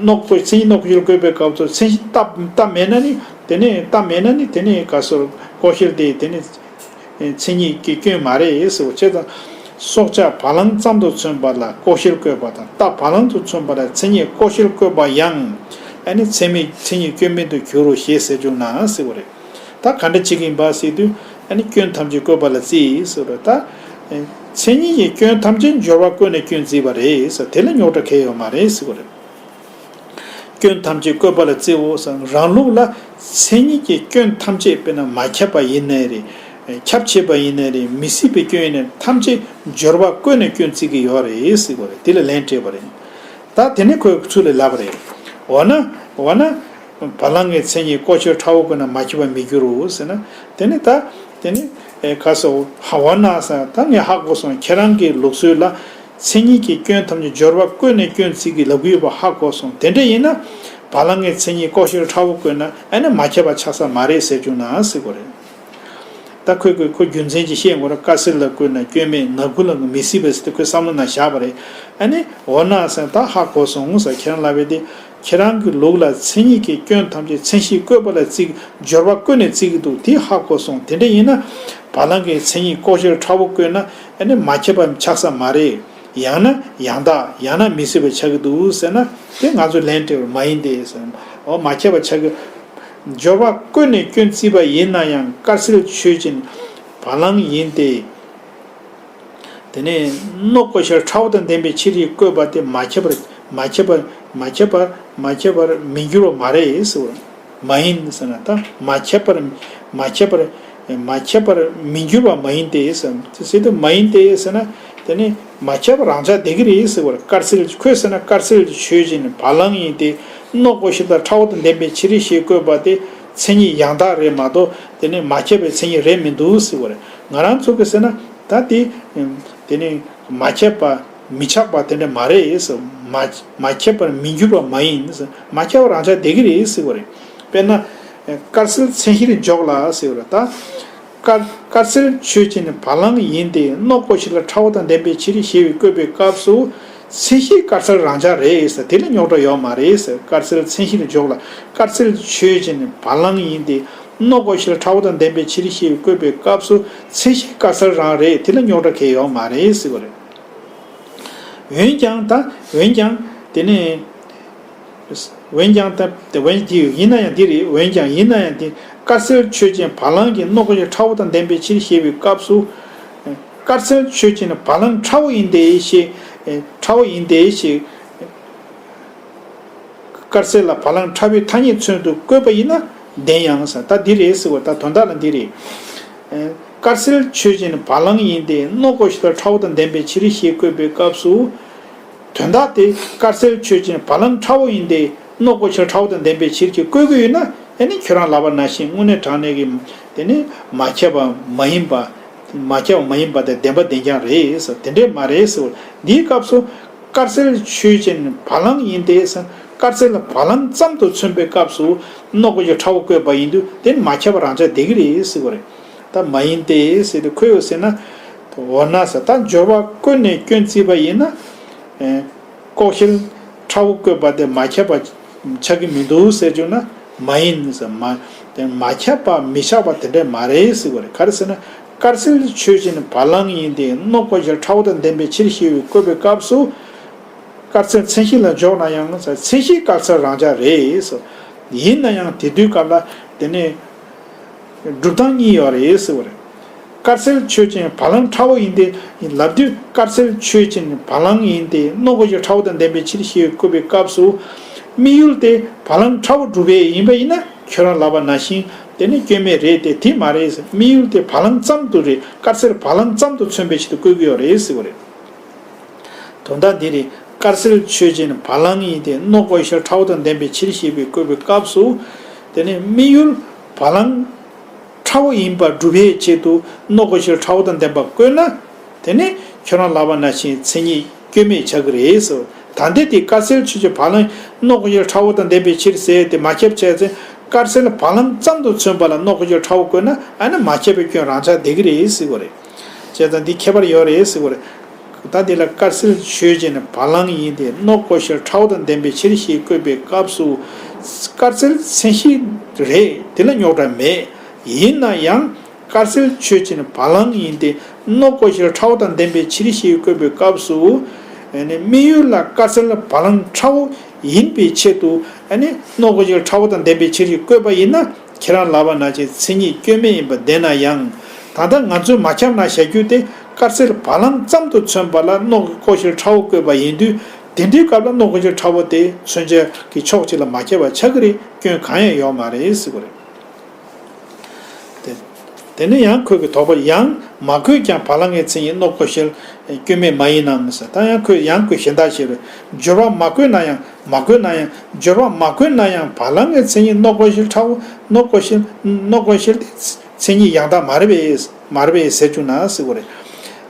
ནོག་ལྐོག་མཚན་ཉིད་ནོག་ཤལ་བཀོད་པའི་སྐབས་སུ་མཚན་གཞི་རྟ་རྟ་མེད་ན་ནི་དེ་ནི་རྟ་མེད་ན་ནི་དེ་ནི་ག་སོ་ལྐོག་ཤལ་དེ་དེ་ནི་མཚན་ཉིད་ཀྱི་སྐྱོན་མ་རེད་ཟེར་བ་བྱས་ཙང་། སྲོག་ཆགས་བ་ལང་ཙམ་དུ་མཚོན་པ་ལ་ལྐོག་ཤལ་བཀོད་པ་དང་རྟ་བ་ལང་དུ་མཚོན་པ་ལ་མཚན་ཉིད་ལྐོག་ཤལ་བཀོད་པ་ཡང་ཨ་ནི་ཚད་མས་མཚན་ཉིད་སྐྱོན་མེད་དུ་འགྱུར་རོ་ཞེས་ཟེར་བྱུང་ན་ཟེར་བ་རེད། ད་ག་འདྲ་བྱེད་ཀྱི་ཡིན་པ་ཟེར་དུས་ཨ་ནི་སྐྱོན་ཐམས་ཅད་བཀོད་པ་ལ་བརྩི་ཟེར་བ་རེད། ད་མཚན་ཉིད་ཀྱི་སྐྱོན་ཐམས་ཅད་སྦྱོར་བ་བཀོད་ནས་སྐྱོན་བརྩིས་པ་རེད་ཟེར། དེ་ལ་རྙོག་དྲ་གང་ཡང་ཡོད་མ་རེད་ཟེར་བ་རེད། སྐྱོན་ཐམས་ཅད་བཀོད་པ་ལ་བརྩིའོ་ཟེར། རང་ལུགས་ལ་མཚན་ཉིད་ཀྱི་སྐྱོན་ཐམས་ཅད་དཔེར་ན་མ་ཁྱབ་པ་ཡིན་ནའི་རེད། ཁྱབ་ཆེས་པ་ཡིན་ནའི་རེད། མི་སྲིད་པའི་སྐྱོན་ཡིན་ནའི་ཐམས་ཅད་སྦྱོར་བ་བཀོད་ནས་སྐྱོན་བརྩི་གི་ཡོད་རེད་ཟེར་བ་རེད། དེ་ལ་ལན་སྤྲད་པ་རེད། ད་དེ་ནས་ཁོས་ཚུར་ལ་ལབ་པ་རེད། འོ་ན་འོ་ན་བ་ལང་གི་མཚན་ཉིད་ལྐོག་ཤལ་ཕྲ་བོ་བཀོད་ན་མ་ཁྱབ་པར་མི་འགྱུར་རོ་ཟེར་ན། དེ་ནི་ད་དེ་ནི་ག་སོ་ཧ་འོ་ན་ཟེར། ད་ངས་ཧ་གོ་སོང་། ཁྱེད་རང་གི་ལུགས་སྲོལ་ལ། མཚན་ཉིད་ཀྱི་སྐྱོན་ཐམས་ཅད་སྦྱོར་བ་བཀོད་ནས་སྐྱོན་བརྩི་གི་ལབ་གི་ཡོད་པ་ཧ་གོ་སོང་། དེ་འདྲ་ཡིན་ན་བ་ལང་གི་མཚན་ཉིད་ལྐོག་ཤལ་ཕྲ་བོ་བཀོད་ན་ཨ་ནི་མ་ཁྱབ་པ་ཆགས་ས་མ་རེད་ཟེར་བྱུང་ན་ཟེར་གོ་རེད། ད་ཁོས་ཁོས་ཁོ་རྒྱུ་མཚན་ཅིག་བཤད་དགོས་རེད། དཀར་སེར་ལ་བཀོད་ན་སྐྱོན་མེད། ནག་ཁུ་ལ་མི་སྲིད་པས་ཟེར་ཏེ་ཁོས་བསམ་བློ་ནང་བཞག་པ་རེད། ཨ་ནི་འོ་ན་ཟེར་ད་ཧ་གོ་སོང་ཟེར། ཁྱེད་རང་ལབ་པའི་དེ། ཁྱེད་རང་གི་ལུགས་ལ་མཚན་ཉིད་ཀྱི་སྐྱོན་ཐམས་ཅད་མཚན་གཞི་བཀོད་པ་ལ་བརྩི་སྦྱོར་བ་བཀོད་ནས་བརྩི་གི་འདུག་དེ་ཧ་གོ་སོང་། དེ་འདྲ་ཡིན་ན་བ་ལང་གི་མཚན་ཉིད་ལྐོག་ཤལ་ཕྲ་བོ་བཀོད་ན་ཨ་ནི་མ་ཁྱབ་པ་ཆགས་ས་མ་རེད། ཡང་ན་ཡང་དག་ཡང་ན་མི་སྲིད་པ་ཆགས་ཀྱི་འདུག་ཟེར་ན་དེ་ང་ཚོས་ལན་སྤྲད་པ་མ་ཡིན་ཏེ་ཟེར། འོ་མ་ཁྱབ་པ་ཆགས་ཀྱི། སྦྱོར་བ་བཀོད་ནས་སྐྱོན་བརྩིས་པ་ཡིན་ན་ཡང་དཀར་སེར་ཆོས་ཅན་བ་ལང་ཡིན་ཏེ། དེ་ནས་ནོག་ལྐོག་ཤལ་ཕྲ་བོ་དང་ལྡན་པའི་ཕྱིར་ཞེས་བཀོད་པ་དེ་མ་ཁྱབ་པར་མ་ཁྱབ་པར་མ་ཁྱབ་པར་མ་ཁྱབ་པར་མི་འགྱུར་བ་མ་རེད་ཟེར་བ། མ་ཡིན་ཟེར་ན་ད་མ་ཁྱབ་པར་མ་ཁྱབ་པར་མ་ཁྱབ་པར་མི་འགྱུར་བ་མ་ཡིན་ཏེ་ཟེར། དེ་ཟེར་དུས་མ་ཡིན་ཏེ་ཟེར་ན་དེ་ནི་མ་ཁྱབ་པ་རང་ཆགས་བསྡད་ཀྱི་རེད་ཟེར་བ། དཀར་སེར་ཁོས་ཟེར་ན་དཀར་སེར་ཆོས་ཅན་བ་ལང་ཡིན་ཏེ་ནོག་ལྐོག་ཤལ་དང་ཕྲ་བོ་དང་ལྡན་པའི་ཕྱིར་ཞེས་བཀོད་པ་དེ་མཚན་ཉིད་ཡང་དག་རེད་མ་གཏོགས་དེ་ནི་མ་ཁྱབ་པའི་མཚན་ཉིད་རེད་མི་འདུག་ཟེར་བ་རེད། ང་རང་ཚོ་གིས་ཟེར་ན། ད་དེ་དེ་ནི་མ་ཁྱབ་པ་མི་ཆགས་པ་དེ་འདྲ་མ་རེད་ཟེར། མ་མ་ཁྱབ་པར་མི་འགྱུར་བ་མ་ཡིན་ཟེར། མ་ཁྱབ་པ་རང་ཆགས་བསྡད་ཀྱི་རེད་ཟེར་བ་རེད། དཔེར་ན་དཀར་སེར་མཚན་གཞིར་འཇོག་ལ་ཟེར་བ་རེད། ད་དཀར་དཀར་སེར་ཆོས་ཅན་བ་ལང་ཡིན་ཏེ་ནོག་ལྐོག་ཤལ་ཕྲ་བོ་དང་ལྡན་པའི་ཕྱིར་ཞེས་པའི་བཀོད་པའི་སྐབས་སུ་མཚན་གཞི་དཀར་སེར་རང་ཆགས་རེད་ཟེར། དེ་ལ་རྙོག་དྲ་ཡོད་མ་རེད་ཟེར། དཀར་སེར་མཚན་གཞིར་འཇོག་ལ་དཀར་སེར་ཆོས་ཅན་བ་ལང་ཡིན་ཏེ། ནོག་ལྐོག་ཤལ་ཕྲ་བོ་དང་ལྡན་པའི་ཕྱིར་ཞེས་བཀོད་པའི་སྐབས་སུ་མཚན་གཞི་དཀར་སེར་རང་རེད། དེ་ལ་རྙོག་དྲ་གང་ཡང་ཡོད་མ་རེད་ཟེར་བ་རེད། འོན་ཀྱང་ད་འོན་ཀྱང་དེ་ནས་འོན་ཀྱང་ད་དེ་འོན་དེ་ཡིན་ན་ཡང་འདི་རེད། འོན་ཀྱང་ཡིན་ན་ཡང་དེ་དཀར་སེར་ཆོས་ཅན་བ་ལང་གི་ནོག་ལྐོག་ཤལ་ཕྲ་བོ་དང་ལྡན་པའི་ཕྱིར་ཞེས་པའི་སྐབས་སུ་དཀར་སེར་ཆོས་ཅན་བ་ལང་ཕྲ་བོ་ཡིན་ཏེ་ཞེས་ཕྲ་བོ་ཡིན་ཏེ་ཞེས། དཀར་སེར་ལ་བ་ལང་ཕྲ་བོའི་ཐ་སྙད་མཚོན་དུ་བཀོད་པ་ཡིན་ན་བདེན་ཡང་ཟེར། ད་འདི་རེད་ཟེར་བ་ད་དོན་དག་ལ་འདི་རེད། ཨེ། དཀར་སེར་ཆོས་ཅན་བ་ལང་ཡིན་ཏེ་ནོག་ལྐོག་ཤལ་ཕྲ་བོ་དང་ལྡན་པའི་ཕྱིར་ཞེས་བཀོད་པའི་སྐབས་སུ། དོན་དག་དེ་དཀར་སེར་ཆོས་ཅན་བ་ལང་ཕྲ་བོ་ཡིན་ཏེ་ནོག་ལྐོག་ཤལ་ཕྲ་བོ་དང་ལྡན་པའི་ཕྱིར་ཞེས་བཀོད་ཀྱི་ཡོད་ན་ཨེ་ནི་ཁྱོད་རང་ལབ་པ་ནང་བཞིན་དངོས་གནས་དྲང་གནས་ཀྱི་དེ་ནི་མ་ཁྱབ་པ་མ་ཡིན་པ། མ་ཁྱབ་པ་མ་ཡིན་པ་དེ་བདེན་པ་བདེན་རྐྱང་རེད་ཟེར། དེ་འདྲས་མ་རེད་ཟེར། འདིའི་སྐབས་སུ་དཀར་སེར་ཆོས་ཅན་བ་ལང་ཡིན་ཏེ་ཟེར། དཀར་སེར་ལ་བ་ལང་ཙམ་དུ་མཚོན་པའི་སྐབས་སུ་ནོག་ལྐོག་ཤལ་ཕྲ་བོ་བཀོད་པ་ཡིན་དུས་དེ་ནི་མ་ཁྱབ་པ་རང་ཆགས་བསྡད་ཀྱི་རེད་ཟེར་བ་རེད། ད་མ་ཡིན་ཏེ་ཟེར་དུས་ཁོས་ཡོད་ཟེར་ན། འོ་ན་ཟེར་ད་སྦྱོར་བ་བཀོད་ནས་སྐྱོན་བརྩིས་པ་ཡིན་ན། ལྐོག་ཤལ་ཕྲ་བོ་བཀོད་པ་དེ་མ་ཁྱབ་པ་ཆགས་ཀྱི་མི་འདུག་ཟེར་བྱུང་ན་མ་ཡིན་ཟེར། མ་དེ་མ་ཁྱབ་པ་མི་ཆགས་པ་དེ་འདྲས་མ་རེད་ཟེར་བ་རེད། ག་རེ་ཟེར་ན་དཀར་སེར་ཆོས་ཅན་བ་ལང་ཡིན་ཏེ་ནོག་ལྐོག་ཤལ་ཕྲ་བོ་དང་ལྡན་པའི་ཕྱིར་ཞེས་པའི་བཀོད་པའི་སྐབས་སུ། དཀར་སེར་མཚན་གཞི་ལ་འཇོག་ན་ཡང་མཚན་གཞི་དཀར་སེར་རང་ཆགས་རེད་ཟེར། ཡིན་ན་ཡང་དེ་དུས་སྐབས་ལ་དེ་ནས། སྒྲུབ་སྟངས་གཉིས་ཡོད་རེད་ཟེར་བ་རེད། དཀར་སེར་ཆོས་ཅན་བ་ལང་ཕྲ་བོ་ཡིན་ཏེ། ལབ་དུས་དཀར་སེར་ཆོས་ཅན་བ་ལང་ཡིན་ཏེ་ནོག་ལྐོག་ཤལ་ཕྲ་བོ་དང་ལྡན་པའི་ཕྱིར་ཞེས་བཀོད་པའི་སྐབས་སུ། དམིགས་ཡུལ་དེ་བ་ལང་ཕྲ་བོ་སྒྲུབ་པའི་ཡིན་པ་ཡིན་ན་ཁྱོད་རང་ལབ་པ་ནང་བཞིན་དེ་ནི་སྐྱོན་མེད་རེད་དེ་དེ་མ་རེད་ཟེར། དམིགས་ཡུལ་དེ་བ་ལང་ཙམ་དུ་རེད། དཀར་སེར་བ་ལང་ཙམ་དུ་མཚོན་པའི་ཆེད་དུ་བཀོད་ཀྱི་ཡོད་རེད་ཟེར་བ་རེད། དོན་དག་འདི་རེད། དཀར་གསལ་ཆོས་ཅན་བ་ལང་ཡིན་ཏེ། ནོག་ཀོ་ཤལ་ཁྲ་བོ་དང་ལྡན་པའི་ཕྱིར་ཞེས་པའི་བཀོད་པའི་སྐབས་སུ། དེ་ནི་དམིགས་ཡུལ་བ་ལང་ཁྲ་བོ་ཡིན་པ་སྒྲུབ་པའི་ཆེད་དུ་ནོག་ཀོ་ཤལ་ཁྲ་བོ་དང་ལྡན་པ་བཀོད་ན། དེ་ནི་ཁྱོད་རང་ལབ་པ་ནང་བཞིན་མཚན་ཉིད་སྐྱོན་མེད་ཆགས་ཀྱི་རེད་ཟེར། ད་ལྟའི་དེ་དཀར་གསལ་ཆོས་ཅན་བ་ལང་ནོག་ཀོ་ཤལ་ཁྲ་བོ་དང་ལྡན་པའི་ཕྱིར་ཟེར་དེ་མ་ཁྱབ་བྱས་ཚེ། དཀར་གསལ་བ་ལང་ཙམ་དུ་མཚོན་པ་ལ་ནོག་ཀོ་ཤལ་ཁྲ་བོ་བཀོད་ན། ཨ་ནི་མ་ཁྱབ་པའི་སྐྱོན་རང་ཆགས་བསྡད་ཀྱི་རེད་ཟེར་གྱི་རེད། བྱས་ཙང་འདི་ཁྱད་པར་ཡོད་རེད་ཟེར་གྱི་རེད། ད་འདི་ལ་དཀར་གསལ་ཆོས་ཅན་བ་ལང་ཡིན་ཏེ། ནོག་ཀོ་ཤལ་ཁྲ་བོ་དང་ལྡན་པའི་ཕྱིར་ཞེས་བཀོད་པའི་སྐབས་སུ། དཀར་གསལ་མཚན་གཞི་རེད། དེ་ལ་རྙོག་དྲ་མེད། ཡིན་ན་ཡང་དཀར་གསལ་ཆོས་ཅན་བ་ལང་ཡིན་ཏེ། ནོག་ཀོ་ཤལ་ཁྲ་བོ་དང་ལྡན་པའི་ཕྱིར་ཞེས་བཀོད་པའི་སྐབས་སུ། ཨ་ནི་དམིགས་ཡུལ་ལ་དཀར་གསལ་བ་ལང་ཁྲ་བོ་ཡིན་པའི་ཆེད་དུ། ཨ་ནི་ནོག་ཀོ་ཤལ་ཁྲ་བོ་དང་ལྡན་པའི་ཕྱིར་ཞེས་བཀོད་པ་ཡིན་ན། ཁྱེད་རང་ལབ་པ་ནང་བཞིན་མཚན་ཉིད་སྐྱོན་མེད་ཡིན་པ་བདེན་ན་ཡང་། ད་ལྟ་ང་ཚོས་མ་ཁྱབ་ན་བཞག་རྒྱུ་དེ་དཀར་གསལ་བ་ལང་ཙམ་དུ་མཚོན་པ་ལ་ནོག་ཀོ་ཤལ་ཁྲ་བོ་བཀོད་པ་ཡིན་དུས། དེ་འདྲའི་སྐབས་ལ་ནོག་ཀོ་ཤལ་ཁྲ་བོ་དེ་མཚོན་བྱ་གི་ཕྱོགས་གཅིག་ལ་མ་ཁྱབ་པ་ཆགས་ཀྱི་རེད། སྐྱོན་གང་ཡང་ཡོད་མ་རེད་ཟེར་གྱི་རེད། དེ་དེ་ནས་ཡང་ཁོས་ཀྱི་དོགས་པ། ཡང་མ་བཀོད་ཀྱང་བ་ལང་གི་མཚན་ཉིད་ནོག་ཀོ་ཤལ་སྐྱོན་མེད་མ་ཡིན་ནམ་ཟེར། ད་ཡང་ཁོས་ཡང་ཁོས་གཞན་དག་བཤད་རེད། སྦྱོར་བ་མ་བཀོད་ན་ཡང་། མ་བཀོད་ན་ཡང་། སྦྱོར་བ་མ་བཀོད་ན་ཡང་བ་ལང་གི་མཚན་ཉིད་ནོག་ཀོ་ཤལ་ཁྲ་བོ། ནོག་ཀོ་ཤལ། ནོག་ཀོ་ཤལ་དེ་མཚན་ཉིད་ཡང་དག་མ་རེད་པས། མ་རེད་པས་ཟེར་བཅུག་ན་ཟེར་གྱི་རེད།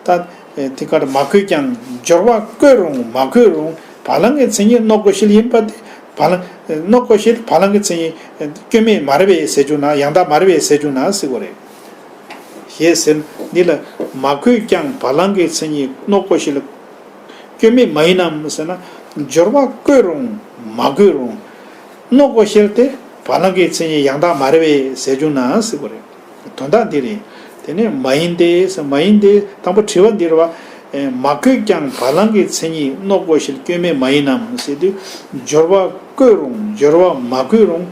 ད་དེ་ག་རེ། མ་བཀོད་ཀྱང་། སྦྱོར་བ་བཀོད་རུང་མ་བཀོད་རུང་བ་ལང་གི་མཚན་ཉིད་ནོག་ཀོ་ཤལ་ཡིན་པ་དེ། བ་ལང་། ནོག་ཀོ་ཤལ་བ་ལང་གི་མཚན་ཉིད་སྐྱོན་མེད་མ་རེད་པས་ཟེར་བཅུག་ན། ཡང་དག་མ་རེད་པས་ཟེར་བཅུག་ན་ཟེར་གྱི་རེད། ཞེས་ཟེར། འདི་ལ་མ་བཀོད་ཀྱང་བ་ལང་གི་མཚན་ཉིད་ནོག་ཀོ་ཤལ་སྐྱོན་མེད་མ་ཡིན་ནམ་ཟེར་ན། སྦྱོར་བ་བཀོད་རུང་མ་བཀོད་རུང་ནོག་ཀོ་ཤལ་དེ་བ་ལང་གི་མཚན་ཉིད་ཡང་དག་མ་རེད་པས་ཟེར་བཅུག་ན་ཟེར་གྱི་རེད། དོན་དག་འདི་རེད། དེ་ནས་མ་ཡིན་ཏེ་ཟེར། མ་ཡིན་ཏེ། དང་པོ་དྲི་བ་འདི་རེད་པ། ཨེ། མ་བཀོད་ཀྱང་བ་ལང་གི་མཚན་ཉིད་ནོག་ཀོ་ཤལ་སྐྱོན་མེད་མ་ཡིན་ནམ་ཟེར་དུས། སྦྱོར་བ་བཀོད་རུང་སྦྱོར་བ་མ་བཀོད་རུང་།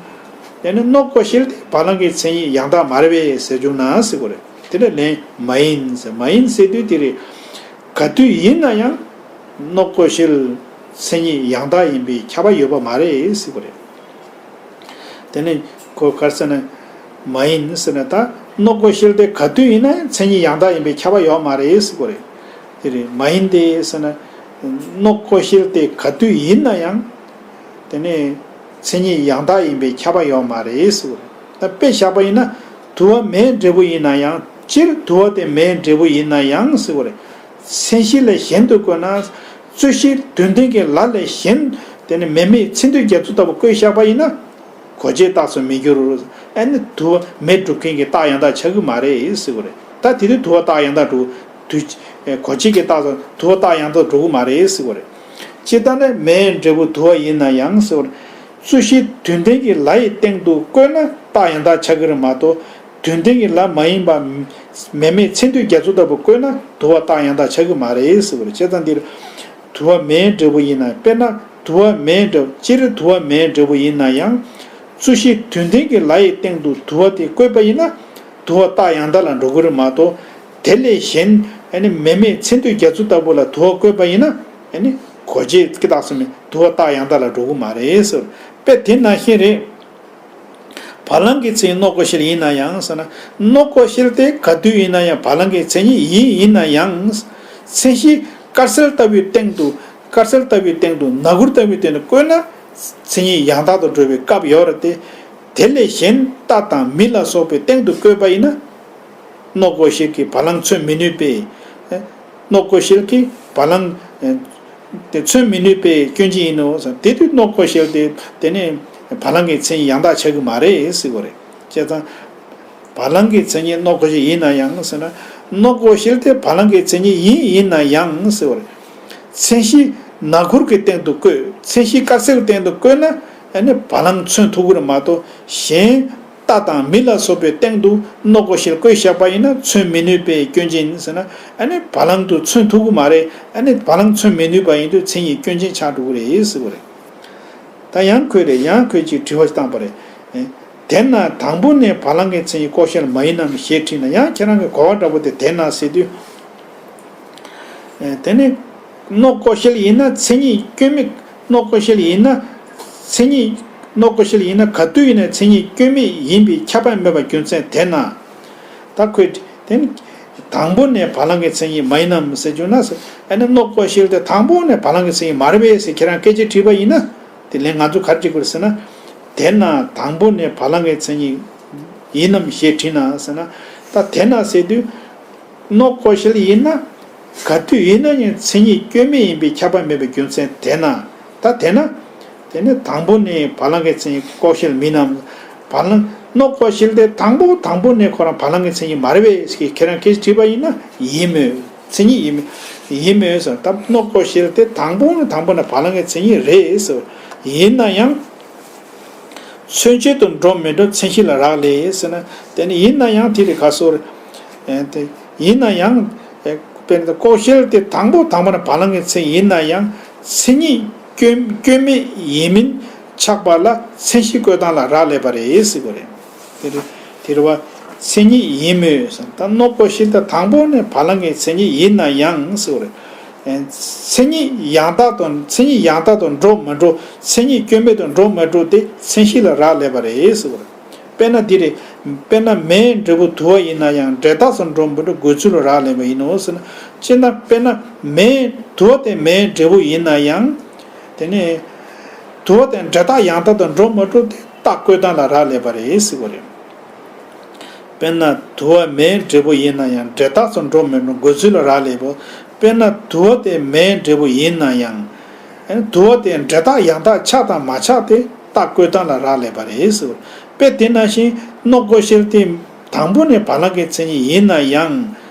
དེ་ནི་ནོག་ཀོ་ཤལ་དེ་བ་ལང་གི་མཚན་ཉིད་ཡང་དག་མ་རེད་པས་ཟེར་བཅུག་ན་ཟེར་གྱི་རེད། དེ་ལ་ལན། མ་ཡིན་ཟེར། མ་ཡིན་ཟེར་དུས་དེ་རེད། ག་དུས་ཡིན་ན་ཡང་ནོག་ཀོ་ཤལ་མཚན་ཉིད་ཡང་དག་ཡིན་པས་ཁྱབ་པ་ཡོད་པ་མ་རེད་ཟེར་གྱི་རེད། དེ་ནས་ཁོ་ག་རེ་ཟེར་ན། མ་ཡིན་ཟེར་ན། ད་ནོག་ཀོ་ཤལ་དེ་ག་དུས་ཡིན་ན་ཡང་མཚན་ཉིད་ཡང་དག་ཡིན་པས་ཁྱབ་པ་ཡོད་མ་རེད་ཟེར་གྱི་རེད། དེ་རེད། མ་ཡིན་ཏེ་ཟེར་ན། ནོག་ཀོ་ཤལ་དེ་ག་དུས་ཡིན་ན་ཡང་། དེ་ནས་མཚན་ཉིད་ཡང་དག་ཡིན་པས་ཁྱབ་པ་ཡོད་མ་རེད་ཟེར་གྱི་རེད། ད་དཔེ་བཞག་པ་ཡིན་ན། དུ་བ་མེའི་འབྲས་བུ་ཡིན་ན་ཡང་། སྤྱིར་དུ་བ་དེ་མེའི་འབྲས་བུ་ཡིན་ན་ཡང་ཟེར་གྱི་རེད། མཚན་གཞི་ལས་གཞན་དུ་བཀོད་ན། རྩོད་གཞི་དོན་ལྡན་གྱི་ལ་ལས་གཞན། དེ་ནི་མེ་མེད་མཚན་དུས་རྒྱ་མཚོ་ལྟ་བུ་བཀོད་བཞག་པ་ཡིན་ན། གོ་བྱའི་རྟགས་སུ་མི་འགྱུར། ཨ་ནི་དུ་བ་མེ་སྒྲུབ་མཁན་གྱི་རྟགས་ཡང་དག་ཆགས་ཀྱི་མ་རེད་ཟེར་གྱི་རེད། ད་དེ་དུས་དུ་བ་རྟགས་ཡང་དག་འགྲོ། དུས། གོ་བྱའི་གི་རྟགས་སུ་དུ་བ་རྟགས་ཡང་དག་འགྲོ་གི་མ་རེད་ཟེར་གྱི་རེད། སྤྱིར་བཏང་ནི་མེའི་འབྲས་བུ་དུ་བ་ཡིན་ན་ཡང་ཟེར་གྱི་རེད། རྩོད་གཞི་དོན་ལྡན་གྱི་ལ་ཡི་སྟེང་དུ་བཀོད་ན་རྟགས་ཡང་དག་ཆགས་ཀྱི་རེད་མ་གཏོགས། དོན་ལྡན་གྱི་ལ་མ་ཡིན་པ། མེ་མེད་མཚན་དུས་རྒྱ་མཚོ་ལྟ་བུ་བཀོད་ན་དུ་བ་རྟགས་ཡང་དག་ཆགས་ཀྱི་མ་རེད་ཟེར་བ་རེད། བྱས་ཙང་འདིར། དུ་བ་མེའི་འབྲས་བུ་ཡིན་ན། དཔེར་ན་དུ་བ་མེའི་འབྲས་བུ། སྤྱིར་དུ་བ་མེའི་འབྲས་བུ་ཡིན་ན་ཡང་། རྩོད་གཞི་དོན་ལྡན་གྱི་ལ་ཡི་སྟེང་དུ་དུ་བ་དེ་བཀོད་པ་ཡིན་ན། དུ་བ་རྟགས་ཡང་དག་ལ་འགྲོ་གི་རེད་མ་གཏོགས། དེ་ལས་གཞན། ཨ་ནི་མེ་མེད་མཚན་དུས་རྒྱ་མཚོ་ལྟ་བུ་ལ་དུ་བ་བཀོད་པ་ཡིན་ན། ཨ་ནི་གོ་བྱའི་གི་རྟགས་སུ་མེད། དུ་བ་རྟགས་ཡང་དག་ལ་འགྲོ་གི་མ་རེད་ཟེར། དཔེ་དེ་ནང་བཞིན་རེད། བ་ལང་གི་མཚན་ཉིད་ནོག་ཀོ་ཤལ་ཡིན་ན་ཡང་ཟེར་ན། ནོག་ཀོ་ཤལ་དེ་ག་དུས་ཡིན་ན་ཡང་བ་ལང་གི་མཚན་ཉིད་ཡིན། ཡིན་ན་ཡང་། མཚན་གཞི་དཀར་གསལ་ལྟ་བུའི་སྟེང་དུ། དཀར་གསལ་ལྟ་བུའི་སྟེང་དུ་ན་གུར་ལྟ་བུའི་སྟེང་དུ་བཀོད་ན། མཚན་ཉིད་ཡང་དག་ཏུ་འགྲོ་བའི་སྐབས་ཡོད་རེད་དེ། དེ་ལས་གཞན་རྟ་དང་མི་ལ་སོགས་པའི་སྟེང་དུ་བཀོད་པ་ཡིན་ན། ནོག་ཀོ་ཤལ་གྱིས་བ་ལང་མཚོན་མི་ནུས་པས། ནོག་ཀོ་ཤལ་གྱིས་བ་ལང་དེ་མཚོན་མི་ནུས་པའི་སྐྱོན་ཅན་ཡིན་ནོ། དེ་དུས་ནོག་ཀོ་ཤལ་དེ་དེ་ནི་བ་ལང་གི་མཚན་ཉིད་ཡང་དག་ཆགས་ཀྱི་མ་རེད་ཟེར་གྱི་རེད། བྱས་ཙང་། བ་ལང་གི་མཚན་ཉིད་ནོག་ཀོ་ཤལ་ཡིན་ན་ཡང་ཟེར་ན། ནོག་ཀོ་ཤལ་དེ་བ་ལང་གི་མཚན་ཉིད་ཡིན། ཡིན་ན་ཡང་ཟེར་བ་རེད། མཚན་གཞི་ན་གུར་གྱི་སྟེང་དུ་བཀོད། མཚན་གཞི་དཀར་གསལ་གྱི་སྟེང་དུ་བཀོད་ན། ཨ་ནི་བ་ལང་མཚོན་ཐུབ་ཀྱི་རེད་མ་གཏོགས། གཞན་རྟ་དང་མི་ལ་སོགས་པའི་སྟེང་དུ་ནོག་ཀོ་ཤལ་བཀོད་བཞག་པ་ཡིན་ན་མཚོན་མི་ནུས་པའི་སྐྱོན་ཅན་ཟེར་ན། ཨ་ནི་བ་ལང་དུ་མཚོན་ཐུབ་ཀྱི་མ་རེད། ཨ་ནི་བ་ལང་མཚོན་མི་ནུས་པ་ཡིན་དུས་མཚན་ཉིད་སྐྱོན་ཅན་ཆགས་འགྲོ་གི་རེད་ཟེར་བ་རེད། ད་ཡང་ཁོས་རེད། ཡང་ཁོས་ཅིག་དྲི་བ་ཞིག་བཏང་པ་རེད། དེས་ན་དང་པོ་ནས་བ་ལང་གི་མཚན་ཉིད་ཀོ་ཤལ་མ་ཡིན་ནམ་ཞེས་དྲིས་ན། ཡང་ཁྱེད་རང་གི་གོ་བ་འདྲ་པོ་དེ་དེས་ན་ཟེར་དུས། དེ་ནི་ནོག་ཀོ་ཤལ་ཡིན་ན་མཚན་ཉིད་སྐྱོན་མེད། ནོག་ཀོ་ཤལ་ཡིན་ན་མཚན་ཉིད། ནོག་ཀོ་ཤལ་ཡིན་ན་ག་དུས་ཡིན་ན་མཚན་ཉིད་སྐྱོན་མེད་ཡིན་པས་ཁྱབ་པ་མེད་པ་རྒྱུ་མཚན་དེས་ན། ད་ཁོས་དེ་ནི། དང་པོ་ནས་བ་ལང་གི་མཚན་ཉིད་མ་ཡིན་ནམ་ཟེར་བྱུང་ན། ཨ་ནི་སྣོད་ཀོ་ཤལ་དེ་དང་པོ་ནས་བ་ལང་གི་མཚན་ཉིད་མ་རེད་པས་ཟེར་ཁྱེད་རང་སྐད་ཆ་དྲིས་པ་ཡིན་ན། དེ་ལན་ང་ཚོ་ག་རེ་འདྲི་དགོས་ཟེར་ན། དེས་ན་དང་པོ་ནས་བ་ལང་གི་མཚན་ཉིད་ཡིན་ནམ་ཞེས་དྲིས་ན་ཟེར་ན། ད་དེས་ན་ཟེར་དུས། སྣོད་ཀོ་ཤལ་ཡིན་ན། ག་དུས་ཡིན་ན་ཡང་མཚན་ཉིད་སྐྱོན་མེད་ཡིན་པས་ཁྱབ་པ་མེད་པའི་རྒྱུ་མཚན་དེས་ན། ད་དེས་ན། དེ་ནི་དང་པོ་ནས་བ་ལང་གི་མཚན་ཉིད་ཀོ་ཤལ་མིན་ནམ། བ་ལང་། སྣོད་ཀོ་ཤལ་དེ་དང་པོ་དང་པོ་ནས་ཁོ་རང་བ་ལང་གི་མཚན་ཉིད་མ་རེད་པས་ཟེར་ཁྱེད་རང་སྐད་ཆ་དྲིས་པ་ཡིན་ན་ཡིན་མོད། མཚན་ཉིད་ཡིན་མོད། ཡིན་མོད་ཟེར། ད་སྣོད་ཀོ་ཤལ་དེ་དང་པོ་ནས་དང་པོ་ནས་བ་ལང་གི་མཚན་ཉིད་རེད་ཟེར། ཡིན་ན་ཡང་། མཚོན་བྱེད་དུ་འགྲོ་མི་འགྲོ་མཚན་གཞི་ལ་རག་ལས་ཟེར་ན། དེ་ནི་ཡིན་ན་ཡང་དེ་རེད་ག་སོ་རེད། ཨེ་དེ་ཡིན་ན་ཡང་། ཨེ་དཔེར་ན་ཀོ་ཤལ་དེ་དང་པོ་དང་པོ་ནས་བ་ལང་གི་མཚན་ཡིན་ན་ཡང་མཚན་ཉིད་སྐྱོན་སྐྱོན་མེད་ཡིན་མིན་ཆགས་པ་ལ་མཚན་གཞི་བཀོད་སྟངས་ལ་རག་ལས་པ་རེད་ཟེར་དགོས་རེད། དེ་རེད། དེ་རེད་བ། མཚན་ཉིད་ཡིན་མོད་ཟེར། ད་སྣོད་ཀོ་ཤལ་དེ་དང་པོ་ནས་བ་ལང་གི་མཚན་ཉིད་ཡིན་ན་ཡང་ཟེར་དགོས་རེད། མཚན་ཉིད་ཡང་དག་ཏུ་མཚན་ཉིད་ཡང་དག་ཏུ་འགྲོ་མི་འགྲོ། མཚན་ཉིད་སྐྱོན་མེད་དུ་འགྲོ་མི་འགྲོ་དེ་མཚན་གཞི་ལ་རག་ལས་པ་རེད་ཟེར་བ་རེད། དཔེར་ན་འདི་རེད། དཔེར་ན་མེའི་འབྲས་བུ་དུ་བ་ཡིན་ན་ཡང་འབྲས་རྟགས་སུ་འགྲོ་མི་འགྲོ་འགོད་ཚུལ་ལ་རག་ལས་པ་ཡིན་ནོ་ཟེར་ན། སྤྱིར་ན་དཔེར་ན་མེའི་དུ་བ་དེ་མེའི་འབྲས་བུ་ཡིན་ན་ཡང་། དེ་ནས་དུ་བ་དེ་འབྲས་རྟགས་ཡང་དག་ཏུ་འགྲོ་མི་འགྲོ་དེ་རྟགས་བཀོད་སྟངས་ལ་རག་ལས་པ་རེད་ཟེར་བ་རེད། དཔེར་ན་དུ་བ་མེའི་འབྲས་བུ་ཡིན་ན་ཡང་འབྲས་རྟགས་སུ་འགྲོ་མི་འགྲོ་འགོད་ཚུལ་ལ་རག་ལས་པ། དཔེར་ན་དུ་བ་དེ་མེའི་འབྲས་བུ་ཡིན་ན་ཡང་། དུ་བ་དེ་འབྲས་རྟགས་ཡང་དག་ཆགས་དང་མ་ཆགས་དེ་རྟགས་བཀོད་སྟངས་ལ་རག་ལས་པ་རེད་ཟེར། དཔེ་དེ་ནང་བཞིན་སྣོད་ཀོ་ཤལ་དེ་དང་པོ་ནས་བ་ལང་གི་མཚན་ཉིད་ཡིན་ན་ཡང་།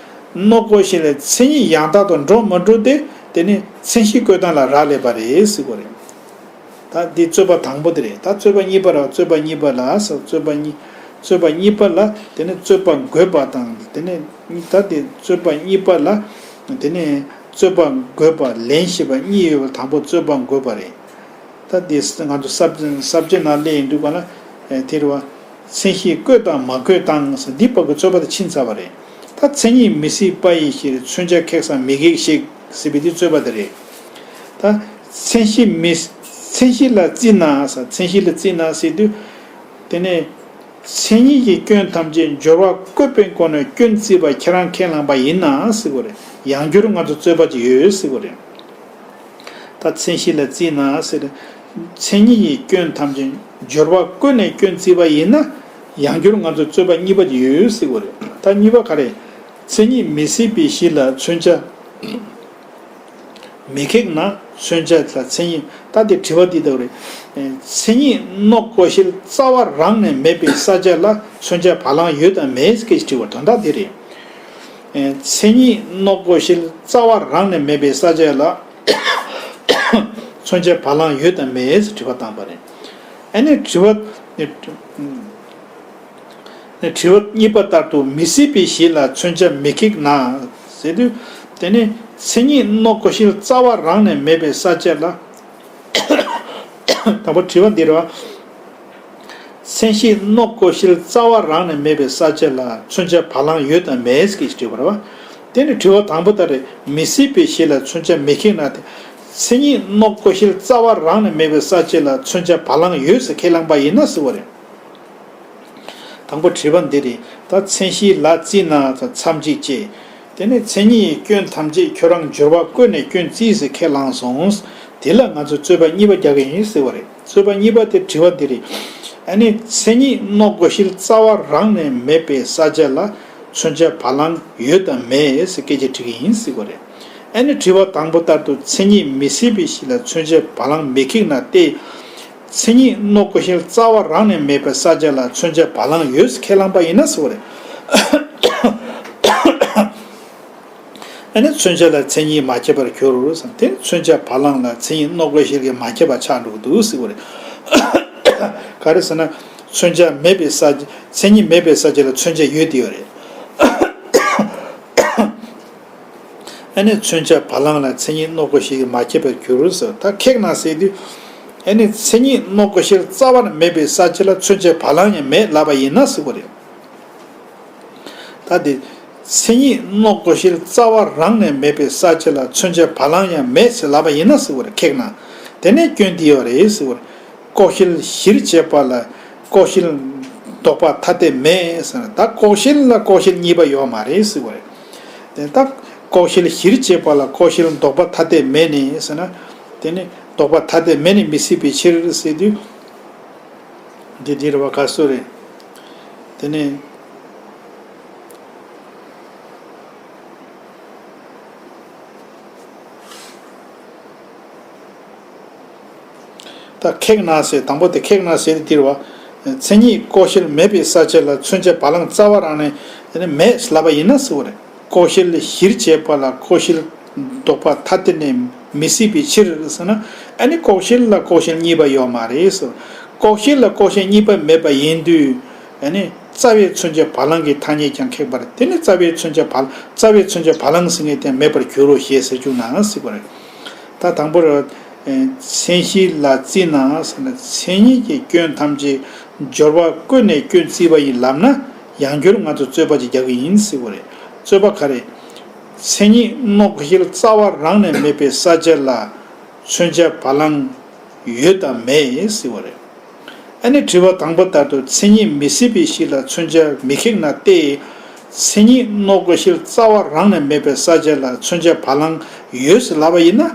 སྣོད་ཀོ་ཤལ་ལ་མཚན་ཉིད་ཡང་དག་ཏུ་འགྲོ་མི་འགྲོ་དེ་དེ་ནི་མཚན་གཞི་བཀོད་སྟངས་ལ་རག་ལས་པ་རེད་ཟེར་དགོས་རེད། ད་འདི་རྩོད་པ་དང་པོ་དེ་རེད། ད་རྩོད་པ་གཉིས་པ་ར། རྩོད་པ་གཉིས་པ་ལ་སོ། རྩོད་པ་གཉིས། རྩོད་པ་གཉིས་པ་ལ་དེ་ནི་རྩོད་པ་འགོད་པ་དང་། དེ་ནི་ད་དེ་རྩོད་པ་གཉིས་པ་ལ་དེ་ནི་རྩོད་པ་འགོད་པ་ལན་ཞེས་པ་གཉིས་ཡོད་པ། དང་པོ་རྩོད་པ་འགོད་པ་རེད། ད་དེ་ང་ཚོ་ས་ས་བཅད་ནང་སླེབས་ཡིན་དུས་ག་ལ་དེ་རེད་བ། མཚན་གཞི་བཀོད་དང་མ་བཀོད་སྟངས་ཟེར་འདི་བར་གྱི་རྩོད་པ་དེ་ཕྱིན་ཚར་བ་རེད། ད་མཚན་ཉིད་མི་སྲིད་པ་ཡི་ཕྱིར། མཚོན་བྱ་ཁེགས་སམ་མི་ཁེགས་ཤིག་ཟེར་བའི་འདི་རྩོད་པ་དེ་རེད། ད་མཚན་གཞི་མི། མཚན་གཞི་ལ་བརྩིས་ན་ཟེར། མཚན་གཞི་ལ་བརྩིས་ན་ཟེར་དུས། དེ་ནས་མཚན་ཉིད་ཀྱི་སྐྱོན་ཐམས་ཅད་སྦྱོར་བ་བཀོད་པའི་སྒོ་ནས་སྐྱོན་བརྩིས་པ་ཁྱེད་རང་ཁས་བླངས་པ་ཡིན་ན་ཟེར་བ་རེད། ཡང་བསྐྱར་ང་ཚོ་རྩོད་པ་ཅིག་ཡོད་ཟེར་བ་རེད། ད་མཚན་གཞི་ལ་བརྩིས་ན་ཟེར། མཚན་ཉིད་ཀྱི་སྐྱོན་ཐམས་ཅད་སྦྱོར་བ་བཀོད་ནས་སྐྱོན་བརྩིས་པ་ཡིན་ན། ཡང་བསྐྱར་ང་ཚོ་རྩོད་པ་གཉིས་པ་ཅིག་ཡོད་ཟེར་བ་རེད། ད་གཉིས་པ་ག་རེ། མཚན་ཉིད་མི་སྲིད་པའི་གཞི་ལ་མཚོན་བྱ་མི་ཁེགས་ན། མཚོན་བྱ་ལ་མཚན་ཉིད། ད་དེ་དྲི་བ་འདི་ལྟ་བུ་རེད། མཚན་ཉིད་སྣོད་ཀོ་ཤལ་རྩ་བ་རང་ནས་མེད་པའི་ས་ཆ་ལ་མཚོན་བྱ་བ་ལང་ཡོད་དམ་མེད་ཟེར་དྲི་བ་དོན་དག་འདི་རེད། མཚན་ཉིད་སྣོད་ཀོ་ཤལ་རྩ་བ་རང་ནས་མེད་པའི་ས་ཆ་ལ་མཚོན་བྱ་བ་ལང་ཡོད་དམ་མེད་ཟེར་དྲི་བ་བཏང་པ་རེད། ཨ་ནི་དྲི་བ། དྲི་བ་གཉིས་པ་ལྟར་དུ་མི་སྲིད་པའི་གཞི་ལ་མཚོན་བྱ་མི་ཁེགས་ན་ཟེར་དུས། དེ་ནི་མཚན་ཉིད་སྣོད་ཀོ་ཤལ་རྩ་བ་རང་ནས་མེད་པའི་ས་ཆ་ལ། དང་པོ་དྲི་བ་འདི་རེད་བ། མཚན་གཞི་སྣོད་ཀོ་ཤལ་རྩ་བ་རང་ནས་མེད་པའི་ས་ཆ་ལ་མཚོན་བྱ་བ་ལང་ཡོད་དམ་མེད་ཟེར་གྱི་དྲི་བ་རེད་བ། དེ་ནི་དྲི་བ་དང་པོ་ལྟར་རེད། མི་སྲིད་པའི་གཞི་ལ་མཚོན་བྱ་མི་ཁེགས་ན་དེ། མཚན་ཉིད་སྣོད་ཀོ་ཤལ་རྩ་བ་རང་ནས་མེད་པའི་ས་ཆ་ལ་མཚོན་བྱ་བ་ལང་ཡོད་ཟེར་ཁས་བླངས་པ་ཡིན་ན་ཟེར་བ་རེད། དང་པོ་དྲི་བ་འདི་རེད། ད་མཚན་གཞི་ལ་བརྩིས་ན་མཚམས་གཅིག་བཅད། དེ་ནས་མཚན་ཉིད་ཀྱི་སྐྱོན་ཐམས་ཅད་ཁྱོད་རང་སྦྱོར་བ་བཀོད་ནས་སྐྱོན་བརྩིས་ཟེར་ཁས་བླངས་སོང་། དེ་ལ་ང་ཚོས་རྩོད་པ་གཉིས་པ་རྒྱག་གི་ཡིན་ཟེར་བ་རེད། རྩོད་པ་གཉིས་པ་དེ་དྲི་བ་འདི་རེད། ཨ་ནི་མཚན་ཉིད་སྣོད་ཀོ་ཤལ་རྩ་བ་རང་ནས་མེད་པའི་ས་ཆ་ལ་མཚོན་བྱ་བ་ལང་ཡོད་དམ་མེད་ཟེར་སྐད་ཆ་དྲི་གི་ཡིན་ཟེར་བ་རེད། ཨ་ནི་དྲི་བ་དང་པོ་ལྟར་དུ་མཚན་ཉིད་མི་སྲིད་པའི་གཞི་ལ་མཚོན་བྱ་བ་ལང་མི་ཁེགས་ན་སྟེ། མཚན་ཉིད་སྣོད་ཀོ་ཤལ་རྩ་བ་རང་ནས་མེད་པའི་ས་ཆ་ལ་མཚོན་བྱ་བ་ལང་ཡོད་ཟེར་ཁས་བླངས་པ་ཡིན་ན་ཟེར་བ་རེད། ཨ་ནི་མཚོན་བྱ་ལ་མཚན་ཉིད་མ་ཁྱབ་པར་འགྱུར་ཟེར། དེ་ནི་མཚོན་བྱ་བ་ལང་ལ་མཚན་ཉིད་སྣོད་ཀོ་ཤལ་གྱིས་མ་ཁྱབ་པ་ཆགས་འགྲོ་གི་འདུག་ཟེར་བ་རེད། ག་རེ་ཟེར་ན། མཚོན་བྱ་མེད་པའི་ས། མཚན་ཉིད་མེད་པའི་ས་ཆ་ལ་མཚོན་བྱ་ཡོད་དེ་ཡོད་རེད། ཨ་ནི་མཚོན་བྱ་བ་ལང་ལ་མཚན་ཉིད་སྣོད་ཀོ་ཤལ་གྱིས་མ་ཁྱབ་པར་འགྱུར་ཟེར། ད་ཁེགས་ན་ཟེར་དུས། ཨ་ནི་མཚན་ཉིད་སྣོད་ཀོ་ཤལ་རྩ་བ་ནས་མེད་པའི་ས་ཆ་ལ་མཚོན་བྱ་བ་ལང་ཡང་མེད་ལབ་པ་ཡིན་ན་ཟེར་བ་རེད། ད་དེ། མཚན་ཉིད་སྣོད་ཀོ་ཤལ་རྩ་བ་རང་ནས་མེད་པའི་ས་ཆ་ལ་མཚོན་བྱ་བ་ལང་ཡང་མེད་ཟེར་ལབ་པ་ཡིན་ན་ཟེར་བ་རེད། ཁེགས་ན། དེ་ནས་སྐྱོན་འདི་ཡོད་རེད་ཟེར་བ་རེད། ཀོ་ཤལ་གཞིར་བྱས་པ་ལ་ཀོ་ཤལ་ལྡོག་པ་ཐ་དད་མེད་ཟེར་ན། ད་ཀོ་ཤལ་ལ་ཀོ་ཤལ་གཉིས་པ་ཡོད་མ་རེད་ཟེར་བ་རེད། དེ་ལྟར་ལྐོག་ཤལ་གཞིར་བྱས་པ་ལ་ལྐོག་ཤལ་ལྡོག་པ་ཐ་དད་མེད་ནས་ཟེར་ན། དེ་ནི་ལྡོག་པ་ཐ་དད་མེད་ནས་མི་སྲིད་པའི་ཕྱིར་ཟེར་དུས། འདི་འདི་རེད་བ། ག་སུ་རེད། དེ་ནི། ད་ཁེགས་ན་ཟེར། དང་པོ་དེ་ཁེགས་ན་ཟེར་དེ་འདིར་བ། མཚན་ཉིད་ལྐོག་ཤལ་མེད་པའི་ས་ཆ་ལ་མཚོན་བྱ་བ་ལང་རྩ་བ་རང་ནས་དེ་ནི་མེད་ལབ་པ་ཡིན་ན་ཟེར་བ་རེད། ལྐོག་ཤལ་གཞིར་བྱས་པ་ལ་ལྐོག་ཤལ་ལྡོག་པ་ཐ་དད་ནས་མི་སྲིད་པའི་ཕྱིར་ཟེར་ན། ཨ་ནི་ལྐོག་ཤལ་ལ་ལྐོག་ཤལ་གཉིས་པ་ཡོད་མ་རེད་ཟེར། ལྐོག་ཤལ་ལ་ལྐོག་ཤལ་གཉིས་པ་མེད་པ་ཡིན་དུས། ཨ་ནི་རྩ་བའི་མཚོན་བྱ་བ་ལང་གི་ཐ་སྙད་ཀྱང་ཁེགས་པ་རེད། དེ་ནི་རྩ་བའི་མཚོན་བྱ་བ། རྩ་བའི་མཚོན་བྱ་བ་ལང་ཟེར་མཁན་དེ་མེད་པར་འགྱུར་རོ་ཞེས་ཟེར་བཅུག་ན་ཟེར་བ་རེད། ད་དང་པོར། མཚན་གཞི་ལ་བརྩིས་ན་ཟེར་ན། མཚན་ཉིད་ཀྱི་སྐྱོན་ཐམས་ཅད་སྦྱོར་བ་ཀུན་ནས་སྐྱོན་བརྩིས་པ་ཡིན་ལབ་ན། ཡང་བསྐྱར་ང་ཚོ་རྩོད་པ་ཅིག་རྒྱག་གི་ཡིན་ཟེར་བ་རེད། རྩོད་པ་ག་རེ། མཚན་ཉིད་ལྐོག་ཤལ་རྩ་བ་རང་ནས་མེད་པའི་ས་ཆ་ལ་མཚོན་བྱ་བ་ལང་ཡོད་དམ་མེད་ཟེར་བ་རེད། ཨ་ནི་དྲི་བ་དང་པོ་ལྟར་དུ། མཚན་ཉིད་མི་སྲིད་པའི་གཞི་ལ་མཚོན་བྱ་མི་ཁེགས་ན་སྟེ། མཚན་ཉིད་ལྐོག་ཤལ་རྩ་བ་རང་ནས་མེད་པའི་ས་ཆ་ལ་མཚོན་བྱ་བ་ལང་ཡོད་ཟེར་ལབ་པ་ཡིན་ན།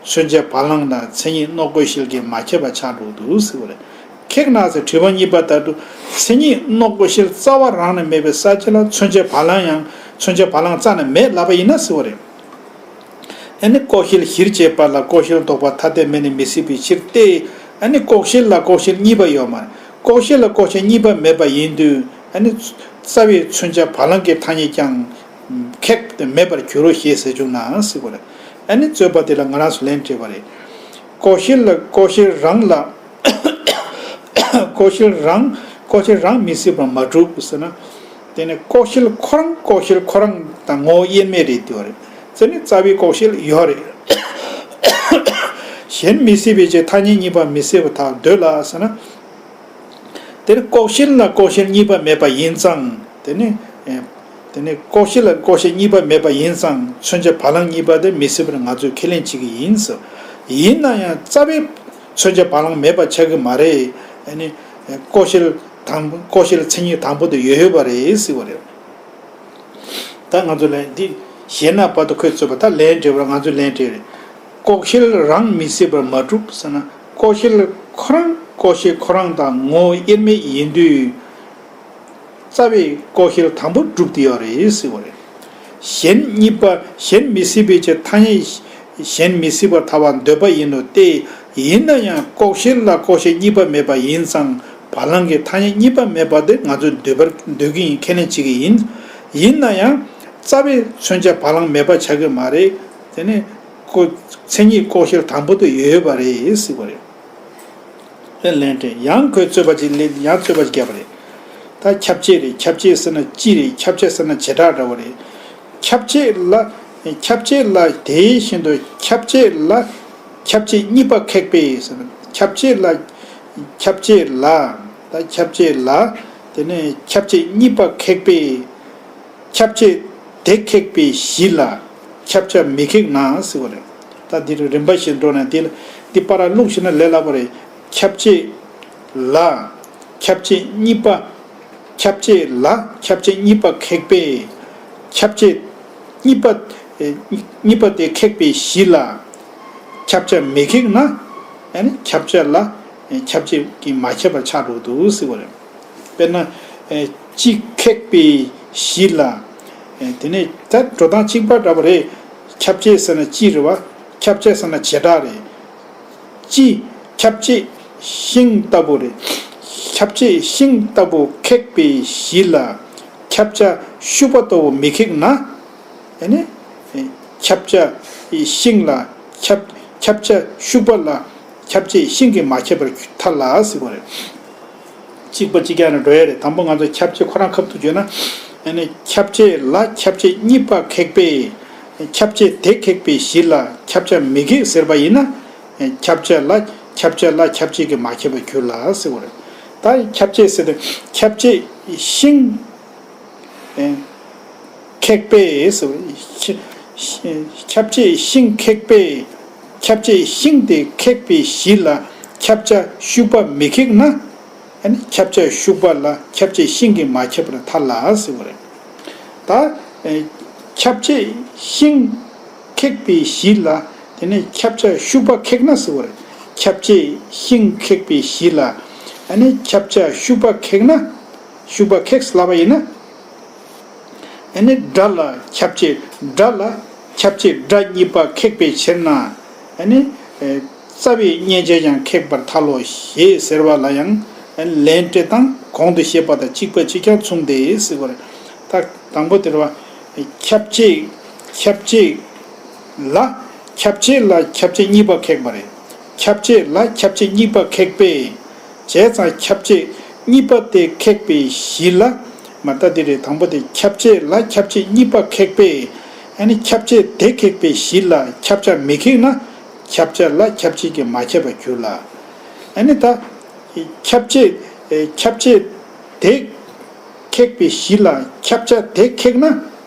མཚོན་བྱ་བ་ལང་དང་མཚན་ཉིད་ལྐོག་ཤལ་གྱིས་མ་ཁེགས་པ་ཆགས་འགྲོ་འདུག་ཟེར་བ་རེད། ཁེགས་ན་ཟེར། དྲི་བ་གཉིས་པ་ལྟར་དུ། མཚན་ཉིད་ལྐོག་ཤལ་རྩ་བ་རང་ནས་མེད་པའི་ས་ཆ་ལ་མཚོན་བྱ་བ་ལང་ཡང་། མཚོན་བྱ་བ་ལང་རྩ་ནས་མེད་ལབ་པ་ཡིན་ན་ཟེར་བ་རེད། ཨ་ནི་ལྐོག་ཤལ་གཞིར་བྱས་པ་ལ་ལྐོག་ཤལ་ལྡོག་པ་ཐ་དད་མེད་ནས་མི་སྲིད་པའི་ཕྱིར་ཏེ། ཨ་ནི་ལྐོག་ཤལ་ལ་ལྐོག་ཤལ་གཉིས་པ་ཡོད་མ་རེད། ལྐོག་ཤལ་ལ་ལྐོག་ཤལ་གཉིས་པ་མེད་པ་ཡིན་དུས། ཨ་ནི་རྩ་བའི་མཚོན་བྱ་བ་ལང་གི་ཐ་སྙད་ཀྱང་ཁེགས་ཏེ་མེད་པར་འགྱུར་རོ་ཞེས་ཟེར་བཅུག་ན་ཟེར་བ་རེད། ཨ་ནི་རྩོད་པ་དེ་ལ་ང་རང་ཚོ་ལན་སྤྲད་པ་རེད། ལྐོག་ཤལ་ལ་ལྐོག་ཤལ་རང་ལ། ལྐོག་ཤལ་རང་། ལྐོག་ཤལ་རང་མི་སྲིད་པར་མ་གྲུབ་ཟེར་ན། དེ་ནི་ལྐོག་ཤལ་ཁོ་རང་། ལྐོག་ཤལ་ཁོ་རང་དང་ངོ་བོ་དབྱེར་མེད་རེད་འདུག་རེད། དེ་ནི་རྩ་བའི་ལྐོག་ཤལ་ཡོད་རེད། གཞན་མི་སྲིད་པའི་ཕྱིར་ཐ་སྙད་གཉིས་པ་མི་སྲིད་པར་ཐལ་འདོད་ལ་ཟེར་ན། དེ་ནི་ལྐོག་ཤལ་ལ་ལྐོག་ཤལ་གཉིས་པ་མེད་པ་ཡིན་ཙང་། དེ་ནི། དེ་ནི་ལྐོག་ཤལ་ལ་ལྐོག་ཤལ་གཉིས་པ་མེད་པ་ཡིན་ཙང་། མཚོན་བྱ་བ་ལང་གཉིས་པ་དེ་མི་སྲིད་པར་ང་ཚོས་ཁས་ལེན་བྱེད་ཀྱི་ཡིན་ཟེར། ཡིན་ན་ཡང་རྩ་བའི་མཚོན་བྱ་བ་ལང་མེད་པ་ཆགས་ཀྱི་མ་རེད། ཨ་ནི་ལྐོག་ཤལ་དང་། ལྐོག་ཤལ་མཚན་ཉིད་དང་པོ་དེ་ཡོད་ཡོད་པ་རེད་ཟེར་བ་རེད། ད་ང་ཚོ་ལན་འདི་གཞན་ན་བར་དུ་ཁོས་རྩོད་པ། ད་ལན་འགྲེལ་བར་ང་ཚོས་ལན་འགྲེལ་རེད། ལྐོག་ཤལ་རང་མི་སྲིད་པར་མ་གྲུབ་ཟེར་ན། ལྐོག་ཤལ་ཁོ་རང་། ལྐོག་ཤལ་ཁོ་རང་དང་ངོ་བོ་དབྱེར་མེད་ཡིན་དུས། རྩ་བའི་ལྐོག་ཤལ་དང་པོ་གྲུབ་བསྡད་ཡོད་རེད་ཟེར་བ་རེད། གཞན་གཉིས་པ། གཞན་མི་སྲིད་པའི་ཕྱིར་ཐ་སྙད་གཞན་མི་སྲིད་པར་ཐལ་བར་འདོད་པ་ཡིན་ནོ་སྟེ། ཡིན་ན་ཡང་ལྐོག་ཤལ་ལ་ལྐོག་ཤལ་གཉིས་པ་མེད་པ་ཡིན་ཙང་། བ་ལང་གི་ཐ་སྙད་གཉིས་པ་མེད་པ་དེ་ང་ཚོས་འདོད་པར། འདོད་ཀྱི་ཡིན། ཁས་ལེན་བྱེད་ཀྱི་ཡིན། ཡིན་ན་ཡང་རྩ་བའི་མཚོན་བྱ་བ་ལང་མེད་པ་ཆགས་ཀྱི་མ་རེད། དེ་ནི་ལྐོག་མཚན་ཉིད་ལྐོག་ཤལ་དང་པོ་དེ་ཡོད་ཡོད་པ་རེད་ཟེར་བ་རེད། ལན་སྤྲད། ཡང་ཁོས་རྩོད་པ་ཅིག་ལས། ཡང་རྩོད་པ་ཅིག་བརྒྱབ་པ་རེད། ད་ཁྱབ་བྱེད་རེད། ཁྱབ་བྱེད་ཟེར་ན་སྤྱི་རེད། ཁྱབ་བྱ་ཟེར་ན་བྱེ་བྲག་འདྲ་བོ་རེད། ཁྱབ་བྱེད་ལ། ཁྱབ་བྱེད་ལ། དེ་བཞིན་དུ་ཁྱབ་བྱེད་ལ་ཁྱབ་བྱེད་གཉིས་པ་ཁེགས་པས་ཟེར་ན། ཁྱབ་བྱེད་ལ། ཁྱབ་བྱེད་ལ། ད་ཁྱབ་བྱེད་ལ། དེ་ནས་ཁྱབ་བྱེད་གཉིས་པ་ཁེགས་པས། ཁྱབ་བྱེད་དེ་ཁེགས་པའི་གཞི་ལ་ཁྱབ་བྱ་མི་ཁེགས་ན་ཟེར་བ་རེད། ད་འདི་རུ་རིམ་པ་བཞིན་འགྲོ་ན། འདི་ལ། འདི་པར་བླུགས་ཤེས་ན་ལས་སླ་པོ་རེད། ཁྱབ་བྱེད་ལ། ཁྱབ་བྱེད་གཉིས་པ། ཁྱབ་བྱེད་ལ་ཁྱབ་བྱེད་གཉིས་པ་ཁེགས་པས། ཁྱབ་བྱེད་གཉིས་པ། ཨེ། གཉིས་པ་དེ་ཁེགས་པའི་གཞི་ལ་ཁྱབ་བྱ་མི་ཁེགས་ན། ཨ་ནི་ཁྱབ་བྱ་ལ། ཨེ། ཁྱབ་བྱེད་ཀྱིས་མ་ཁྱབ་པ་ཆགས་འགྲོ་འདུག་ཟེར་བ་རེད། དཔེར་ན། ཨེ། སྤྱི་ཁེགས་པའི་གཞི་ལ། ཨེ། དེ་ནས་ད་འགྲོ་སྟངས་གཅིག་པ་འདྲ་པོ་རེད། ཁྱབ་བྱེད་ཟེར་ན་སྤྱི་རེད་བ། ཁྱབ་བྱ་ཟེར་ན་བྱེ་བྲག་རེད། སྤྱི། ཁྱབ་བྱེད་ཤིང་ལྟ་བུ་རེད། ཁྱབ་བྱེད་ཤིང་ལྟ་བུ་ཁེགས་པའི་གཞི་ལ་ཁྱབ་བྱ་ཤུག་པ་ལྟ་བུ་མི་ཁེགས་ན། ཨ་ནི་ཁྱབ་བྱ་ཤིང་ལ་ཁྱབ། ཁྱབ་བྱ་ཤུག་པ་ལ་ཁྱབ་བྱེད་ཤིང་གིས་མ་ཁྱབ་པར་ཐལ་ལ་ཟེར་བ་རེད། གཅིག་པ་གཅིག་རྐྱང་ནས་འགྲོ་ཡ་རེད། དང་པོ་ང་ཚོ་ཁྱབ་བྱེད་ཁོ་རང་ཁབ་ཏུ་བརྗོད་ན། ཨ་ནི་ཁྱབ་བྱེད་ལ་ཁྱབ་བྱེད་གཉིས་པ་ཁེགས་པས། ཁྱབ་བྱེད་དེ་ཁེགས་པའི་གཞི་ལ་ཁྱབ་བྱ་མི་ཁེགས་ཟེར་བ་ཡིན་ན། ཁྱབ་བྱ་ལ། ཁྱབ་བྱ་ལ་ཁྱབ་བྱེད་ཀྱིས་མ་ཁྱབ་པར་འགྱུར་ལ་ཟེར་བ་རེད། ད་ཁྱབ་བྱེད་ཟེར་དུས་ཁྱབ་བྱེད་ཤིང་། ཨེ། ཁེགས་པས་ཟེར་བ། ཁྱབ་བྱེད་ཤིང་ཁེགས་པས། ཁྱབ་བྱེད་ཤིང་དེ་ཁེགས་པའི་གཞི་ལ་ཁྱབ་བྱ་ཤུག་པ་མི་ཁེགས་ན། ཨ་ནི་ཁྱབ་བྱ་ཤུག་པ་ལ་ཁྱབ་བྱེད་ཤིང་གིས་མ་ཁྱབ་པར་ཐལ་ལ་ཟེར་བ་རེད། ད། ཨེ། ཁྱབ་བྱེད་ཤིང་ཁེགས་པའི་གཞི་ལ། དེ་ནས་ཁྱབ་བྱ་ཤུག་པ་ཁེགས་ན་ཟེར་བ་རེད། ཁྱབ་བྱེད་ཤིང་ཁེགས་པའི་གཞི་ལ། ཨ་ནི་ཁྱབ་བྱ་ཤུག་པ་ཁེགས་ན། ཤུག་པ་ཁེགས་ལབ་པ་ཡིན་ན། ཨ་ནི་སྒྲ་ལ་ཁྱབ་བྱེད་སྒྲ་ལ་ཁྱབ་བྱེད་སྒྲ་གཉིས་པ་ཁེགས་པའི་ཕྱིར་ན། ཨ་ནི་རྩ་བའི་མཉན་བྱས་ཀྱང་ཁེགས་པར་ཐལ་ལོ་ཞེས་ཟེར་བ་ལ་ཡང་ལན་འབྲེལ་དང་གོང་དུ་བཤད་པ་དང་གཅིག་པ་གཅིག་རྐྱང་མཚུངས་ཏེ་ཟེར་བ་རེད། ད་དང་པོ་དེ་རེད་བ། ཁྱབ་བྱེད་ཁྱབ་བྱེད་ལ་ཁྱབ་བྱེད་ལ་ཁྱབ་བྱེད་གཉིས་པ་ཁེགས་པ་རེད། ཁྱབ་བྱེད་ལ་ཁྱབ་བྱེད་གཉིས་པ་ཁེགས་པས། བྱས་ཙང་ཁྱབ་བྱེད་གཉིས་པ་དེ་ཁེགས་པའི་གཞི་ལ། མ་ལྟ་དེ་རེད། དང་པོ་དེ་ཁྱབ་བྱེད་ལ་ཁྱབ་བྱེད་གཉིས་པ་ཁེགས་པས། ཨ་ནི་ཁྱབ་བྱེད་དེ་ཁེགས་པའི་གཞི་ལ་ཁྱབ་བྱ་མི་ཁེགས་ན། ཁྱབ་བྱ་ལ་ཁྱབ་བྱེད་ཀྱིས་མ་ཁྱབ་པར་འགྱུར་ལ། ཨ་ནི་ད་ཁྱབ་བྱེད་ཁྱབ་བྱེད་དེ་ཁེགས་པའི་གཞི་ལ་ཁྱབ་བྱ་དེ་ཁེགས་ན།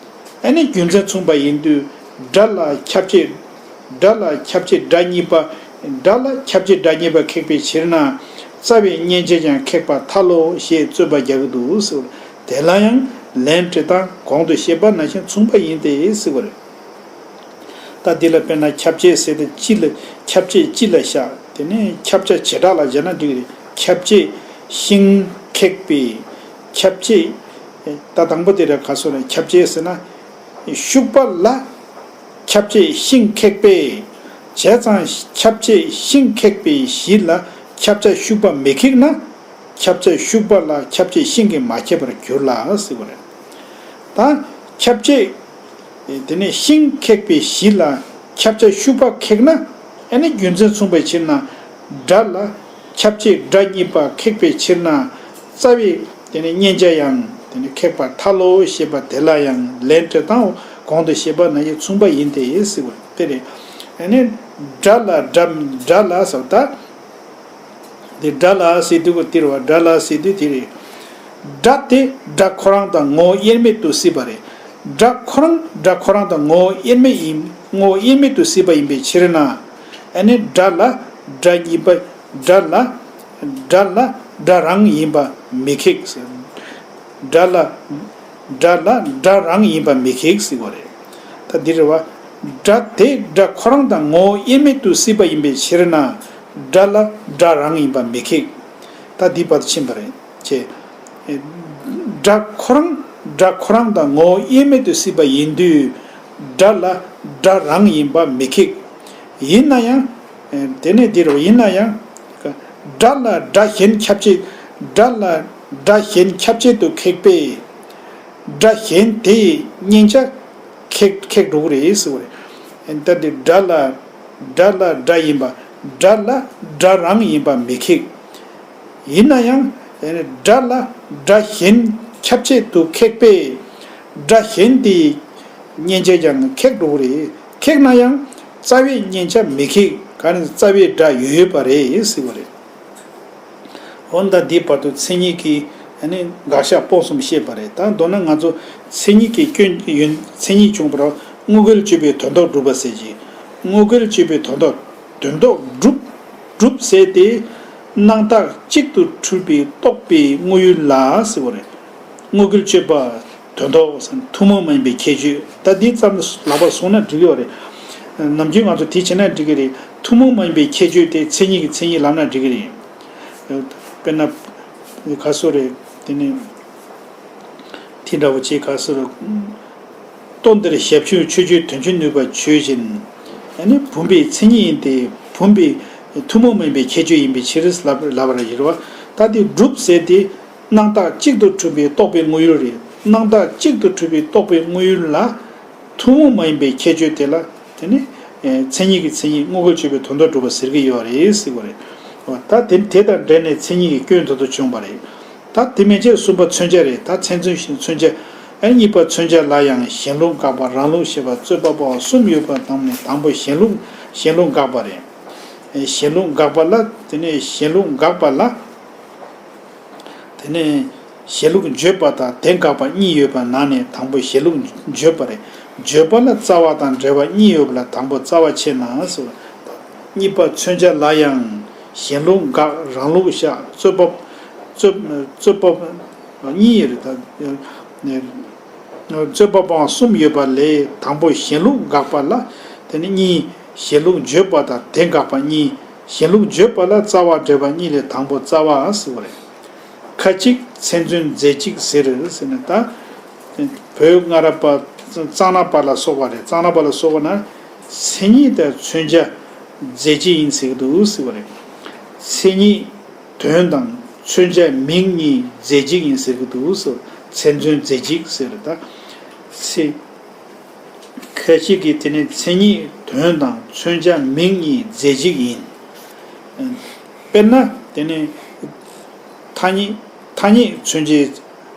ཨ་ནི་རྒྱུ་མཚན་མཚུངས་པ་ཡིན་དུས། སྒྲ་ལ་ཁྱབ་བྱེད་སྒྲ་ལ་ཁྱབ་བྱེད་སྒྲ་གཉིས་པ། སྒྲ་ལ་ཁྱབ་བྱེད་སྒྲ་གཉིས་པ་ཁེགས་པའི་ཕྱིར་ན། རྩ་བའི་མཉན་བྱས་ཀྱང་ཁེགས་པར་ཐལ་ལོ་ཞེས་རྩོད་པ་རྒྱག་གི་འདུག་ཟེར་བ། དེ་ལ་ཡང་ལན་འབྲེལ་དང་གོང་དུ་བཤད་པ་ནང་བཞིན་མཚུངས་པ་ཡིན་ཏེ་ཟེར་བ་རེད། ད་འདི་ལ་དཔེར་ན་ཁྱབ་བྱེད་ཟེར་ཏེ་ཅི་ལ་ཁྱབ་བྱེད་ཅི་ལ་བཞག་དེ་ནས་ཁྱབ་བྱ་བྱེ་བྲག་ལ་སྦྱར་ན་འགྲིག་གི་རེད། ཁྱབ་བྱེད་ཤིང་ཁེགས་པའི། ཁྱབ་བྱེད། ད་དང་པོ་དེ་རེད། ག་སོ་རེད། ཁྱབ་བྱེད་ཟེར་ན། ཤུག་པ་ལ་ཁྱབ་བྱེད་ཤིང་ཁེགས་པས། བྱས་ཙང་ཁྱབ་བྱེད་ཤིང་ཁེགས་པའི་གཞི་ལ་ཁྱབ་བྱ་ཤུག་པ་མི་ཁེགས་ན། ཁྱབ་བྱ་ཤུག་པ་ལ་ཁྱབ་བྱེད་ཤིང་གིས་མ་ཁྱབ་པར་འགྱུར་ལ་ཟེར་བ་རེད། ད་ཁྱབ་བྱེད་དེ་ནས་ཤིང་ཁེགས་པའི་གཞི་ལ་ཁྱབ་བྱ་ཤུག་པ་ཁེགས་ན། ཨ་ནི་རྒྱུ་མཚན་མཚུངས་པའི་ཕྱིར་ན། སྒྲ་ལ་ཁྱབ་བྱེད་སྒྲ་གཉིས་པ་ཁེགས་པའི་ཕྱིར་ན། རྩ་བའི་དེ་ནི་མཉན་བྱ་ཡང་དེ་ནི་ཁེགས་པར་ཐལ་ལོ་ཞེས་པ་དེ་ལ་ཡང་ལན་འབྲེལ་དང་གོང་དུ་བཤད་པ་ནང་བཞིན་མཚུངས་པ་ཡིན་ཏེ་ཟེར་བ་དེ་རེད། ཨ་ནི་སྒྲ་ལ་སྒྲ་སྒྲ་ལ་ཟེར་བ་ད། དེ་སྒྲ་ལ་ཟེར་དུས་ཀོ་དེ་རེད་བ། སྒྲ་ལ་ཟེར་དུས་དེ་རེད། སྒྲ་དེ་སྒྲ་ཁོ་རང་དང་ངོ་བོ་དབྱེར་མེད་དུ་སྲིད་པ་རེད། སྒྲ་ཁོ་རང་སྒྲ་ཁོ་རང་དང་ངོ་བོ་དབྱེར་མེད་ཡིན། ངོ་བོ་དབྱེར་མེད་དུ་སྲིད་པ་ཡིན་པའི་ཕྱིར་ན། ཨ་ནི་སྒྲ་ལ་སྒྲ་གཉིས་པ། སྒྲ་ལ་སྒྲ་ལ་སྒྲ་རང་ཡིན་པ་མི་ཁེགས། སྒྲ་ལ་སྒྲ་ལ་སྒྲ་རང་ཡིན་པ་མི་ཁེགས་ཟེར་བ་རེད། ད་འདི་རེད་བ། སྒྲ་དེ་སྒྲ་ཁོ་རང་དང་ངོ་བོ་དབྱེར་མེད་དུ་སྲིད་པ་ཡིན་པའི་ཕྱིར་ན། སྒྲ་ལ་སྒྲ་རང་ཡིན་པ་མི་ཁེགས། ད་འདི་བར་དུ་ཕྱིན་པ་རེད། ཅེས། སྒྲ་ཁོ་རང་སྒྲ་ཁོ་རང་དང་ངོ་བོ་དབྱེར་མེད་དུ་སྲིད་པ་ཡིན་དུས། སྒྲ་ལ་སྒྲ་རང་ཡིན་པ་མི་ཁེགས། ཡིན་ན་ཡང་། དེ་ནས་འདི་རུ་ཡིན་ན་ཡང་། སྒྲ་ལ་སྒྲ་གཞན་ཁྱབ་བྱེད། སྒྲ་ལ་སྒྲ་གཞན་ཁྱབ་བྱེད་དུ་ཁེགས་པས། སྒྲ་གཞན་དེ་ཡི་མཉན་བྱ་ཁེགས་ཁེགས་འགྲོ་གི་རེད་ཟེར་བ་རེད། ད་འདི་སྒྲ་ལ་སྒྲ་ལ་སྒྲ་ཡིན་པ། སྒྲ་ལ་སྒྲ་རང་ཡིན་པ་མི་ཁེགས། ཡིན་ན་ཡང་། སྒྲ་ལ་སྒྲ་གཞན་ཁྱབ་བྱེད་དུ་ཁེགས་པས། སྒྲ་གཞན་དེའི་མཉན་བྱས་ཀྱང་ཁེགས་འགྲོ་གི་རེད། ཁེགས་ན་ཡང་རྩ་བའི་མཉན་བྱ་མི་ཁེགས། ག་ནི་རྩ་བའི་སྒྲ་ཡོད་པ་རེད་ཟེར་བ་རེད། འོན་ཏང་འདིའི་བར་དུ་མཚན་ཉིད་ཀྱི་ཨ་ནི་དགག་བཞག་སྤོང་གསུམ་བཤད་པ་རེད། ད་མདོར་ན་ང་ཚོ་མཚན་ཉིད་ཀྱི་སྐྱོན་ཡོན་མཚན་ཉིད་བྱུང་བ་རེད། དངོས་འགལ་གཅོད་པའི་དོན་ལྡོག་སྒྲུབ་པ་ཟེར་གྱི། དངོས་འགལ་གཅོད་པའི་དོན་ལྡོག་དོན་ལྡོག་སྒྲུབ་སྒྲུབ་ཟེར་ཏེ། རྣམ་དག་གཅིག་ཏུ་འཁྲུལ་པའི་རྟོག་པའི་དངོས་ཡུལ་ལ་ཟེར་བ་རེད། དངོས་འགལ་གཅོད་པ། དོན་ལྡོག་ཐུན་མོང་མ་ཡིན་པའི་ཁྱད་ཆོས། ད་འདི་ཙམ་ལག་པ་བཟུང་ན་འགྲིག་གི་ཡོད་རེད། ནམ་རྒྱུན་ང་ཚོ་དེ་བྱས་ན་འགྲིག་གི་རེད། ཐུན་མོང་མ་ཡིན་པའི་ཁྱད་ཆོས་དེ་མཚན་ཉིད་ཀྱི་མཚན་ཉིད་ལབ་ན་འགྲིག་གི་རེད། དཔེར་ན། ག་སོ་རེད། དེ་ནི། དེ་འདྲ་བོ་ཅིག་ག་སོ་རེད། ལྟོ་འདིར་ཞབས་ཞུམ་ཆོས་སྤྱོད་དོན་སྤྱོད་ནུས་པ་ཆོས་ཅན། ཨ་ནི་བུམ་པའི་མཚན་ཉིད་ཡིན་ཏེ། བུམ་པའི་ཐུན་མོང་མ་ཡིན་པའི་ཁྱད་ཆོས་ཡིན་པའི་ཕྱིར་ལབ་ལབ་པ་རེད་བ། ད་དེ་སྒྲུབ་ཟེར་ཏེ། རྣམ་དག་གཅིག་ཏུ་གྲུབ་པའི་རྟོག་པའི་དངོས་ཡུལ་རེད། རྣམ་དག་གཅིག་ཏུ་གྲུབ་པའི་རྟོག་པའི་དངོས་ཡུལ་ལ། ཐུན་མོང་མ་ཡིན་པའི་ཁྱད་ཆོས་དེ་ལ། དེ་ནི། མཚན་ཉིད་ཀྱི་མཚན་ཉིད་དངོས་འགལ་གཅོད་པའི་དོན་ལྡོག་སྒྲུབ་པ་ཟེར་གྱི་ཡོད་རེད་ཟེར་བ་རེད། འོ་ད་དེ་དེ་དང་འབྲེལ་ནས་མཚན་ཉིད་ཀྱི་སྐྱོན་དེ་ཚོ་བྱུང་བ་རེད། ད་དེ་མན་ཆད་གསུམ་པ་མཚོན་བྱ་རེད། ད་མཚན་མཚོན་མཚོན་བྱ། ཨ་གཉིས་པ་མཚོན་བྱ་ལ་ཡང་གཞན་ལུགས་དགག་པ་རང་ལུགས་ཞེས་པ་རྩོད་པ་པོ་གསུམ་ཡོད་པ་དང་ནི་དང་པོ་གཞན་ལུགས་གཞན་ལུགས་དགག་པ་རེད། གཞན་ལུགས་དགག་པ་ལ། དེ་ནས་གཞན་ལུགས་དགག་པ་ལ། དེ་ནས་གཞན་ལུགས་བརྗོད་པ་དང་དེ་དགག་པ་གཉིས་ཡོད་པ་ནང་ནས་དང་པོ་གཞན་ལུགས་བརྗོད་པ་རེད། བརྗོད་པ་ལ་རྩ་བ་དང་འབྲེལ་བ་གཉིས་ཡོད་པ་ལ་དང་པོ་རྩ་བ་ཕྱེ་ན་ཟེར་བ། གཉིས་པ་མཚོན་བྱ་ལ་ཡང་གཞན་ལུགས་དགག་རང་ལུགས་བཞག་རྩོད་པ། རྩོད་རྩོད་པ་གཉིས་རེད་ད། རྩོད་པ་སྤོང་བ་གསུམ་ཡོད་པ་ལས་དང་པོ་གཞན་ལུགས་དགག་པ་ལ། དེ་ནི་གཉིས། གཞན་ལུགས་བརྗོད་པ་དང་དེ་དགག་པ་གཉིས། གཞན་ལུགས་བརྗོད་པ་ལ་རྩ་བ་འགྲེལ་པ་གཉིས་ལས་དང་པོ་རྩ་བ་ཟེར་བ་རེད། ཁ་ཅིག་མཚན་མཚོན་རྫས་གཅིག་ཟེར་ཟེར་ནས་ད། བོད་སྔ་རབས་པ་གཙང་ནག་པ་ལ་སོགས་པ་རེད། གཙང་ནག་པ་ལ་སོགས་པ་ན། མཚན་ཉིད་དང་མཚོན་བྱ་རྫས་གཅིག་ཡིན་ཟེར་གྱི་འདུག་ཟེར་བ་རེད། མཚན་ཉིད་དོན་དང་མཚོན་བྱ་མིང་གཉིས་རྫས་གཅིག་ཡིན་ཟེར་གྱི་འདུག་ཟེར། མཚན་མཚོན་རྫས་གཅིག་ཟེར་ད། ཚེ། ཁ་ཅིག་གིས་དེ་ནི་མཚན་ཉིད་དོན་དང་མཚོན་བྱ་མིང་གཉིས་རྫས་གཅིག་ཡིན། དཔེར་ན་དེ་ནི་ཐ་སྙད་ཐ་སྙད་མཚོན་བྱེད་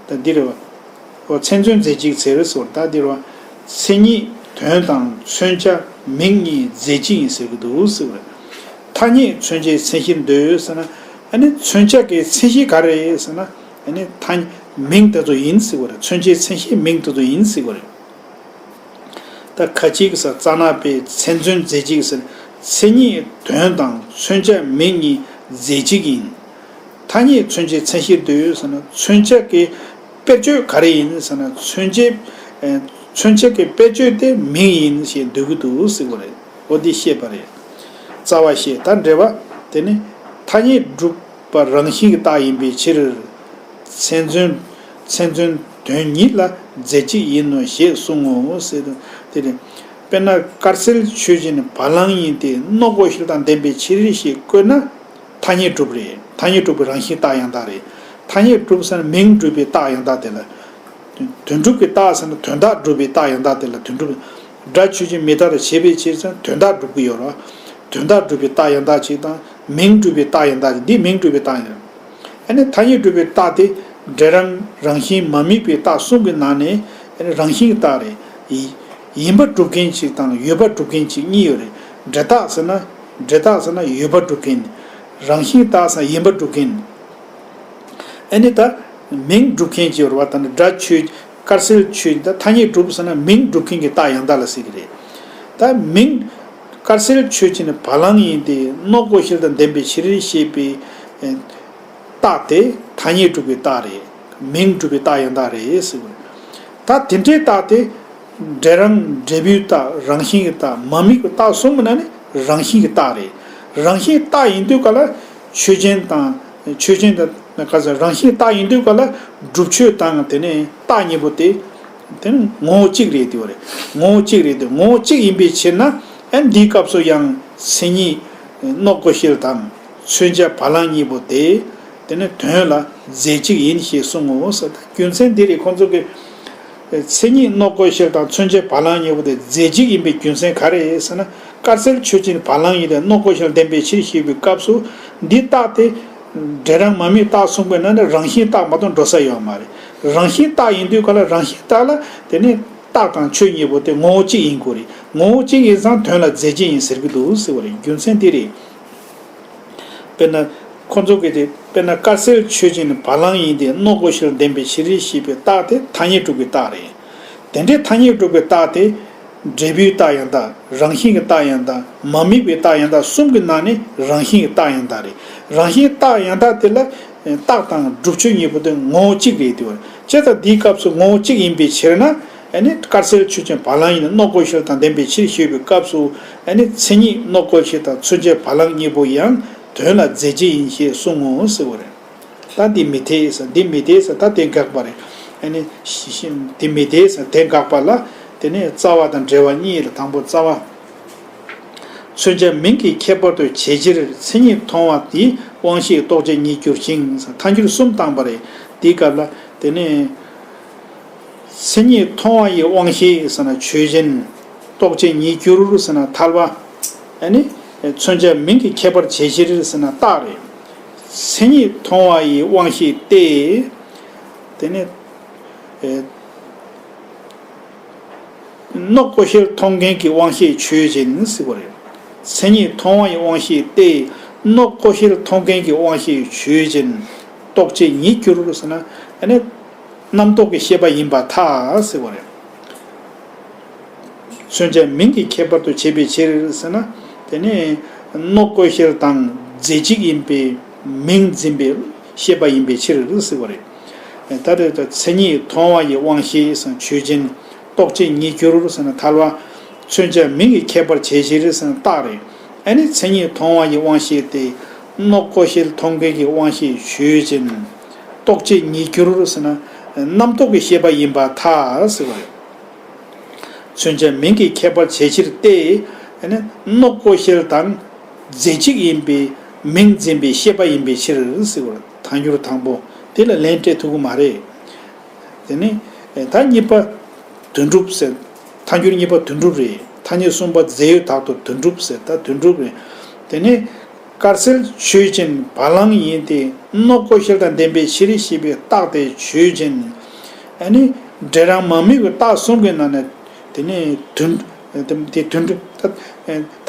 ད་འདི་རེད་བ། འོ་མཚན་མཚོན་རྫས་གཅིག་ཟེར་སོགས་ད་འདི་རེད་བ། མཚན་ཉིད་དོན་དང་མཚོན་བྱ་མིང་གཉིས་རྫས་གཅིག་ཡིན་ཟེར་གྱི་འདུག་ཟེར་བ་རེད། ཐ་སྙད་མཚོན་བྱའི་མཚན་གཞིར་འདོད་ཟེར་ན། ཨ་ནི་མཚོན་བྱ་གི་མཚན་གཞི་ག་རེ་ཟེར་ན། ཨ་ནི་ཐ་མིང་དེ་ཚོ་ཡིན་ཟེར་བ་རེད། མཚོན་བྱའི་མཚན་གཞི་མིང་དེ་ཚོ་ཡིན་ཟེར་བ་རེད། ད་ཁ་ཅིག་ཟེར་རྩ་ནག་པས་མཚན་མཚོན་རྫས་གཅིག་ཟེར། མཚན་ཉིད་དོན་དང་མཚོན་བྱ་མིང་གཉིས་རྫས་གཅིག་ཡིན། ཐ་སྙད་མཚོན་བྱའི་མཚན་གཞིར་འདོད་ཟེར་ན་མཚོན་བྱ་གི་དཔེར་བརྗོད་ག་རེ་ཡིན་ཟེར་ན་མཚོན་བྱའི་ཨེ་མཚོན་བྱ་གི་དཔེར་བརྗོད་དེ་མིང་ཡིན་ཞེས་འདོད་ཀྱི་འདུག་ཟེར་བ་རེད། འོ་འདི་བཤད་པ་རེད། རྩ་བ་བཤད་ད་འགྲེལ་བ། དེ་ནི་ཐ་སྙད་སྒྲུབ་པ་རང་བཞིན་གྱི་རྟགས་ཡིན་པའི་ཕྱིར། མཚན་མཚོན་མཚན་མཚོན་དོན་ཉིད་ལ་རྫས་གཅིག་ཡིན་ནོ་ཞེས་གསུང་ངོ་ཟེར་དུས་དེ་རེད། དཔེར་ན་དཀར་གསལ་ཆོས་ཅན་བ་ལང་ཡིན་ཏེ་གནོད་འགོག་བཤེར་དང་ལྡན་པའི་ཕྱིར་ཞེས་བཀོད་ན། ཐ་སྙད་སྒྲུབ་རེད། ཐ་སྙད་སྒྲུབ་པའི་རང་བཞིན་རྟགས་ཡང་དག་རེད། ཐ་སྙད་སྒྲུབ་ཟེར་ན་མིང་སྒྲུབ་པའི་རྟགས་ཡང་དག་དེ་ལ། དོན་སྒྲུབ་ཀྱི་རྟགས་ཟེར་ན་དོན་དག་སྒྲུབ་པའི་རྟགས་ཡང་དག་དེ་ལ་དོན་སྒྲུབ། སྒྲ་ཆོས་ཅན་མི་རྟག་སྟེ་བྱས་པའི་ཕྱིར་ཟེར་ན་དོན་དག་སྒྲུབ་ཀྱི་ཡོད་རེད། དོན་དག་སྒྲུབ་པའི་རྟགས་ཡང་དག་ཅིག་དང་མིང་སྒྲུབ་པའི་རྟགས་ཡང་དག་ཅིག་འདི་མིང་སྒྲུབ་པའི་རྟགས་ཡང་དག་ཨ་ནི་ཐ་སྙད་སྒྲུབ་པའི་རྟགས་དེ་འབྲས་རང་རང་བཞིན་མ་དམིགས་པའི་རྟགས་གསུམ་གྱི་ནང་ནས་ཨ་ནི་རང་བཞིན་གྱི་རྟགས་རེད། ཡིན་པ་སྒྲུབ་མཁན་ཅིག་དང་ཡོད་པ་སྒྲུབ་མཁན་ཅིག་གཉིས་ཡོད་རེད། འབྲས་རྟགས་ཟེར་ན་འབྲས་རྟགས་ཟེར་ན་ཡོད་པ་སྒྲུབ་མཁན། རང་བཞིན་རྟགས་ཟེར་ན་ཡིན་པ་སྒྲུབ་མཁན། ཨ་ནི་ད་མིང་སྒྲུབ་མཁན་གྱི་རེད་བ། ད་ནི་སྒྲ་ཆོས་དཀར་གསལ་ཆོས་ད་ཐ་སྙད་སྒྲུབ་ཟེར་ན་མིང་སྒྲུབ་མཁན་གྱི་རྟགས་ཡང་དག་ལ་ཟེར་གྱི་རེད། ད་མིང་དཀར་གསལ་ཆོས་ཅན་བ་ལང་ཡིན་ཏེ་གནོད་འགོག་བཤེར་དང་ལྡན་པའི་ཕྱིར་ཞེས་པའི་རྟགས་དེ་ཐ་སྙད་སྒྲུབ་པའི་རྟགས་རེད། མིང་སྒྲུབ་པའི་རྟགས་ཡང་དག་རེད་ཟེར་བ་རེད། ད་དེ་འདྲའི་རྟགས་དེ། འབྲས་རང་འབྲས་བུའི་རྟགས་རང་བཞིན་གྱི་རྟགས་མ་དམིགས་པའི་རྟགས་གསུམ་གྱི་ནང་ནས་རང་བཞིན་གྱི་རྟགས་རེད། རང་བཞིན་རྟགས་ཡིན་དུས་ག་ལ་ཆོས་ཅན་དང་ཆོས་ཅན་དང་ག་ཟེར་རང་བཞིན་རྟགས་ཡིན་དུས་ག་ལ་སྒྲུབ་ཆོས་དང་དེ་ནས་རྟགས་གཉིས་པོ་དེ་དེ་ནི་ངོ་བོ་གཅིག་རེད་དེ་བ་རེད། ངོ་བོ་གཅིག་རེད་དེ་ངོ་བོ་གཅིག་ཡིན་པའི་ཕྱིར་ན་ཨ་འདིའི་སྐབས་སུ་ཡང་མཚན་ཉིད་གནོད་འགོག་བཤེར་དང་མཚོན་བྱ་བ་ལང་གཉིས་པོ་དེ་དེ་ནི་དོན་ལ་རྫས་གཅིག་ཡིན་ཞེས་གསུང་ངོ་ཟེར། ད་རྒྱུ་མཚན་འདི་རེད། ཁོང་ཚོ་གི་མཚན་ཉིད་གནོད་འགོག་བཤེར་དང་མཚོན་བྱ་བ་ལང་གཉིས་པོ་དེ་རྫས་གཅིག་ཡིན་པའི་རྒྱུ་མཚན་ག་རེ་ཟེར་ན། དཀར་གསལ་ཆོས་ཅན་བ་ལང་ཡིན་ཏེ་གནོད་འགོག་བཤེར་ལྡན་པའི་ཕྱིར་ཞེས་པའི་སྐབས་སུ་འདི་རྟགས་དེ་འབྲས་རང་མ་དམིགས་རྟགས་གསུམ་པའི་ནང་ནས་རང་བཞིན་རྟགས་མ་གཏོགས་འགྲོ་ས་ཡོད་མ་རེད། རང་བཞིན་རྟགས་ཡིན་དུས་ག་ལ་རང་བཞིན་རྟགས་ལ་དེ་ནི་རྟགས་དང་ཆོས་གཉིས་པོ་དེ་ངོ་བོ་གཅིག་ཡིན་དགོས་རེད། ངོ་བོ་གཅིག་ཡིན་ཙང་དོན་ལ་རྫས་གཅིག་ཡིན་ཟེར་གྱི་འདུག་ཟེར་བ་རེད། རྒྱུ་མཚན་འདི་རེད། དཔེར་ན། ཁོ་ཚོ་གིས་དེ་དཔེར་ན་དཀར་གསལ་ཆོས་ཅན་བ་ལང་ཡིན་ཏེ་གནོད་འགོག་བཤེར་ལྡན་པའི་ཕྱིར་ཞེས་པའི་རྟགས་དེ་ཐ་སྙད་སྒྲུབ་ཀྱི་རྟགས་རེད། དེ་འདྲའི་ཐ་སྙད་སྒྲུབ་པའི་རྟགས་དེ། འབྲས་བུའི་རྟགས་ཡང་དག་རང་བཞིན་གྱི་རྟགས་ཡང་དག་མ་དམིགས་པའི་རྟགས་ཡང་དག་གསུམ་གྱི་ནང་ནས་རང་བཞིན་གྱི་རྟགས་ཡང་དག་རེད། རང་བཞིན་རྟགས་ཡང་དག་དེ་ལ་རྟགས་དང་སྒྲུབ་ཆོས་གཉིས་པོ་དེ་ངོ་བོ་གཅིག་རེད་དེ་བ། བྱས་ཙང་འདིའི་སྐབས་སུ་ངོ་བོ་གཅིག་ཡིན་པའི་ཕྱིར་ན། ཨ་ནི་དཀར་གསལ་ཆོས་ཅན་བ་ལང་ཡིན་ན་གནོད་འགོག་བཤེར་དང་ལྡན་པའི་ཕྱིར་ཞེས་པའི་སྐབས་སུ་ཨ་ནི་མཚན་ཉིད་གནོད་འགོག་བཤེར་དང་མཚོན་བྱ་བ་ལང་གཉིས་པོ་ཡང་དོན་ལ་རྫས་གཅིག་ཡིན་ཞེས་གསུང་ངོ་ཟེར་བ་རེད། ད་འདི་མི་འཐད་ཟེར་འདི་མི་འཐད་ཟེར་ད་དེ་དགག་པ་རེད། ཨ་ནི་ཤི་ཤི་འདི་མི་འཐད་ཟེར་དེ་དགག་པ་ལ་དེ་ནི་རྩ་བ་དང་འབྲེལ་བ་གཉིས་ལ་དང་པོ་རྩ་བ། མཚོན་བྱ་མིང་གི་ཁྱད་པར་དུ་བྱས་ཕྱིར་མཚན་ཉིད་མཐོང་བ་དེའི་དབང་ཤེས་རྟོག་བཅས་ཉིད་འགྱུར་ཞིང་ཟེར་ཐལ་འགྱུར་གསུམ་བཏང་པ་རེད། དེའི་སྐབས་ལ་དེ་ནི། མཚན་ཉིད་མཐོང་བ་ཡི་དབང་ཤེས་ཟེར་ན་ཆོས་ཅན། རྟོག་བཅས་ཉིད་འགྱུར་ཟེར་ན་ཐལ་བ། ཨ་ནི། མཚོན་བྱ་མིང་གི་ཁྱད་པར་བྱས་ཕྱིར་ཟེར་ན་རྟགས་རེད། མཚན་ཉིད་མཐོང་བ་ཡི་དབང་ཤེས་ཏེ། དེ་ནི། གནོད་འགོག་བཤེར་མཐོང་མཁན་གྱི་དབང་ཤེས་ཆོས་ཅན་ཟེར་བ་རེད། མཚན་ཉིད་མཐོང་བ་ཡི་དབང་ཤེས་ཏེ། གནོད་འགོག་བཤེར་མཐོང་མཁན་གྱི་དབང་ཤེས་ཆོས་ཅན། རྟོག་བཅས་ཉིད་འགྱུར་ཟེར་ན། ཨ་ནི། རྣམ་རྟོག་གི་ཤེས་པ་ཡིན་པར་ཐལ་ཟེར་བ་རེད། མཚོན་བྱ་མིང་གི་ཁྱད་པར་དུ་བྱས་པའི་ཕྱིར་ཟེར་ན། དེ་ནི་གནོད་འགོག་བཤེར་དང་རྫས་གཅིག་ཡིན་པའི་མིང་འཛིན་པའི་ཤེས་པ་ཡིན་པའི་ཕྱིར་ཟེར་བ་རེད། ད་རེད། ད་མཚན་ཉིད་མཐོང་བ་ཡི་དབང་ཤེས་ཟེར་ན་ཆོས་ཅན། རྟོག་བཅས་ཉིད་འགྱུར་ཟེར་ན་ཐལ་བ། མཚོན་བྱ་མིང་གི་ཁྱད་པར་བྱས་ཕྱིར་ཟེར་ན་རྟགས་རེད། ཨ་ནི་མཚན་ཉིད་མཐོང་བ་ཡི་དབང་ཤེས་ཏེ། སྣོད་གོ་ཤེས་མཐོང་མཁན་གྱི་དབང་ཤེས་ཆོས་ཅན། རྟོག་བཅས་ཉིད་འགྱུར་ཟེར་ན་རྣམ་རྟོག་གི་ཤེས་པ་ཡིན་པར་ཐལ་ཟེར་བ་རེད། མཚོན་བྱ་མིང་གི་ཁྱད་པར་བྱས་ཕྱིར་ཏེ། ཨ་ནི་སྣོད་གོ་ཤེས་དང་རྫས་གཅིག་ཡིན་པའི་མིང་འཛིན་པའི་ཤེས་པ་ཡིན་པའི་ཕྱིར་ཟེར་བ་རེད། ཐལ་འགྱུར་དང་པོ་དེ་ལ་ལན་སྤྲད་ཐུབ་ཀྱི་མ་རེད། དེ་ནས་ད་གཉིས་པ་དོན་གྲུབ་ཟེར། ཐལ་འགྱུར་གཉིས་པ་དོན་གྲུབ་རེད། ཐ་སྙད་གསུམ་པ་རྫས་ཡོད་དག་ཏུ་དོན་གྲུབ་ཟེར། ད་དོན་གྲུབ་རེད། དེ་ནས་དཀར་གསལ་ཆོས་ཅན། བ་ལང་ཡིན་ཏེ། སྣོད་གོ་ཤེས་དང་ལྡན་པའི་ཕྱིར་ཞེས་པའི་རྟགས་དེ་ཆོས་ཅན། ཨ་ནི་འབྲས་རང་མ་དམིགས་པའི་རྟགས་གསུམ་གྱི་ནང་ནས་དེ་ནས་དོན། དེ་དོན་གྲུབ། ཐ་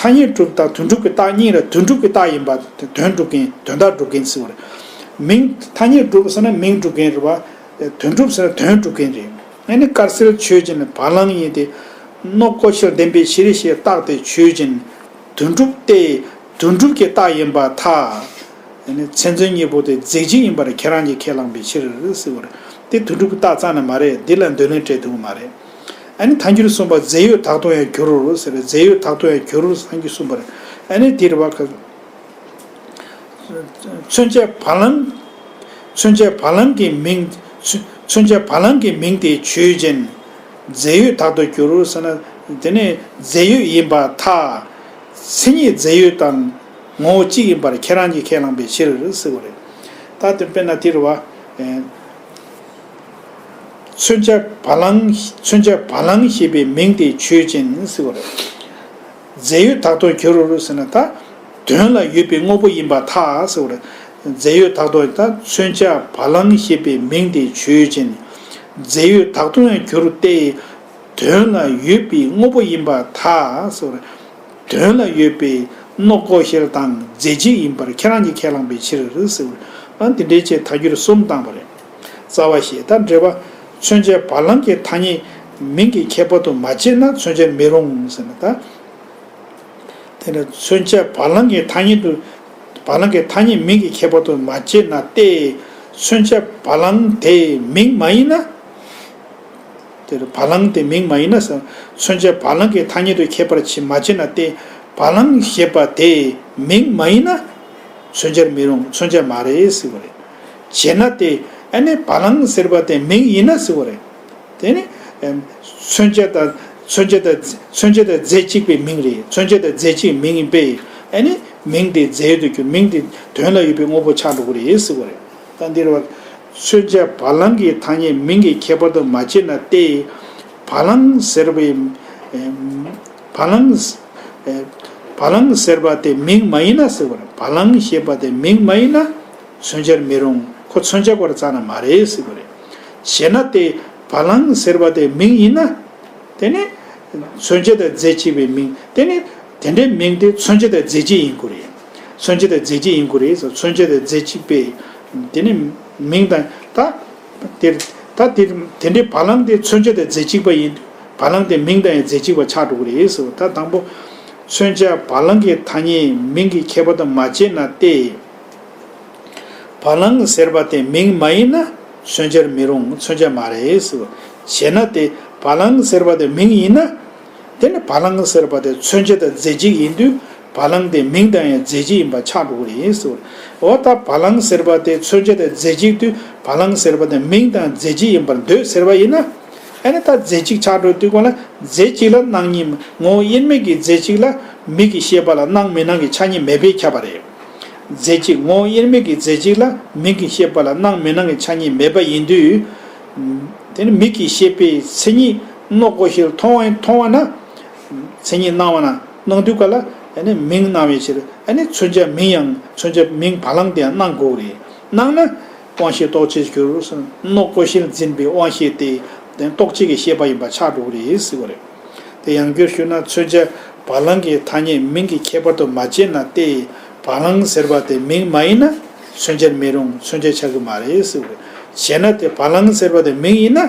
སྙད་གྲུབ་དང་དོན་གྲུབ་ཀྱི་རྟགས་གཉིས་ལ་དོན་གྲུབ་ཀྱི་རྟགས་ཡིན་པ་དེ་དོན་སྒྲུབ་མཁན། དོན་དག་སྒྲུབ་མཁན་ཟེར་བ་རེད། མིང་། ཐ་སྙད་གྲུབ་ཟེར་ན་མིང་སྒྲུབ་མཁན་རེད་པ། དོན་གྲུབ་ཟེར་ན་དོན་སྒྲུབ་མཁན་རེད། ཨ་ནི་དཀར་གསལ་ཆོས་ཅན། བ་ལང་ཡིན་ཏེ། སྣོད་གོ་ཤེས་ལྡན་པའི་ཕྱིར་ཞེས་རྟགས་དེ་ཆོས་ཅན། དོན་གྲུབ་སྟེ། དོན་གྲུབ་ཀྱི་རྟགས་ཡིན་པར་ཐལ། ཨ་ནི་མཚན་མཚོན་གཉིས་པོ་དེ་རྫས་གཅིག་ཡིན་པར་ཁྱེད་རང་གིས་ཁས་བླངས་པའི་ཕྱིར་ཟེར་བ་རེད། དེ་དོན་གྲུབ་ཀྱི་རྟགས་རྩ་ནས་མ་རེད། འདི་ལ་འདོད་ལན་སྤྲད་ཐུབ་ཀྱི་མ་རེད། ཨ་ནི་ཐལ་འགྱུར་གསུམ་པ་རྫས་ཡོད་དག་ཏུ་ཡང་འགྱུར་ཟེར། རྫས་ཡོད་དག་ཏུ་ཡང་འགྱུར། ཐལ་འགྱུར་གསུམ་པར། ཨ་ནི་དེ་རེད་པ། མཚོན་བྱ་བ་ལང་། མཚོན་བྱ་བ་ལང་གི་མིང་། མཚོན་བྱ་བ་ལང་གི་མིང་དེ་ཆོས་ཅན། རྫས་ཡོད་དག་ཏུ་འགྱུར་ཟེར་ན། དེ་ནི་རྫས་ཡོད་ཡིན་པར་ཐལ། མཚན་ཉིད་རྫས་ཡོད་དང་ངོ་བོ་གཅིག་ཡིན་པར་ཁྱེད་རང་གིས་ཁས་བླངས་པའི་ཕྱིར་ཟེར་བ་རེད། ད་དེ་དཔེར་ན་དེ་རེད་པ། མཚོན་བྱ་བ་ལང་། མཚོན་བྱ་བ་ལང་ཞེས་པའི་མིང་དེ་ཆོས་ཅན་ཟེར་བ་རེད། རྫས་ཡོད་དག་ཏུ་འགྱུར་ཟེར་ན་ད་དོན་ལ་ཡོད་པའི་དངོས་པོ་ཡིན་པར་ཐལ་ཟེར་བ་རེད། རྫས་ཡོད་དག་ཏུ། ད་མཚོན་བྱ་བ་ལང་ཞེས་པའི་མིང་དེ་ཆོས་ཅན། རྫས་ཡོད་དག་ཏུ་ཡང་འགྱུར་ཏེ། དོན་ལ་ཡོད་པའི་དངོས་པོ་ཡིན་པར་ཐལ་ཟེར་བ་རེད། དོན་ལ་ཡོད་པའི་སྣོད་གོ་ཤེས་དང་རྫས་གཅིག་ཡིན་པར་ཁྱེད་རང་གིས་ཁས་བླངས་པའི་ཕྱིར་ཟེར་བ་རེད། ཨ་འདི་འདྲའི་ཆེད་ཐལ་འགྱུར་གསུམ་བཏང་བ་རེད། རྩ་བ་ཞེས། ད་འགྲེལ་པ། མཚོན་བྱ་བ་ལང་གི་ཐ་སྙད་མིང་གི་ཁྱད་པར་དུ་མ་དཔྱད་ན་མཚོན་བྱར་མི་རུང་ཟེར་ན། ད་དེ་ནི་མཚོན་བྱ་བ་ལང་གི་ཐ་སྙད་དུ། བ་ལང་གི་ཐ་སྙད་མིང་གི་ཁྱད་པར་དུ་མ་དཔྱད་ན་སྟེ། མཚོན་བྱ་བ་ལང་དེ་མིང་མ་ཡིན་ན། དེར་བ་ལང་དེ་མིང་མ་ཡིན་ན་ཟེར། མཚོན་བྱ་བ་ལང་གི་ཐ་སྙད་དུ་ཁྱད་པར་ཕྱེ་མ་ཕྱེ་ན་སྟེ། བ་ལང་ཞེས་པ་དེ་མིང་མ་ཡིན་ན་མཚོན་བྱར་མི་རུང་། མཚོན་བྱ་མ་རེད་ཟེར་བ་རེད། བྱས་ན་སྟེ། ཨ་ནི་བ་ལང་ཟེར་བ་དེ་མིང་ཡིན་ན་ཟེར་བ་རེད། དེ་ནི་མཚོན་བྱ་དང་། མཚོན་བྱ་དང་། མཚོན་བྱ་དང་རྫས་གཅིག་པའི་མིང་རེད། མཚོན་བྱ་དང་རྫས་གཅིག་མིང་ཡིན་པས། ཨ་ནི་མིང་དེ་རྫས་ཡོད་དུ་གྱུར། མིང་དེ་དོན་ལ་ཡོད་པའི་དངོས་པོ་ཆགས་འགྲོ་གི་རེད་ཟེར་བ་རེད། ད་འདིར་བ། མཚོན་བྱ་བ་ལང་གི་ཐ་སྙད་མིང་གི་ཁྱད་པར་དུ་མ་དཔྱད་ན་སྟེ། བ་ལང་ཟེར་བའི། བ་ལང་། བ་ལང་ཟེར་བ་དེ་མིང་མ་ཡིན་ན་ཟེར་བ་རེད། བ་ལང་ཞེས་པ་དེ་མིང་མ་ཡིན་ན་མཚོན་བྱར་མི་རུང་། ཁོ་མཚོན་བྱ་སྐོར་རྩ་ནས་མ་རེད་ཟེར་བ་རེད། བྱས་ན་སྟེ། བ་ལང་ཟེར་བ་དེ་མིང་ཡིན་ན། དེ་ནི་མཚོན་བྱ་དང་རྫས་གཅིག་པའི་མིང་། དེ་ནི་དེ་འདྲའི་མིང་དེ་མཚོན་བྱ་དང་རྫས་གཅིག་ཡིན་དགོས་རེད། མཚོན་བྱ་དང་རྫས་གཅིག་ཡིན་དགོས་རེད་ཟེར། མཚོན་བྱ་དང་རྫས་གཅིག་པའི། དེ་ནི་མིང་དང་ད། དེར་ད་དེར་དེ་འདྲའི་བ་ལང་དེ་མཚོན་བྱ་དང་རྫས་གཅིག་པ་ཡིན་དུས། བ་ལང་དེ་མིང་དང་ཡང་རྫས་གཅིག་པ་ཆགས་འགྲོ་གི་རེད་ཟེར་བ། ད་དང་པོ། མཚོན་བྱ་བ་ལང་གི་ཐ་སྙད་མིང་གི་ཁྱད་པར་དུ་མ་དཔྱད་ན་སྟེ། བ་ལང་ཟེར་བ་དེ་མིང་མ་ཡིན་ན་མཚོན་བྱར་མི་རུང་། མཚོན་བྱ་མ་རེད་ཟེར་བ། བྱས་ན་སྟེ། བ་ལང་ཟེར་བ་དེ་མིང་ཡིན་ན། དེ་ནི་བ་ལང་ཟེར་བ་དེ་མཚོན་བྱ་དང་རྫས་གཅིག་ཡིན་དུས། བ་ལང་དེ་མིང་དང་ཡང་རྫས་གཅིག་ཡིན་པ་ཆགས་འགྲོ་གི་རེད་ཟེར་བ། འོ་ད་བ་ལང་ཟེར་བ་དེ་མཚོན་བྱ་དང་རྫས་གཅིག་དུས། བ་ལང་ཟེར་བ་དེ་མིང་དང་རྫས་གཅིག་ཡིན་པར་འདོད་ཟེར་བ་ཡིན་ན། ཨ་ནི་ད་རྫས་གཅིག་ཆགས་འགྲོ་དུས་གོང་ལ་རྫས་གཅིག་ལ་སྣང་གཉིས། ངོ་བོ་དབྱེར་མེད་ཀྱི་རྫས་གཅིག་ལ་མིག་གི་ཤེས་པ་ལ་སྣང་མི་སྣང་གི་ཆ་གཉིས་མེད་པས་ཁྱབ་པ་རེད། རྫས་གཅིག་ངོ་བོ་དབྱེར་མེད་ཀྱི་རྫས་གཅིག་ལ་མིག་གི་ཤེས་པ་ལ་སྣང་མི་སྣང་གི་ཆ་གཉིས་མེད་པ་ཡིན་དུས། དེ་ནི་མིག་གི་ཤེས་པའི་མཚན་ཉིད་སྣོད་གོ་ཤེས་མཐོང་བ་མཐོང་བ་ན། མཚན་ཉིད་སྣང་བ་ན། སྣང་དུས་ག་ལ་ཨ་ནི་མིང་སྣང་བའི་ཕྱིར། ཨ་ནི་མཚོན་བྱ་མིང་ཡང་མཚོན་བྱ་མིང་བ་ལང་དེ་ཡང་སྣང་དགོས་རེད། སྣང་ན་དབང་ཤེས་རྟོག་བཅས་གྱུར། སྣོད་གོ་ཤེས་འཛིན་པའི་དབང་ཤེས་དེ་རྟོག་བཅས་ཀྱི་ཤེས་པ་ཡིན་པ་ཆགས་འགྲོ་གི་རེད་ཟེར་བ་རེད། དེ་ཡང་བསྐྱར་ཞུས་ན། མཚོན་བྱ་བ་ལང་གི་ཐ་སྙད་མིང་གི་ཁྱད་པར་དུ་མ་དཔྱད་ན་སྟེ། བ་ལང་ཟེར་བ་དེ་མིང་མ་ཡིན་ན་མཚོན་བྱར་མི་རུང་། མཚོན་བྱ་ཆགས་ཀྱི་མ་རེད་ཟེར་བ་རེད། བྱས་ན་སྟེ། བ་ལང་ཟེར་བ་དེ་མིང་ཡིན་ན།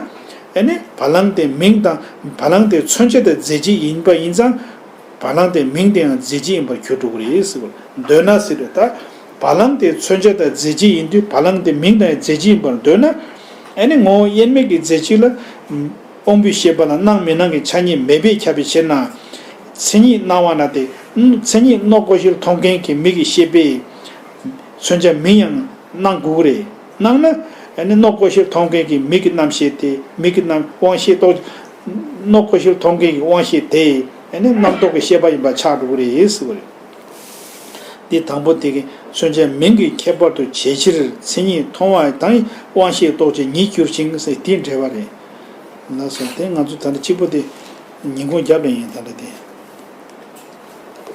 ཨ་ནི་བ་ལང་དེ་མིང་དང་། བ་ལང་དེ་མཚོན་བྱ་དང་རྫས་གཅིག་ཡིན་པ་ཡིན་ཙང་། བ་ལང་དེ་མིང་དེའང་རྫས་གཅིག་ཡིན་པར་གྱུར་འགྲོ་གི་རེད་ཟེར་བ། འདོད་ན་ཟེར་རེད། ད་བ་ལང་དེ་མཚོན་བྱ་དང་རྫས་གཅིག་ཡིན་དུས། བ་ལང་དེ་མིང་དང་རྫས་གཅིག་ཡིན་པར་འདོད་ན། ཨ་ནི་ངོ་བོ་དབྱེར་མེད་ཀྱི་རྫས་གཅིག་ལ། དབང་པོའི་ཤེས་པ་ལ་སྣང་མི་སྣང་གི་ཆ་གཉིས་མེད་པས་ཁྱབ་པའི་ཕྱིར་ན། མཚན་ཉིད་སྣང་བ་ན་སྟེ། མཚན་ཉིད་སྣང་གོ་ཤེས་མཐོང་མཁན་གྱི་མིག་གི་ཤེས་པས། མཚོན་བྱ་མིང་ཡང་སྣང་དགོས་ཀྱི་རེད། སྣང་ན། ཨ་ནི་སྣང་གོ་ཤེས་མཐོང་མཁན་གྱི་མིག་གི་རྣམ་ཤེས་དེ། མིག་གི་རྣམ་དབང་ཤེས་རྟོགས། སྣང་གོ་ཤེས་མཐོང་མཁན་གྱི་དབང་ཤེས་དེ། ཨ་ནི་རྣམ་རྟོག་གི་ཤེས་པ་ཡིན་པ་ཆགས་འགྲོ་གི་རེད་ཟེར་བ་རེད། འདི་དང་པོ་དེ་གི་མཚོན་བྱ་མིང་གི་ཁྱད་པར་དུ་བྱས་ཕྱིར། མཚན་ཉིད་མཐོང་བ་དང་དབང་ཤེས་རྟོགས་བྱེད་ཉིད་འགྱུར་ཞིང་ཟེར། དེའི་འགྲེལ་བ་རེད། ལགས་སོ། དེ་ང་ཚོ་ད་ལྟ་གཅིག་པོ་དེ་ཉིན་གུང་རྒྱབ་ལ་ཡིན། ད་ལྟ་དེ།